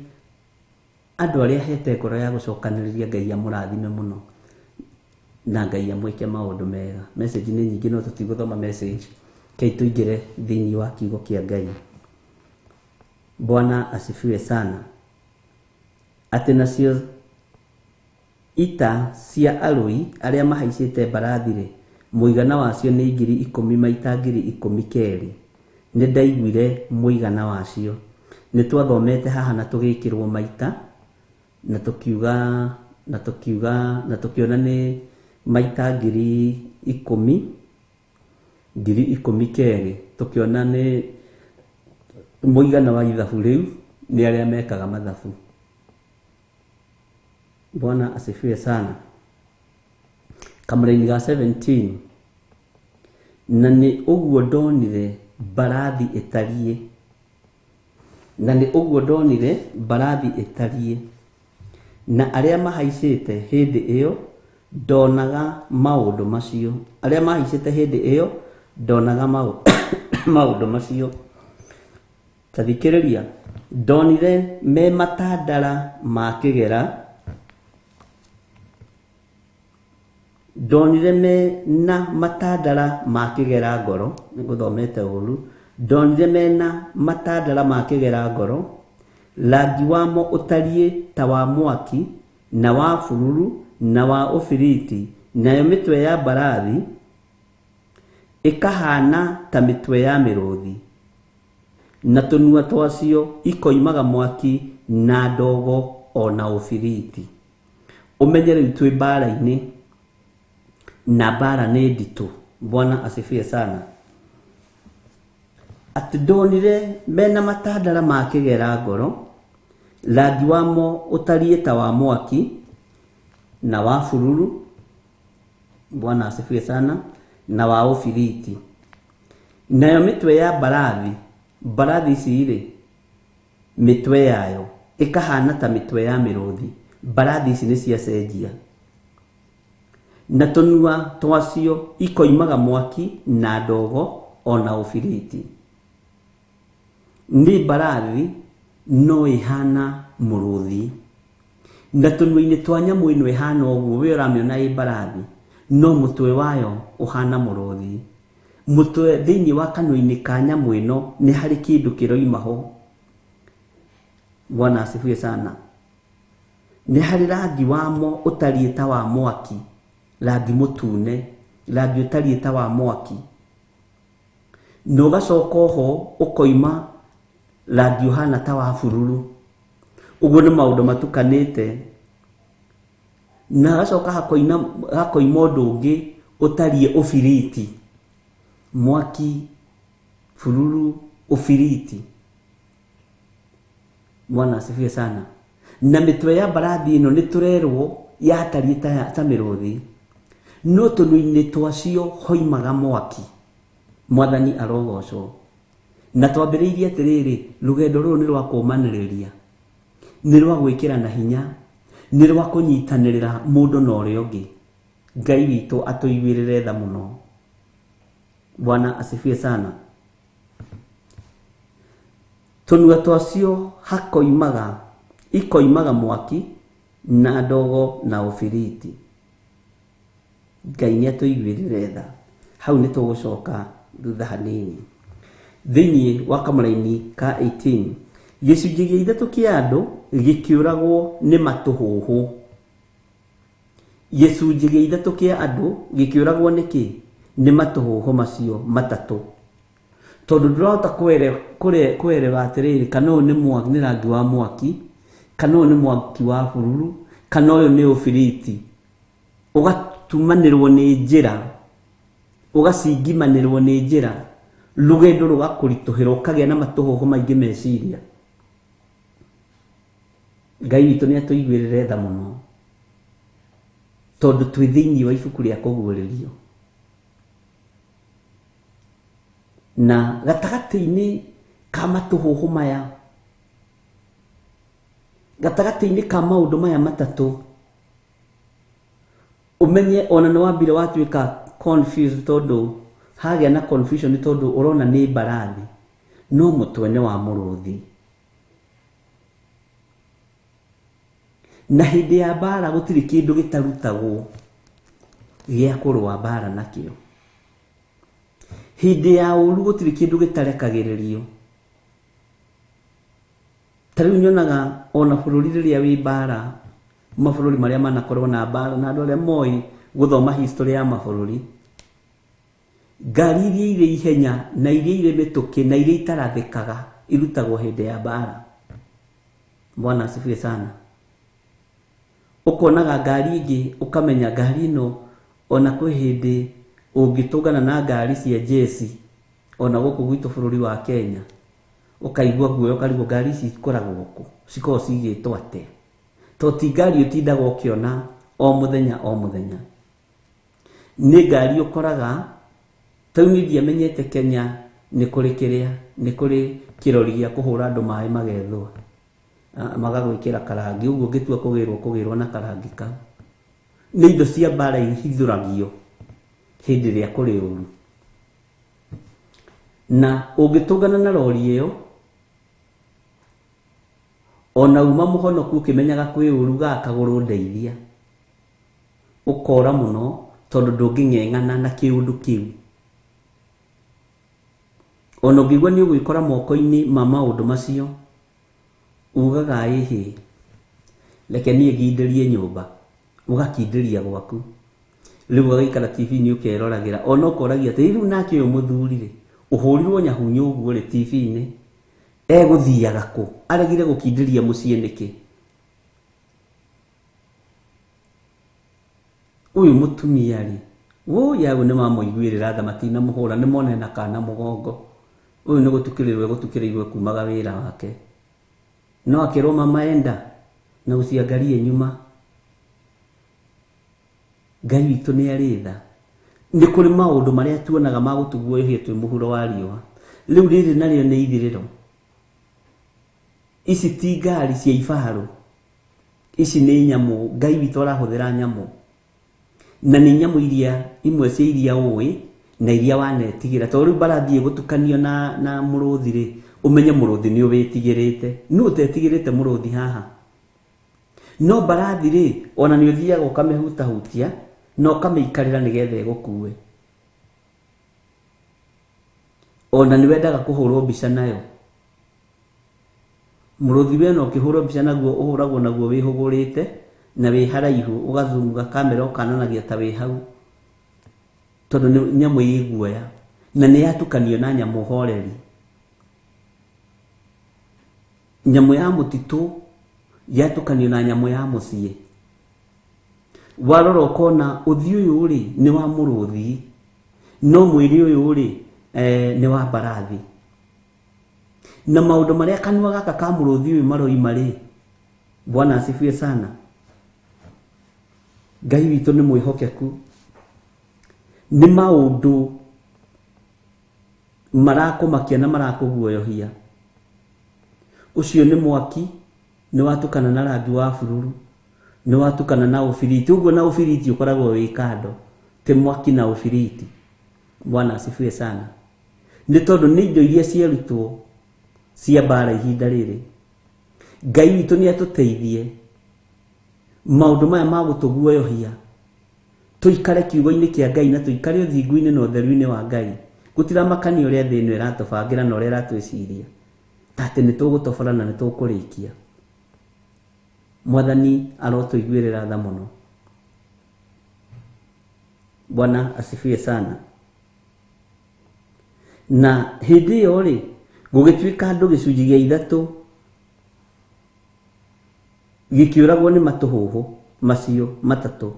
andũ arĩa ahete ngoro ya gũcokanĩrĩria, Ngai amũrathime mũno na Ngai amwĩke maũndũ mega. Message nĩ nyingĩ no tũtigũthoma message. Kei tũingĩre thĩinĩ wa kiugo kĩa Ngai. Bwana asifiwe sana. Atĩ nacio ita cia arũi arĩa mahaicĩte mbarathi-rĩ, mũigana wacio nĩ 10,000 maita 10,000 kerĩ. Nĩ ndaiguire mũigana wacio. Nĩ twathomete haha na tũgĩkĩrwo maita, na tũkiuga, na tũkiuga, na tũkĩona nĩ maita 10,000, 10,000 kerĩ. Tũkĩona nĩ mũigana wa ithabu rĩu nĩ arĩa mekaga mathabu. Bwana asifiwe sana. Kamũraini ga 17, na nĩ ũguo ndonire mbarathi ĩtariĩ, na nĩ ũguo ndonire mbarathi ĩtariĩ, na arĩa mahaicĩte hĩndĩ ĩyo ndonaga maũndũ macio, arĩa mahaicĩte hĩndĩ ĩyo ndonaga maũndũ macio. Ta thikĩrĩria, ndonire me matandara ma kĩgera, ndonire me na matandara ma kĩgera ngoro, nĩngũthomete ũru, ndonire me na matandara ma kĩgera ngoro, rangi wamo ũtariĩ ta wa mwaki na wa bururu na wa ũbiriti, nayo mĩtwe ya mbarathi ĩkahana ta mĩtwe ya mĩrũthi, na tũnua twacio ikoimaga mwaki na ndogo ona ũbiriti. Ũmenye rĩu twĩ mbara-inĩ, na mbara nĩ nditũ. Bwana asifiwe sana. Atĩ ndonire mena matandara ma kĩgera ngoro, rangi wamo ũtariĩ ta wa mwaki na wa bururu, Bwana asifiwe sana, na wa ũbiriti. Nayo mĩtwe ya mbarathi, mbarathi ici rĩ, mĩtwe yayo ĩkahana ta mĩtwe ya mĩrũthi. Mbarathi ici nĩ ciacenjia. Na tũnua twacio ikoimaga mwaki na ndogo ona ũbiriti. Nĩ mbarathi no ĩhana mũrũthi. Na tũnua-inĩ twa nyamũ ĩno ĩhana ũguo we ũramĩona ĩ mbarathi no mũtwe wayo ũhana mũrũthi. Mũtwe thĩinĩ wa kanua-inĩ ka nyamũ ĩno nĩ harĩ kĩndũ kĩroima ho. Bwana asifiwe sana. Nĩ harĩ rangi wamo ũtariĩ ta wa mwaki, rangi mũtune, rangi ũtariĩ ta wa mwaki. Na ũgacoka oho ũkoima rangi ũhana ta wa bururu. Ũguo nĩ maũndũ matukanĩte. Na hagacoka hakoima ũndũ ũngĩ ũtariĩ ũbiriti. Mwaki, bururu, ũbiriti. Bwana asifiwe sana. Na mĩtwe ya mbarathi ĩno nĩ tũrerwo yatariĩ ta mĩrũthi, no tũnua-inĩ twacio hoimaga mwaki. Mwathani arogocwo. Na twambĩrĩirie atĩrĩrĩ, rũgendo rũrũ nĩ rwa kũũmanĩrĩria, nĩ rwa gwĩkĩrana hinya, nĩ rwa kũnyitanĩrĩra mũndũ na ũrĩa ũngĩ. Ngai witũ atũiguĩrĩre tha mũno. Bwana asifiwe sana. Tũnua twacio ikoimaga mwaki na ndogo na ũbiriti. Ngai nĩ atũiguĩrĩre tha. Hau nĩ tũgũcoka thutha hanini. Thĩinĩ wa kamũraini ka 18, gĩcunjĩ gĩa ithatũ kĩa andũ gĩkĩũragwo nĩ matũhũhũ. Gĩcunjĩ gĩa ithatũ kĩa andũ gĩkĩũragwo nĩ kĩ? Nĩ matũhũhũ macio matatũ. Tondũ ndũrahota kũerewa atĩrĩrĩ, kana ũyũ nĩ rangi wa mwaki, kana ũyũ nĩ mwaki wa bururu, kana ũyũ nĩ ũbiriti. Ũgatumanĩrwo nĩ njĩra, ũgacingimanĩrwo nĩ njĩra, rũgendo rũgakũritũhĩra, ũkagĩa na matũhũhũ maingĩ meciria. Ngai witũ nĩ atũiguĩrĩre tha mũno, tondũ twĩ thĩinĩ wa ibuku rĩa kũguũrĩrio. Na gatagatĩ-inĩ ka matũhũhũ maya, gatagatĩ-inĩ ka maũndũ maya matatũ, ũmenye ona nĩ wambire watuĩka confused, tondũ hagĩa na confusion tondũ ũrona nĩ mbarathi no mũtwe nĩ wa mũrũthi. Na hĩndĩ ya mbara gũtirĩ kĩndũ gĩtarutagwo gĩa kũrũa mbara nakĩo. Hĩndĩ ya ũru gũtirĩ kĩndũ gĩtarekagĩrĩrio. Ta rĩu nyonaga ona bũrũri rĩrĩa wĩ mbara, mabũrũri marĩa manakorwo na mbara na andũ arĩa moĩ gũthoma history ya mabũrũri, ngari iria irĩ ihenya na iria irĩ mĩtũkĩ na iria itarathĩkaga irutagwo hĩndĩ ya mbara. Bwana asifiwe sana. Ũkonaga ngari ĩngĩ ũkamenya ngari ĩno ona kwĩ hĩndĩ ũngĩtũngana na ngari cia jeshi ona gũkũ gwitũ bũrũri wa Kenya, ũkaigua guoya ũkarigwo ngari ici ikoragwo kũ, cikoragwo cigĩtwo atĩa, to ti ngari ũtindaga ũkĩona o mũthenya o mũthenya. Nĩ ngari ũkoraga, ta rĩu niĩ ndiamenyete Kenya nĩ kũrĩ kĩrĩa, nĩ kũrĩ kĩrori gĩa kũhũra andũ maĩ magethwo, magagwĩkĩra karangi, ũguo ũngĩtua kũgĩrwo kũgĩrwo na karangi kau. Nĩ indo cia mbara ihithũragio hĩndĩ ĩrĩa kũrĩ ũru. Na ũngĩtũngana na rori ĩyo, ona uma mũhonoku ũkĩmenyaga kwĩ ũru gakagũrũ ndeithia, ũkora mũno tondũ ndũngĩng'eng'ana na kĩũndũ kĩu. Ona ũngĩigua nĩ ũgwĩkora moko-inĩ ma maũndũ macio, ugaga ĩhĩ, reke niĩ ngindĩrie nyũmba, ũgakindĩria gwaku. Rĩu ũgagĩikara T V-inĩ ũkeroragĩra, ona ũkoragia atĩ rĩu nake ũyũ mũthuri rĩ, ũhũrirwo nyahunyu ũguo rĩ T V-inĩ, egũthiaga kũ? Aregire gũkindĩria mũciĩ nĩkĩ? Ũyũ mũtumia rĩ, wũi aũ nĩ mamũiguĩrĩra tha, matinamũhũra, nĩ mone na kana mũgongo. Ũyũ nĩ gũtukĩrĩrwo egũtukĩrĩirwo kumaga wĩra wake. No akĩrwo mama enda na ũciangarie nyuma. Ngai witũ nĩ arĩ tha. Nĩ kũrĩ maũndũ marĩa tuonaga ma gũtũguoyohia twĩ mũhuro wa riũa. Rĩu rĩrĩ narĩo nĩ ithirĩro. Ici ti ngari cia ibarũ, ici nĩ nyamũ. Ngai witũ arahũthĩra nyamũ. Na nĩ nyamũ iria imwe cia iria ũĩ na iria wanetigĩra. Tondũ rĩu mbarathi ĩgũtukanio na mũrũthi rĩ, ũmenye mũrũthi nĩ ũwĩtigĩrĩte. Nũ ũtetigĩrĩte mũrũthi haha? No mbarathi rĩ, ona nĩ ũthiaga ũkamĩhutahutia na ũkamĩikarĩra nĩgetha ĩgũkue. Ona nĩ wendaga kũhũrwo mbica nayo. Mũrũthi we ona ũkĩhũrwo mbica naguo ũhũragwo naguo wĩhũgũrĩte na wĩ haraihu, ũgathunga kamera ũkananagia ta wĩ hau, tondũ nĩ nyamũ ĩ guoya na nĩ yatukanio na nyamũ horeri. Nyamũ ya mũtitũ yatukanio na nyamũ ya mũciĩ. Warora ũkona ũthiũ ũyũ rĩ nĩ wa mũrũthi, no mwĩrĩ ũyũ rĩ nĩ wa mbarathi. Na maũndũ marĩa kanua gaka ka mũrũthi ũyũ maroima rĩ, Bwana asifiwe sana. Ngai witũ nĩ mwĩhokeku. Nĩ maũndũ marakũmakia na marakũguoyohia. Ũcio nĩ mwaki, nĩ watukana na rangi wa bururu, nĩ watukana na ũbiriti. Ũguo na ũbiriti ũkoragwo wĩ kando, ti mwaki na ũbiriti. Bwana asifiwe sana. Nĩ tondũ nĩ indo iria ciarutwo cia mbara ihinda rĩrĩ. Ngai witũ nĩ atũteithie maũndũ maya ma gũtũguoyohia, tũikare kiugo-inĩ kĩa Ngai na tũikare ũthingu-inĩ na ũtheru-inĩ wa Ngai. Gũtiramakania ũrĩa thĩ ĩno ĩratũbangĩra na ũrĩa ĩratwĩciria, ta atĩ nĩ tũgũtobora na nĩ tũkũrĩkia. Mwathani arotũiguĩrĩra tha mũno. Bwana asifiwe sana. Na hĩndĩ ĩyo rĩ, gũgĩtuĩka andũ gĩcunjĩ gĩa ithatũ gĩkĩũragwo nĩ matũhũhũ macio matatũ,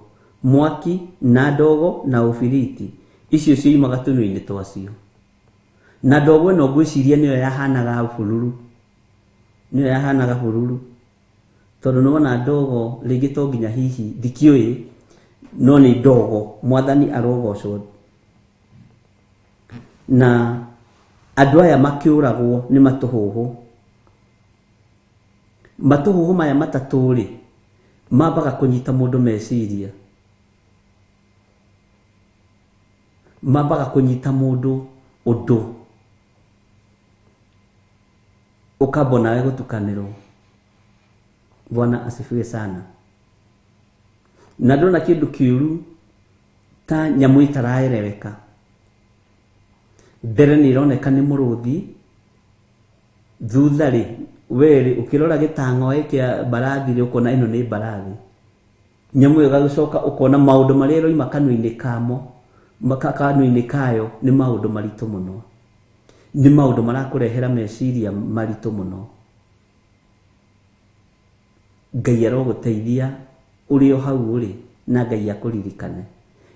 mwaki na ndogo na ũbiriti, icio cioimaga tũnua-inĩ twacio. Na ndogo ĩno ngwĩciria nĩyo yahanaga bururu, nĩyo yahanaga bururu, tondũ nĩwona ndogo rĩngĩ to nginya hihi ndikĩũĩ, no nĩ ndogo. Mwathani arogocwo. Na andũ aya makĩũragwo nĩ matũhũhũ. Matũhũhũ maya matatũ rĩ, mambaga kũnyita mũndũ meciria, mambaga kũnyita mũndũ ũndũ, ũkamba nawe gũtukanĩrwo. Bwana asifiwe sana. Na ndona kĩndũ kĩũru ta nyamũ ĩtaraereweka. Mbere nĩ ĩroneka nĩ mũrũthi, thutha rĩ we rĩ ũkĩrora gĩtang'oe kĩa mbarathi rĩ ũkona ĩno nĩ mbarathi. Nyamũ ĩyo ĩgagĩcoka ũkona maũndũ marĩa ĩroima kanua-inĩ kamo, kanua-inĩ kayo nĩ maũndũ maritũ mũno, nĩ maũndũ marakũrehera meciria maritũ mũno. Ngai arogũteithia ũrĩ o hau ũrĩ, na Ngai akũririkane,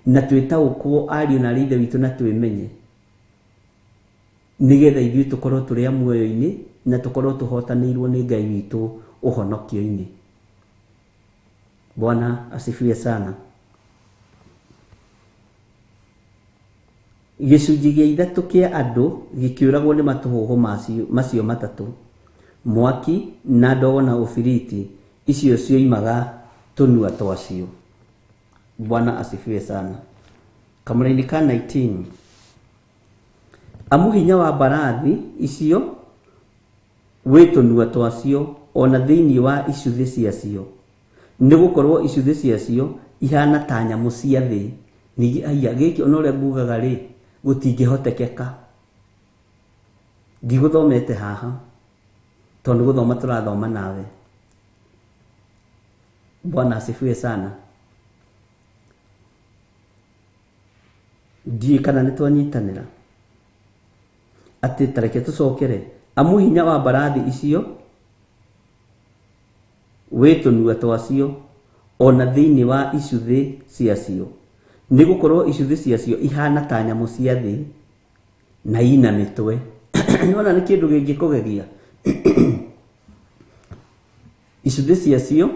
na twĩtaũkwo ariũ na arĩ ithe witũ, na twĩmenye, nĩgetha ithuĩ tũkorwo tũrĩ a muoyo-inĩ na tũkorwo tũhotanĩirwo nĩ Ngai witũ ũhonokio-inĩ. Bwana asifiwe sana. Gĩcunjĩ gĩa ithatũ kĩa andũ gĩkĩũragwo nĩ matũhũhũ macio matatũ, mwaki na ndogo na ũbiriti, icio cioimaga tũnua twacio. Bwana asifiwe sana. Kamũra-inĩ ka 19, amu hinya wa mbarathi icio wĩ tũnua twacio ona thĩinĩ wa icuthĩ ciacio, nĩ gũkorwo icuthĩ ciacio ihana ta nyamũ cia thĩ. Ningĩ aiya gĩkĩ ona ũrĩa ngugaga rĩ, gũtingĩhotekeka. Ndigũthomete haha tondũ gũthoma tũrathoma nawe. Bwana asifiwe sana. Ndiũĩ kana nĩ twanyitanĩra atĩ tareke tũcokere. Amu hinya wa mbarathi icio wĩ tũnua twacio ona thĩinĩ wa icuthĩ ciacio, nĩ gũkorwo icuthĩ ciacio ihana ta nyamũ cia thĩ na ina mĩtwe. Nĩwona nĩ kĩndũ gĩngĩkũgegia. Icuthĩ ciacio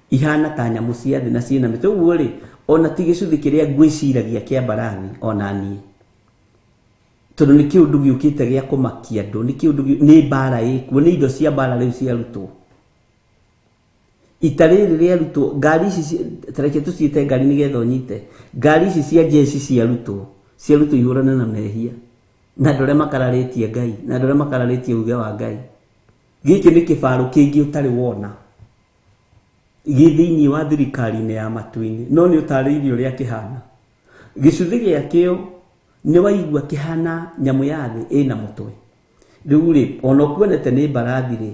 ihana ta nyamũ cia thĩ na ciĩna mĩtwe. Ũguo rĩ, ona ti gĩcuthĩ kĩrĩa ngwĩciragia kĩa mbarathi ona niĩ, tondũ nĩ kĩũndũ gĩũkĩte gĩa kũmakia andũ, nĩ kĩũndũ nĩ mbara ĩkuo, nĩ indo cia mbara rĩu ciarutwo. Ita rĩrĩ rĩarutwo ngari ici tareke tũciĩte ngari nĩgetha ũnyite. Ngari ici cia jeshi ciarutwo, ciarutwo ihũrane na mehia na andũ arĩa makararĩtie Ngai na andũ arĩa makararĩtie uge wa Ngai. Gĩkĩ nĩ kĩbarũ kĩngĩ ũtarĩ wona gĩ thĩinĩ wa thirikari-inĩ ya matu-inĩ, no nĩ ũtarĩirie ũrĩa kĩhana. Gĩcuthĩ gĩakĩo nĩ waigua kĩhana nyamũ ya thĩ ĩna mũtwe. Rĩu rĩ, ona ũkuonete nĩ mbarathi rĩ,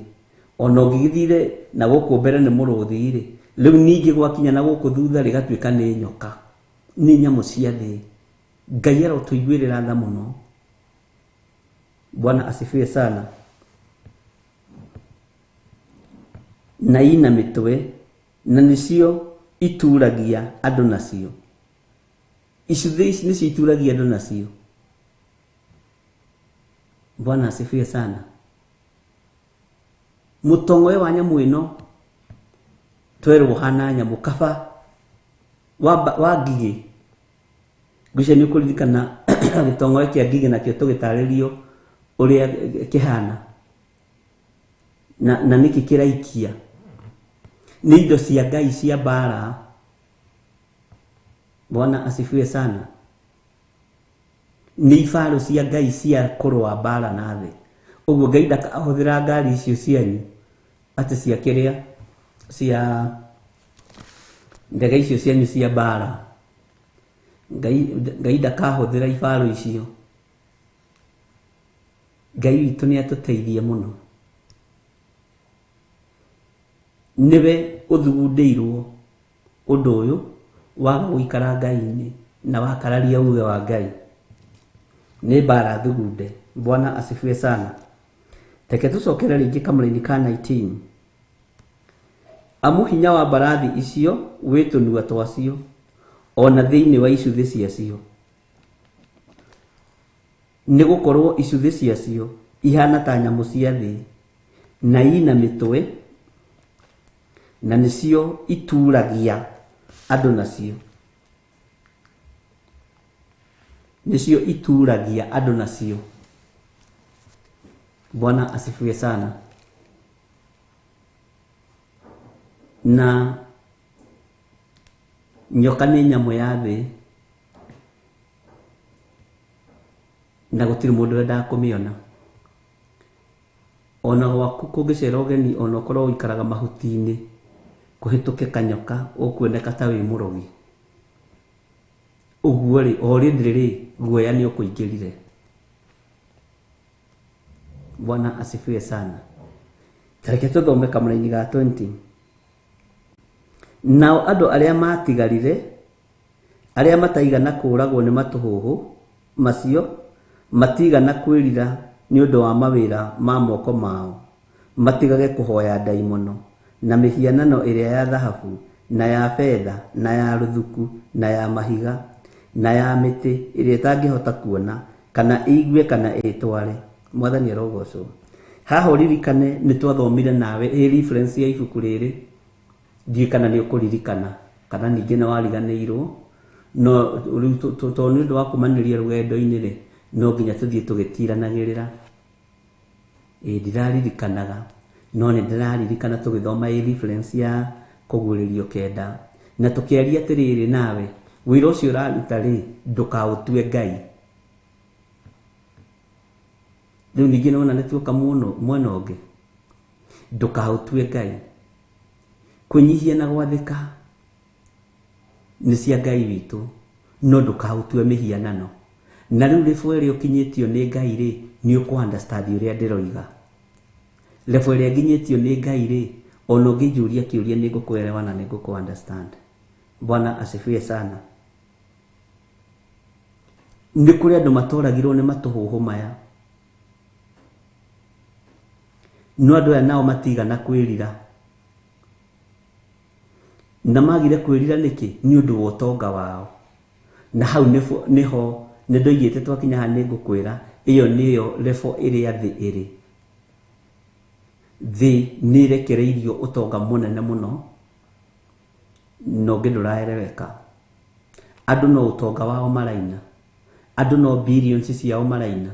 ona ũngĩgĩthire na gũkũ mbere nĩ mũrũthi rĩ, rĩu ningĩ gwakinya na gũkũ thutha rĩgatuĩka nĩ nyoka, nĩ nyamũ cia thĩ. Ngai arotũiguĩrĩra tha mũno. Bwana asifiwe sana. Na ina mĩtwe, na nĩcio ituragia andũ nacio. Icuthĩ ici nĩcio ituragia andũ nacio. Bwana asifiwe sana. Mũtong'oe wa nyamũ ĩno twerwo hana nyamũ kaba wa ngigĩ. Ngwĩciria nĩ ũkũririkana gĩtong'oe kĩa ngigĩ nakĩo tũgĩtarĩrio ũrĩa kĩhana na nĩkĩ kĩraikia. Nĩ indo cia Ngai cia mbara. Bwana asifiwe sana. Nĩ ibarũ cia Ngai cia kũrũa mbara na thĩ. Ũguo Ngai ndakahũthĩra ngari icio cianyu atĩ cia kĩrĩa, cia ndege icio cianyu cia mbara. Ngai ndakahũthĩra ibarũ icio. Ngai witũ nĩ atũteithie mũno. Nĩwe ũthugundĩirwo ũndũ ũyũ waga gũikara Ngai-inĩ na wakararia uge wa Ngai. Nĩ mbara thugunde. Bwana asifiwe sana. Reke tũcokere rĩngĩ kamũraini ka 19. Amu hinya wa mbarathi icio wĩ tũnua twacio, ona thĩinĩ wa icuthĩ ciacio. Nĩ gũkorwo icuthĩ ciacio ihana ta nyamũ cia thĩ, na ina mĩtwe, na nĩcio ituragia andũ nacio. Nĩcio ituragia andũ nacio. Bwana asifiwe sana. Na nyoka nĩ nyamũ ya thĩ, na gũtirĩ mũndũ wendaga kũmĩona. Ona gwaku kũngĩcera ũgeni, ona ũkorwo ũikaraga mahuti-inĩ, kũhĩtũke kanyoka, ũkuoneka ta wĩ mũrogi. Ũguo rĩ, o rĩndĩ rĩ, guoya nĩ ũkũingĩrire. Bwana asifiwe sana. Tareke tũthome kamũraini ga 20. Nao andũ arĩa matigarire, arĩa mataigana kũũragwo nĩ matũhũhũ macio, matigana kwĩrira nĩ ũndũ wa mawĩra ma moko mao, matigage kũhoya ndaimono na mĩhianano ĩrĩa ya thahabu, na ya betha, na ya rũthuku, na ya mahiga, na ya mĩtĩ ĩrĩa ĩtangĩhota kuona, kana ĩigue kana ĩtware. Mwathani arogocwo. Haha ũririkane nĩ twathomire nawe ĩ reference ya ibuku rĩrĩ. Ndiũĩ kana nĩ ũkũririkana kana ningĩ nĩ wariganĩirwo, no rĩu tondũ nĩ ũndũ wa kumanĩria rũgendo-inĩ rĩ, no nginya tũthiĩ tũgĩtiranagĩrĩra. Ĩ ndiraririkanaga, no nĩ ndĩraririkana tũgĩthoma ĩ reference ya kũguũrĩrio 9, na tũkĩaria atĩrĩrĩ nawe, wĩra ũcio ũraruta rĩ, ndũkaũtue Ngai. Rĩu ningĩ nĩwona nĩ tuoka mwena ũngĩ. Ndũkaũtue Ngai. Kwĩnyihia na gwathĩka nĩ cia Ngai witũ, no ndũkaũtue mĩhianano. Na rĩu level ĩrĩa ũkinyĩtio nĩ Ngai rĩ, nĩ ũkũ understand ũrĩa ndĩroiga. Level ĩrĩa nginyĩtio nĩ Ngai rĩ, ona ũngĩnjũria kĩũria nĩ ngũkũelewa na nĩ ngũkũ understand. Bwana asifiwe sana. Nĩ kũrĩ andũ matoragirwo nĩ matũhũhũ maya, no andũ aya nao matigana kwĩrira. Na magire kwĩrira nĩkĩ? Nĩ ũndũ wa ũtonga wao. Na hau nĩho nĩ ndoigĩte twakinya haha nĩ ngũkwĩra, ĩyo nĩyo level ĩrĩa thĩ ĩrĩ. Thĩ nĩ ĩrekereirio ũtonga mũnene mũno, na ũngĩ ndũraereweka. Andũ no ũtonga wao maraina, andũ no billions ciao maraina,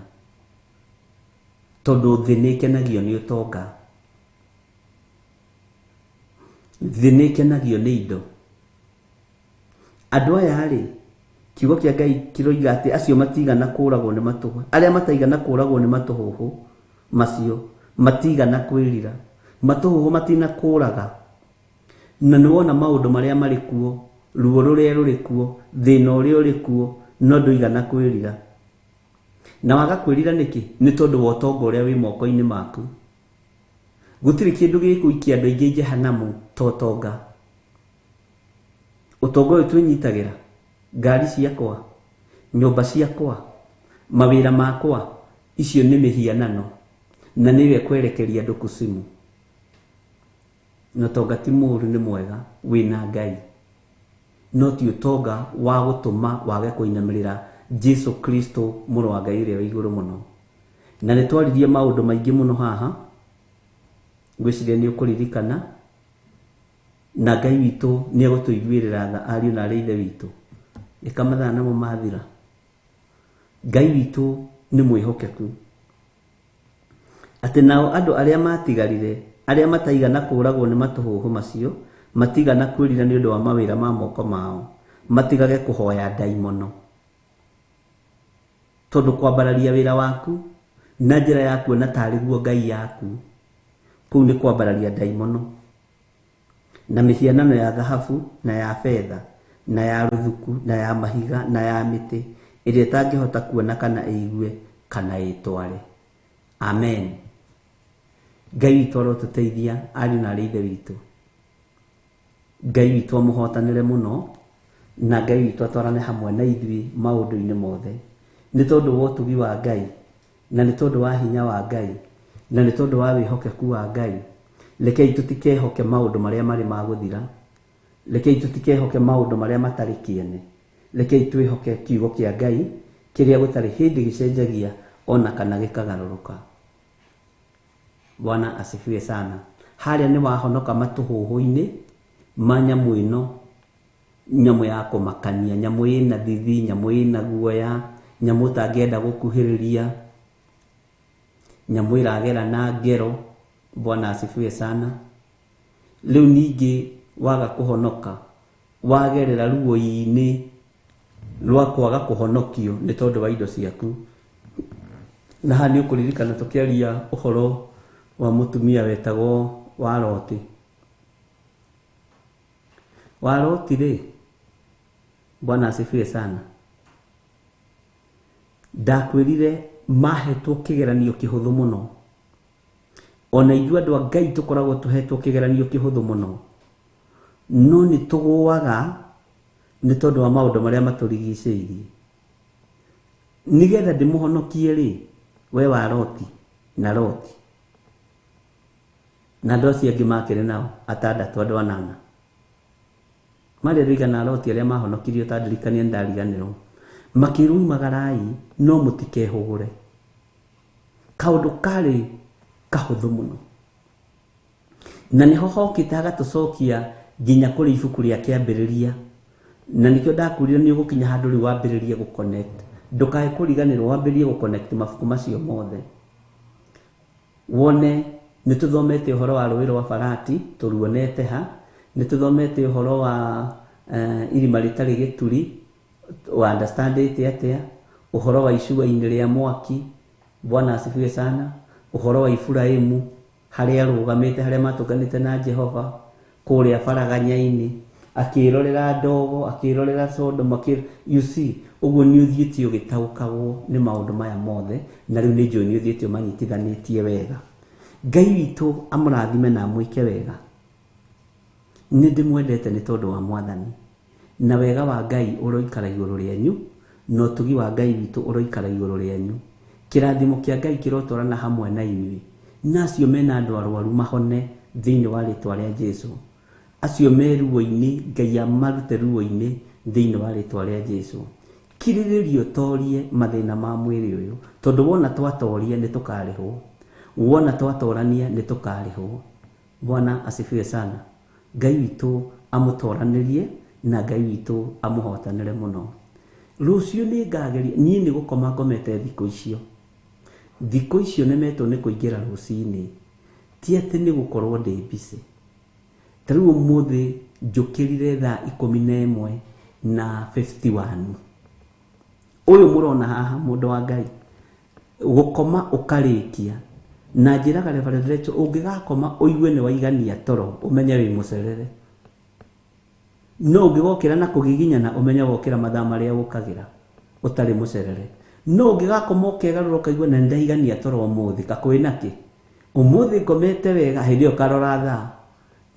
tondũ thĩ nĩ ĩkenagio nĩ ũtonga. Thĩ nĩ ĩkenagio nĩ indo. Andũ aya rĩ, kiugo kĩa Ngai kĩroiga atĩ acio matigana kũragwo nĩ matũhũhũ, arĩa mataigana kũragwo nĩ matũhũhũ macio matigana kwĩrira. Matũhũhũ matinakũraga. Na nĩ wona maũndũ marĩa marĩ kuo, ruo rũrĩa rũrĩ kuo, thĩna ũrĩa ũrĩ kuo, no ndũigana kwĩrira. Na waga kwĩrira nĩkĩ? Nĩ tondũ wa ũtonga ũrĩa wĩ moko-inĩ maku. Gũtirĩ kĩndũ gĩgũikia andũ aingĩ jehanamu ta ũtonga. Ũtonga ũyũ twĩnyitagĩra, ngari ciakwa, nyũmba ciakwa, mawĩra makwa, icio nĩ mĩhianano na nĩyo ĩkwerekeria andũ kusimu. Na ũtonga ti mũũru, nĩ mwega wĩna Ngai, no ti ũtonga wa gũtũma wage kũinamĩrĩra Jesu Kristo mũrũ wa Ngai ũrĩa wĩ igũrũ mũno. Na nĩ twaririe maũndũ maingĩ mũno haha, ngwĩciria nĩ ũkũririkana, na Ngai witũ nĩ egũtũiguĩrĩra tha ariũ na arĩ ithe witũ. Ĩka mathaa namo mathira. Ngai witũ nĩ mwĩhokeku. Atĩ nao andũ arĩa matigarire, arĩa mataigana kũragwo nĩ matũhũhũ macio, matigana kwĩrira nĩ ũndũ wa mawĩra ma moko mao, matigage kũhoya ndaimono. Tondũ kwambararia wĩra waku na njĩra ya kuona tarĩ guo Ngai yaku, kũu nĩ kwambararia ndaimono. Na mĩhianano ya thahabu na ya betha na ya rũthuku na ya mahiga na ya mĩtĩ ĩrĩa ĩtangĩhota kuona kana ĩigue kana ĩtware. Amen. Ngai witũ arotũteithia ariũ na arĩ ithe witũ. Ngai witũ amũhotanĩre mũno, na Ngai witũ atwarane hamwe na ithuĩ maũndũ-inĩ mothe. Nĩ tondũ wa ũtugi wa Ngai, na nĩ tondũ wa hinya wa Ngai, na nĩ tondũ wa wĩhokeku wa Ngai. Rekei tũtikehoke maũndũ marĩa marĩ ma gũthira. Rekei tũtikehoke maũndũ marĩa matarĩ kĩene. Rekei twĩhoke kiugo kĩa Ngai kĩrĩa gũtarĩ hĩndĩ gĩcenjagia ona kana gĩkagarũrũka. Bwana asifiwe sana. Harĩa nĩ wahonoka matũhũhũ-inĩ ma nyamũ ĩno, nyamũ ya kũmakania, nyamũ ĩna thithi, nyamũ ĩna guoya, nyamũ ũtangĩenda gũkuhĩrĩria, nyamũ ĩragera na ngero. Bwana asifiwe sana. Rĩu ningĩ waga kũhonoka, wagerera ruo-inĩ rwa kwaga kũhonokio nĩ tondũ wa indo ciaku. Na haha nĩ ũkũririkana tũkĩaria ũhoro wa mũtumia wetagwo wa Loti. Wa Loti rĩ, Bwana asifiwe sana, ndakwĩrire mahetwo kĩgeranio kĩhũthũ mũno. Ona ithuĩ andũ a Ngai tũkoragwo tũhetwo kĩgeranio kĩhũthũ mũno, no nĩ tũgũaga nĩ tondũ wa maũndũ marĩa matũrigicĩirie. Nĩgetha ndĩmũhonokie rĩ, we wa Loti na Loti na andũ acio angĩ makĩrĩ nao atandatũ, andũ anana marĩ andũ igana Loti arĩa mahonokirio, ta ndirikania nĩ ndariganĩrwo. Makĩrwo umagarai no mũtikehũgũre. Kaũndũ karĩ kahũthũ mũno, na nĩho hokĩte hagatũcokia nginya kũrĩ ibuku rĩa kĩambĩrĩria. Na nĩkĩo ndakwĩrire nĩ ũgũkinya handũ rĩu wambĩrĩrie gũ-connect. Ndũkae kũriganĩrwo, wambĩrĩrie gũ-connect mabuku macio mothe. Wone nĩ tũthomete ũhoro wa rũĩ rwa Farati, tũruonete ha, nĩ tũthomete ũhoro wa irima rĩtarĩ gĩturi, wa understandĩte atĩa, ũhoro wa icua-inĩ rĩa mwaki, Bwana asifiwe sana, ũhoro wa Iburahĩmu harĩa arũgamĩte, harĩa matũnganĩte na Jehova kũrĩa baraganya-inĩ, akĩrorera ndogo, akĩrorera Sodom, you see, ũguo nĩ ũthiĩte ũgĩtaũkagwo nĩ maũndũ maya mothe, na rĩu nĩ njũĩ nĩ ũthiĩte ũmanyitithanĩtie wega. Ngai witũ amũrathime na amwĩke wega. Nĩ ndĩmwendete nĩ tondũ wa Mwathani, na wega wa Ngai ũroikara igũrũ rĩanyu, na ũtugi wa Ngai witũ ũroikara igũrũ rĩanyu. Kĩrathimo kĩa Ngai kĩrotwarana hamwe na inyuĩ. Na acio mena andũ arwaru mahone thĩinĩ wa rĩtwa rĩa Jesu. Acio me ruo-inĩ, Ngai amarute ruo-inĩ thĩinĩ wa rĩtwa rĩa Jesu. Kirĩrĩria ũtorie mathĩna ma mwĩrĩ ũyũ, tondũ wona twatoria nĩ tũkarĩhwo, wona twatorania nĩ tũkarĩhwo. Bwana asifiwe sana. Ngai witũ amũtoranĩrie na Ngai witũ amũhotanĩre mũno. Rũciũ nĩ ngageria, niĩ nĩ gũkoma ngomete thikũ icio. Thikũ icio nĩmetwo nĩ kũingĩra rũcinĩ, ti atĩ nĩ gũkorwo ndĩ busy. Ta rĩu ũmũthĩ njũkĩrire thaa 11 na 51. Ũyũ mũrona haha mũndũ wa Ngai, gũkoma ũkarĩkia. Na njĩraga Reverend Rachel, ũngĩgakoma ũigue nĩ waigania toro, ũmenye wĩ mũcerere. No ũngĩgokĩra na kũgiginyana, ũmenye wokĩra mathaa marĩa ũkagĩra ũtarĩ mũcerere. No ũngĩgakoma ũkegarũra ũkaigua na nĩndaigania toro ũmũthĩ, kakwĩ nakĩ? Ũmũthĩ ngomete wega, hĩndĩ ĩyo karora thaa,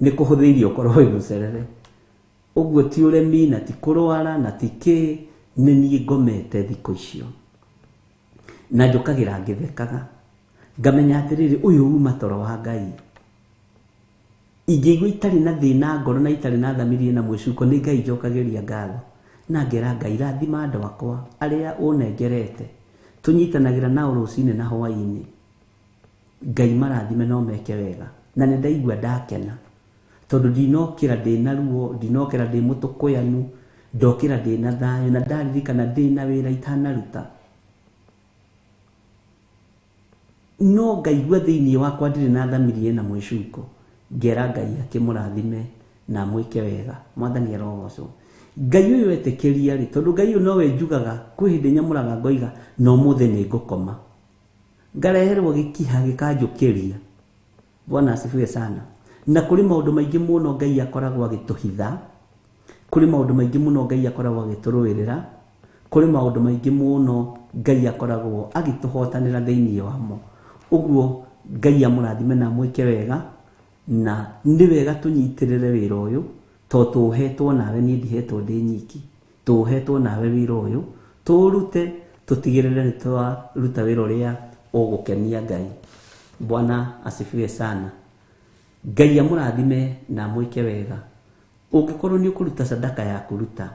nĩ kũhũthĩirie ũkorwo wĩ mũcerere. Ũguo ti ũremi na ti kũrwara na ti kĩ, nĩ niĩ ngomete thikũ icio. Na njũkagĩra ngĩthekaga, ngamenya atĩrĩrĩ, ũyũ uma toro wa Ngai. Ingĩigua itarĩ na thĩna ngoro na itarĩ na thamiri ĩna mwĩcuko, nĩ Ngai njokagĩria ngatho. Na ngera Ngai, rathima andũ akwa arĩa ũnengerete, tũnyitanagĩra nao rũcinĩ na hwaĩ-inĩ. Ngai marathime no meke wega. Na nĩ ndaigua ndakena, tondũ ndinokĩra ndĩna ruo, ndinokĩra ndĩ mũtũkũyanu, ndokĩra ndĩna thayũ, na ndaririkana ndĩna wĩra itanaruta. No ngaigua thĩinĩ wakwa ndirĩ na thamiri ĩna mwĩcuko, ngera Ngai akĩmũrathime na amwĩke wega. Mwathani arogocwo. Ngai ũyũ etĩkĩria rĩ, tondũ Ngai ũyũ nowe njugaga, kwĩ hĩndĩ nyamũraga ngoiga na ũmũthĩ nĩ ngũkoma, ngareherwo gĩkiha gĩkanjũkĩria. Bwana asifiwe sana. Na kũrĩ maũndũ maingĩ mũno Ngai akoragwo agĩtũhitha, kũrĩ maũndũ maingĩ mũno Ngai akoragwo agĩtũrũĩrĩra, kũrĩ maũndũ maingĩ mũno Ngai akoragwo agĩtũhotanĩra thĩinĩ wamo. Ũguo Ngai amũrathime na amwĩke wega, na nĩ wega tũnyitĩrĩre wĩra ũyũ, tondũ tũũhetwo nawe, niĩ ndihetwo ndĩ nyiki, tũũhetwo nawe wĩra ũyũ, tũũrute, tũtigĩrĩre nĩ twaruta wĩra ũrĩa ũgũkenia Ngai. Bwana asifiwe sana. Ngai amũrathime na amwĩke wega. Ũngĩkorwo nĩ ũkũruta sadaka yaku, ruta.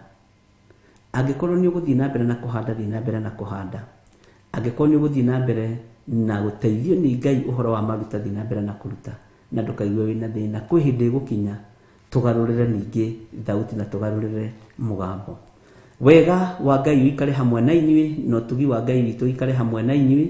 Angĩkorwo nĩ ũgũthiĩ na mbere na kũhanda, thiĩ na mbere na kũhanda. Angĩkorwo nĩ ũgũthiĩ na mbere na gũteithio nĩ Ngai ũhoro wa maruta, thiĩ na mbere na kũruta, na ndũkaigue wĩna thĩna. Kwĩ hĩndĩ ĩgũkinya tũgarũrĩre ningĩ thauti na tũgarũrĩre mũgambo. Wega wa Ngai ũikare hamwe na inyuĩ, na ũtugi wa Ngai witũ ũikare hamwe na inyuĩ,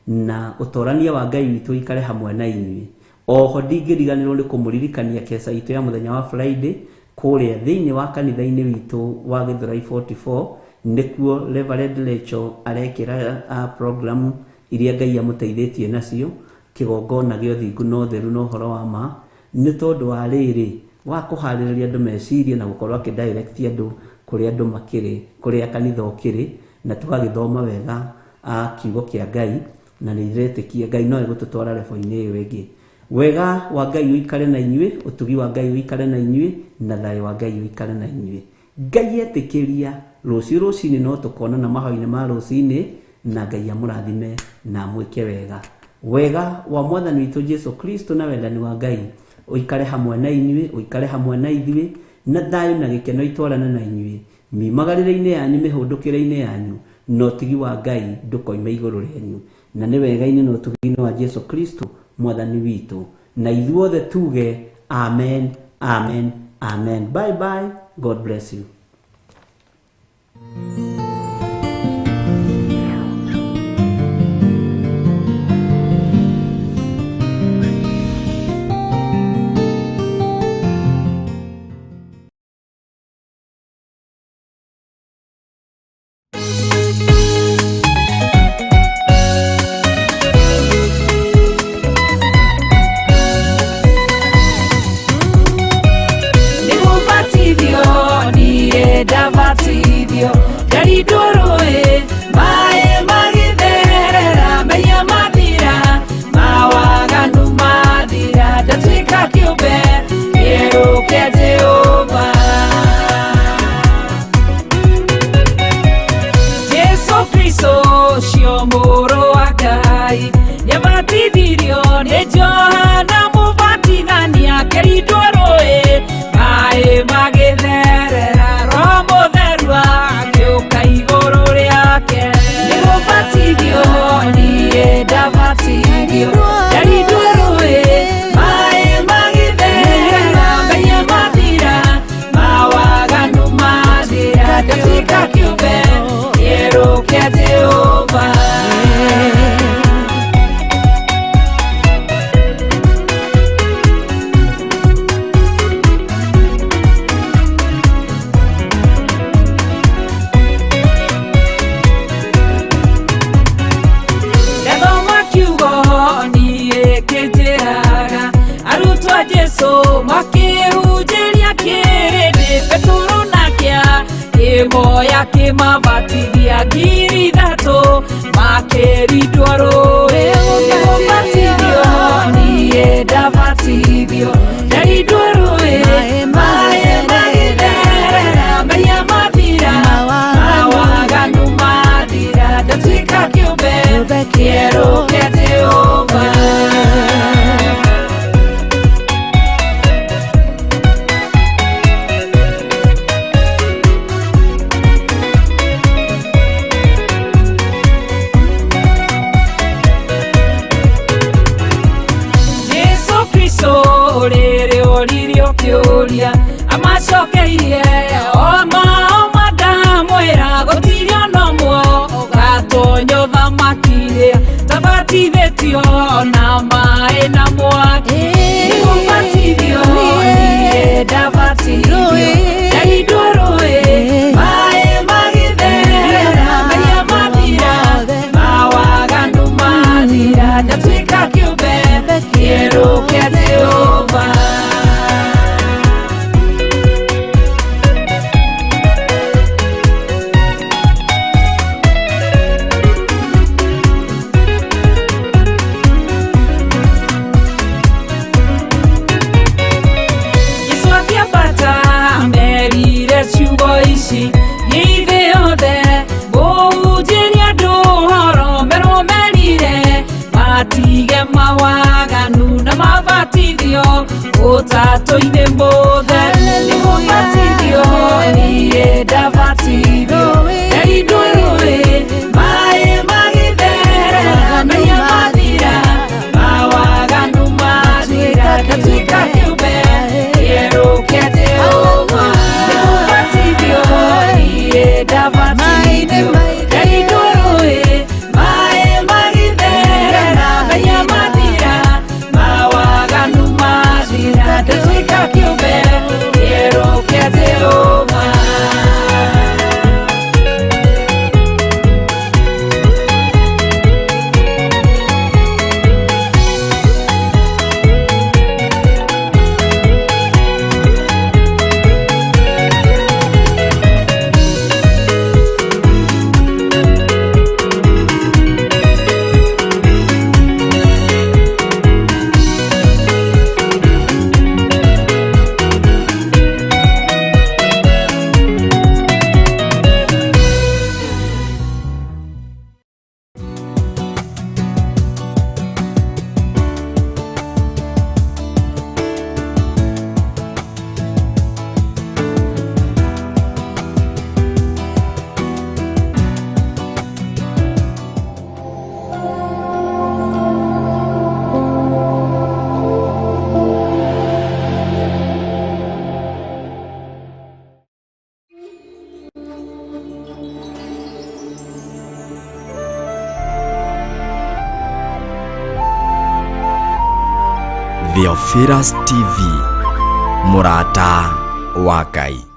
na ũtorania wa Ngai witũ ũikare hamwe na inyuĩ. Oho ndingĩriganĩrwo nĩ kũmũririkania keca itũ ya mũthenya wa Friday kũrĩa thĩinĩ wa kanitha-inĩ witũ wa Gĩthũrai 44, nĩkuo Reverend Rachel arekĩra program iria Ngai amũteithĩtie nacio, kĩgongona gĩa ũthingu na ũtheru na ũhoro wa ma, nĩ tondũ wa rĩrĩ wa kũharĩrĩria andũ meciria na gũkorwo akĩdirect andũ kũrĩa andũ makĩrĩ, kũrĩa kanitha ũkĩrĩ, na tũgagĩthoma wega kiugo kĩa Ngai, na nĩ ndĩretĩkia Ngai no egũtũtwara level-inĩ ĩyo ĩngĩ. Wega wa Ngai ũikare na inyuĩ, ũtugi wa Ngai ũikare na inyuĩ, na thayũ wa Ngai ũikare na inyuĩ. Ngai etĩkĩria rũciũ rũcinĩ no tũkonana mahoya-inĩ ma rũcinĩ, na Ngai amũrathime na amwĩke wega. Wega wa Mwathani witũ Jesu Kristo na wendani wa Ngai ũikare hamwe na inyuĩ, ũikare hamwe na ithuĩ, na thayũ na gĩkeno itwarane na inyuĩ, mimagarĩre-inĩ yanyu, mĩhũndũkĩre-inĩ yanyu, na ũtugi wa Ngai ndũkoime igũrũ rĩanyu. Na nĩ wega-inĩ na ũtugi-inĩ wa Jesu Kristo Mwathani witũ. Na ithuothe tuge amen, amen, amen. Bye bye. God bless you. Nĩgũbatithio, niĩ ndabatithio, ndarindwo rũĩ, maĩ magĩtherera, mehia mathira, mawaganu mathira, ndatuĩka kĩũmbe kĩerũ kĩa Jehova. Jesu Kristo ũcio mũrũ wa Ngai, nĩabatithirio nĩ Johana Mũbatithania, akĩrindwo rũĩ, maĩ magĩtherera, Roho Mũtheru agĩũka igũrũ rĩake. Nĩgũbatithio, niĩ ndabatithio, ndarindwo rũĩ, maĩ magĩtherera, mehia mathira, mawaganu mathira, ndatuĩka kĩũmbe kĩerũ kĩa Jehova. Akĩmabatithia 3,000 makĩrindwo rũĩ. Nĩgũbatithio niĩ ndabatithio, nderindwo rũĩ, maĩ magĩtherera, mehia mathira, mawaganu mathira, ndatuĩka kĩũmbe kĩerũ kĩa Jehova. Jesu Kristo rĩrĩ oririo kĩũria amacokeirie oma oma ndamwĩra gũtirĩ ona ũmwe ũgatonya ũthamaki-rĩ tabatithĩtio na maĩ na mwaki. Nĩgũbatithio niĩ ndabatithio, nderindwo rũĩ, maĩ magĩtherera, mehia mathira, mawaganu mathira, ndatuĩka kĩũmbe kĩerũ kĩa Jehova. Jesu akĩambata amerire ciugo ici, thiĩ thĩ yothe mũhunjĩrie andũ ũhoro, merwo merire matige mawaganu na mabatithio ũtatũ-inĩ mũtheru. Nĩgũbatithio niĩ ndabatithio, nderindwo rũĩ, maĩ magĩtherera, mehia mathira, mawaganu mathira, ndatuĩka kĩũmbe kĩerũ kĩa Jehova. Nĩgũbatithio niĩ ndabatithio, nderindwo rũĩ, maĩ magĩtherera, mehia mathira, mawaganu mathira, ndatuĩka kĩũmbe kĩerũ kĩa Jehova. Theophilus TV, mũrata wa Ngai.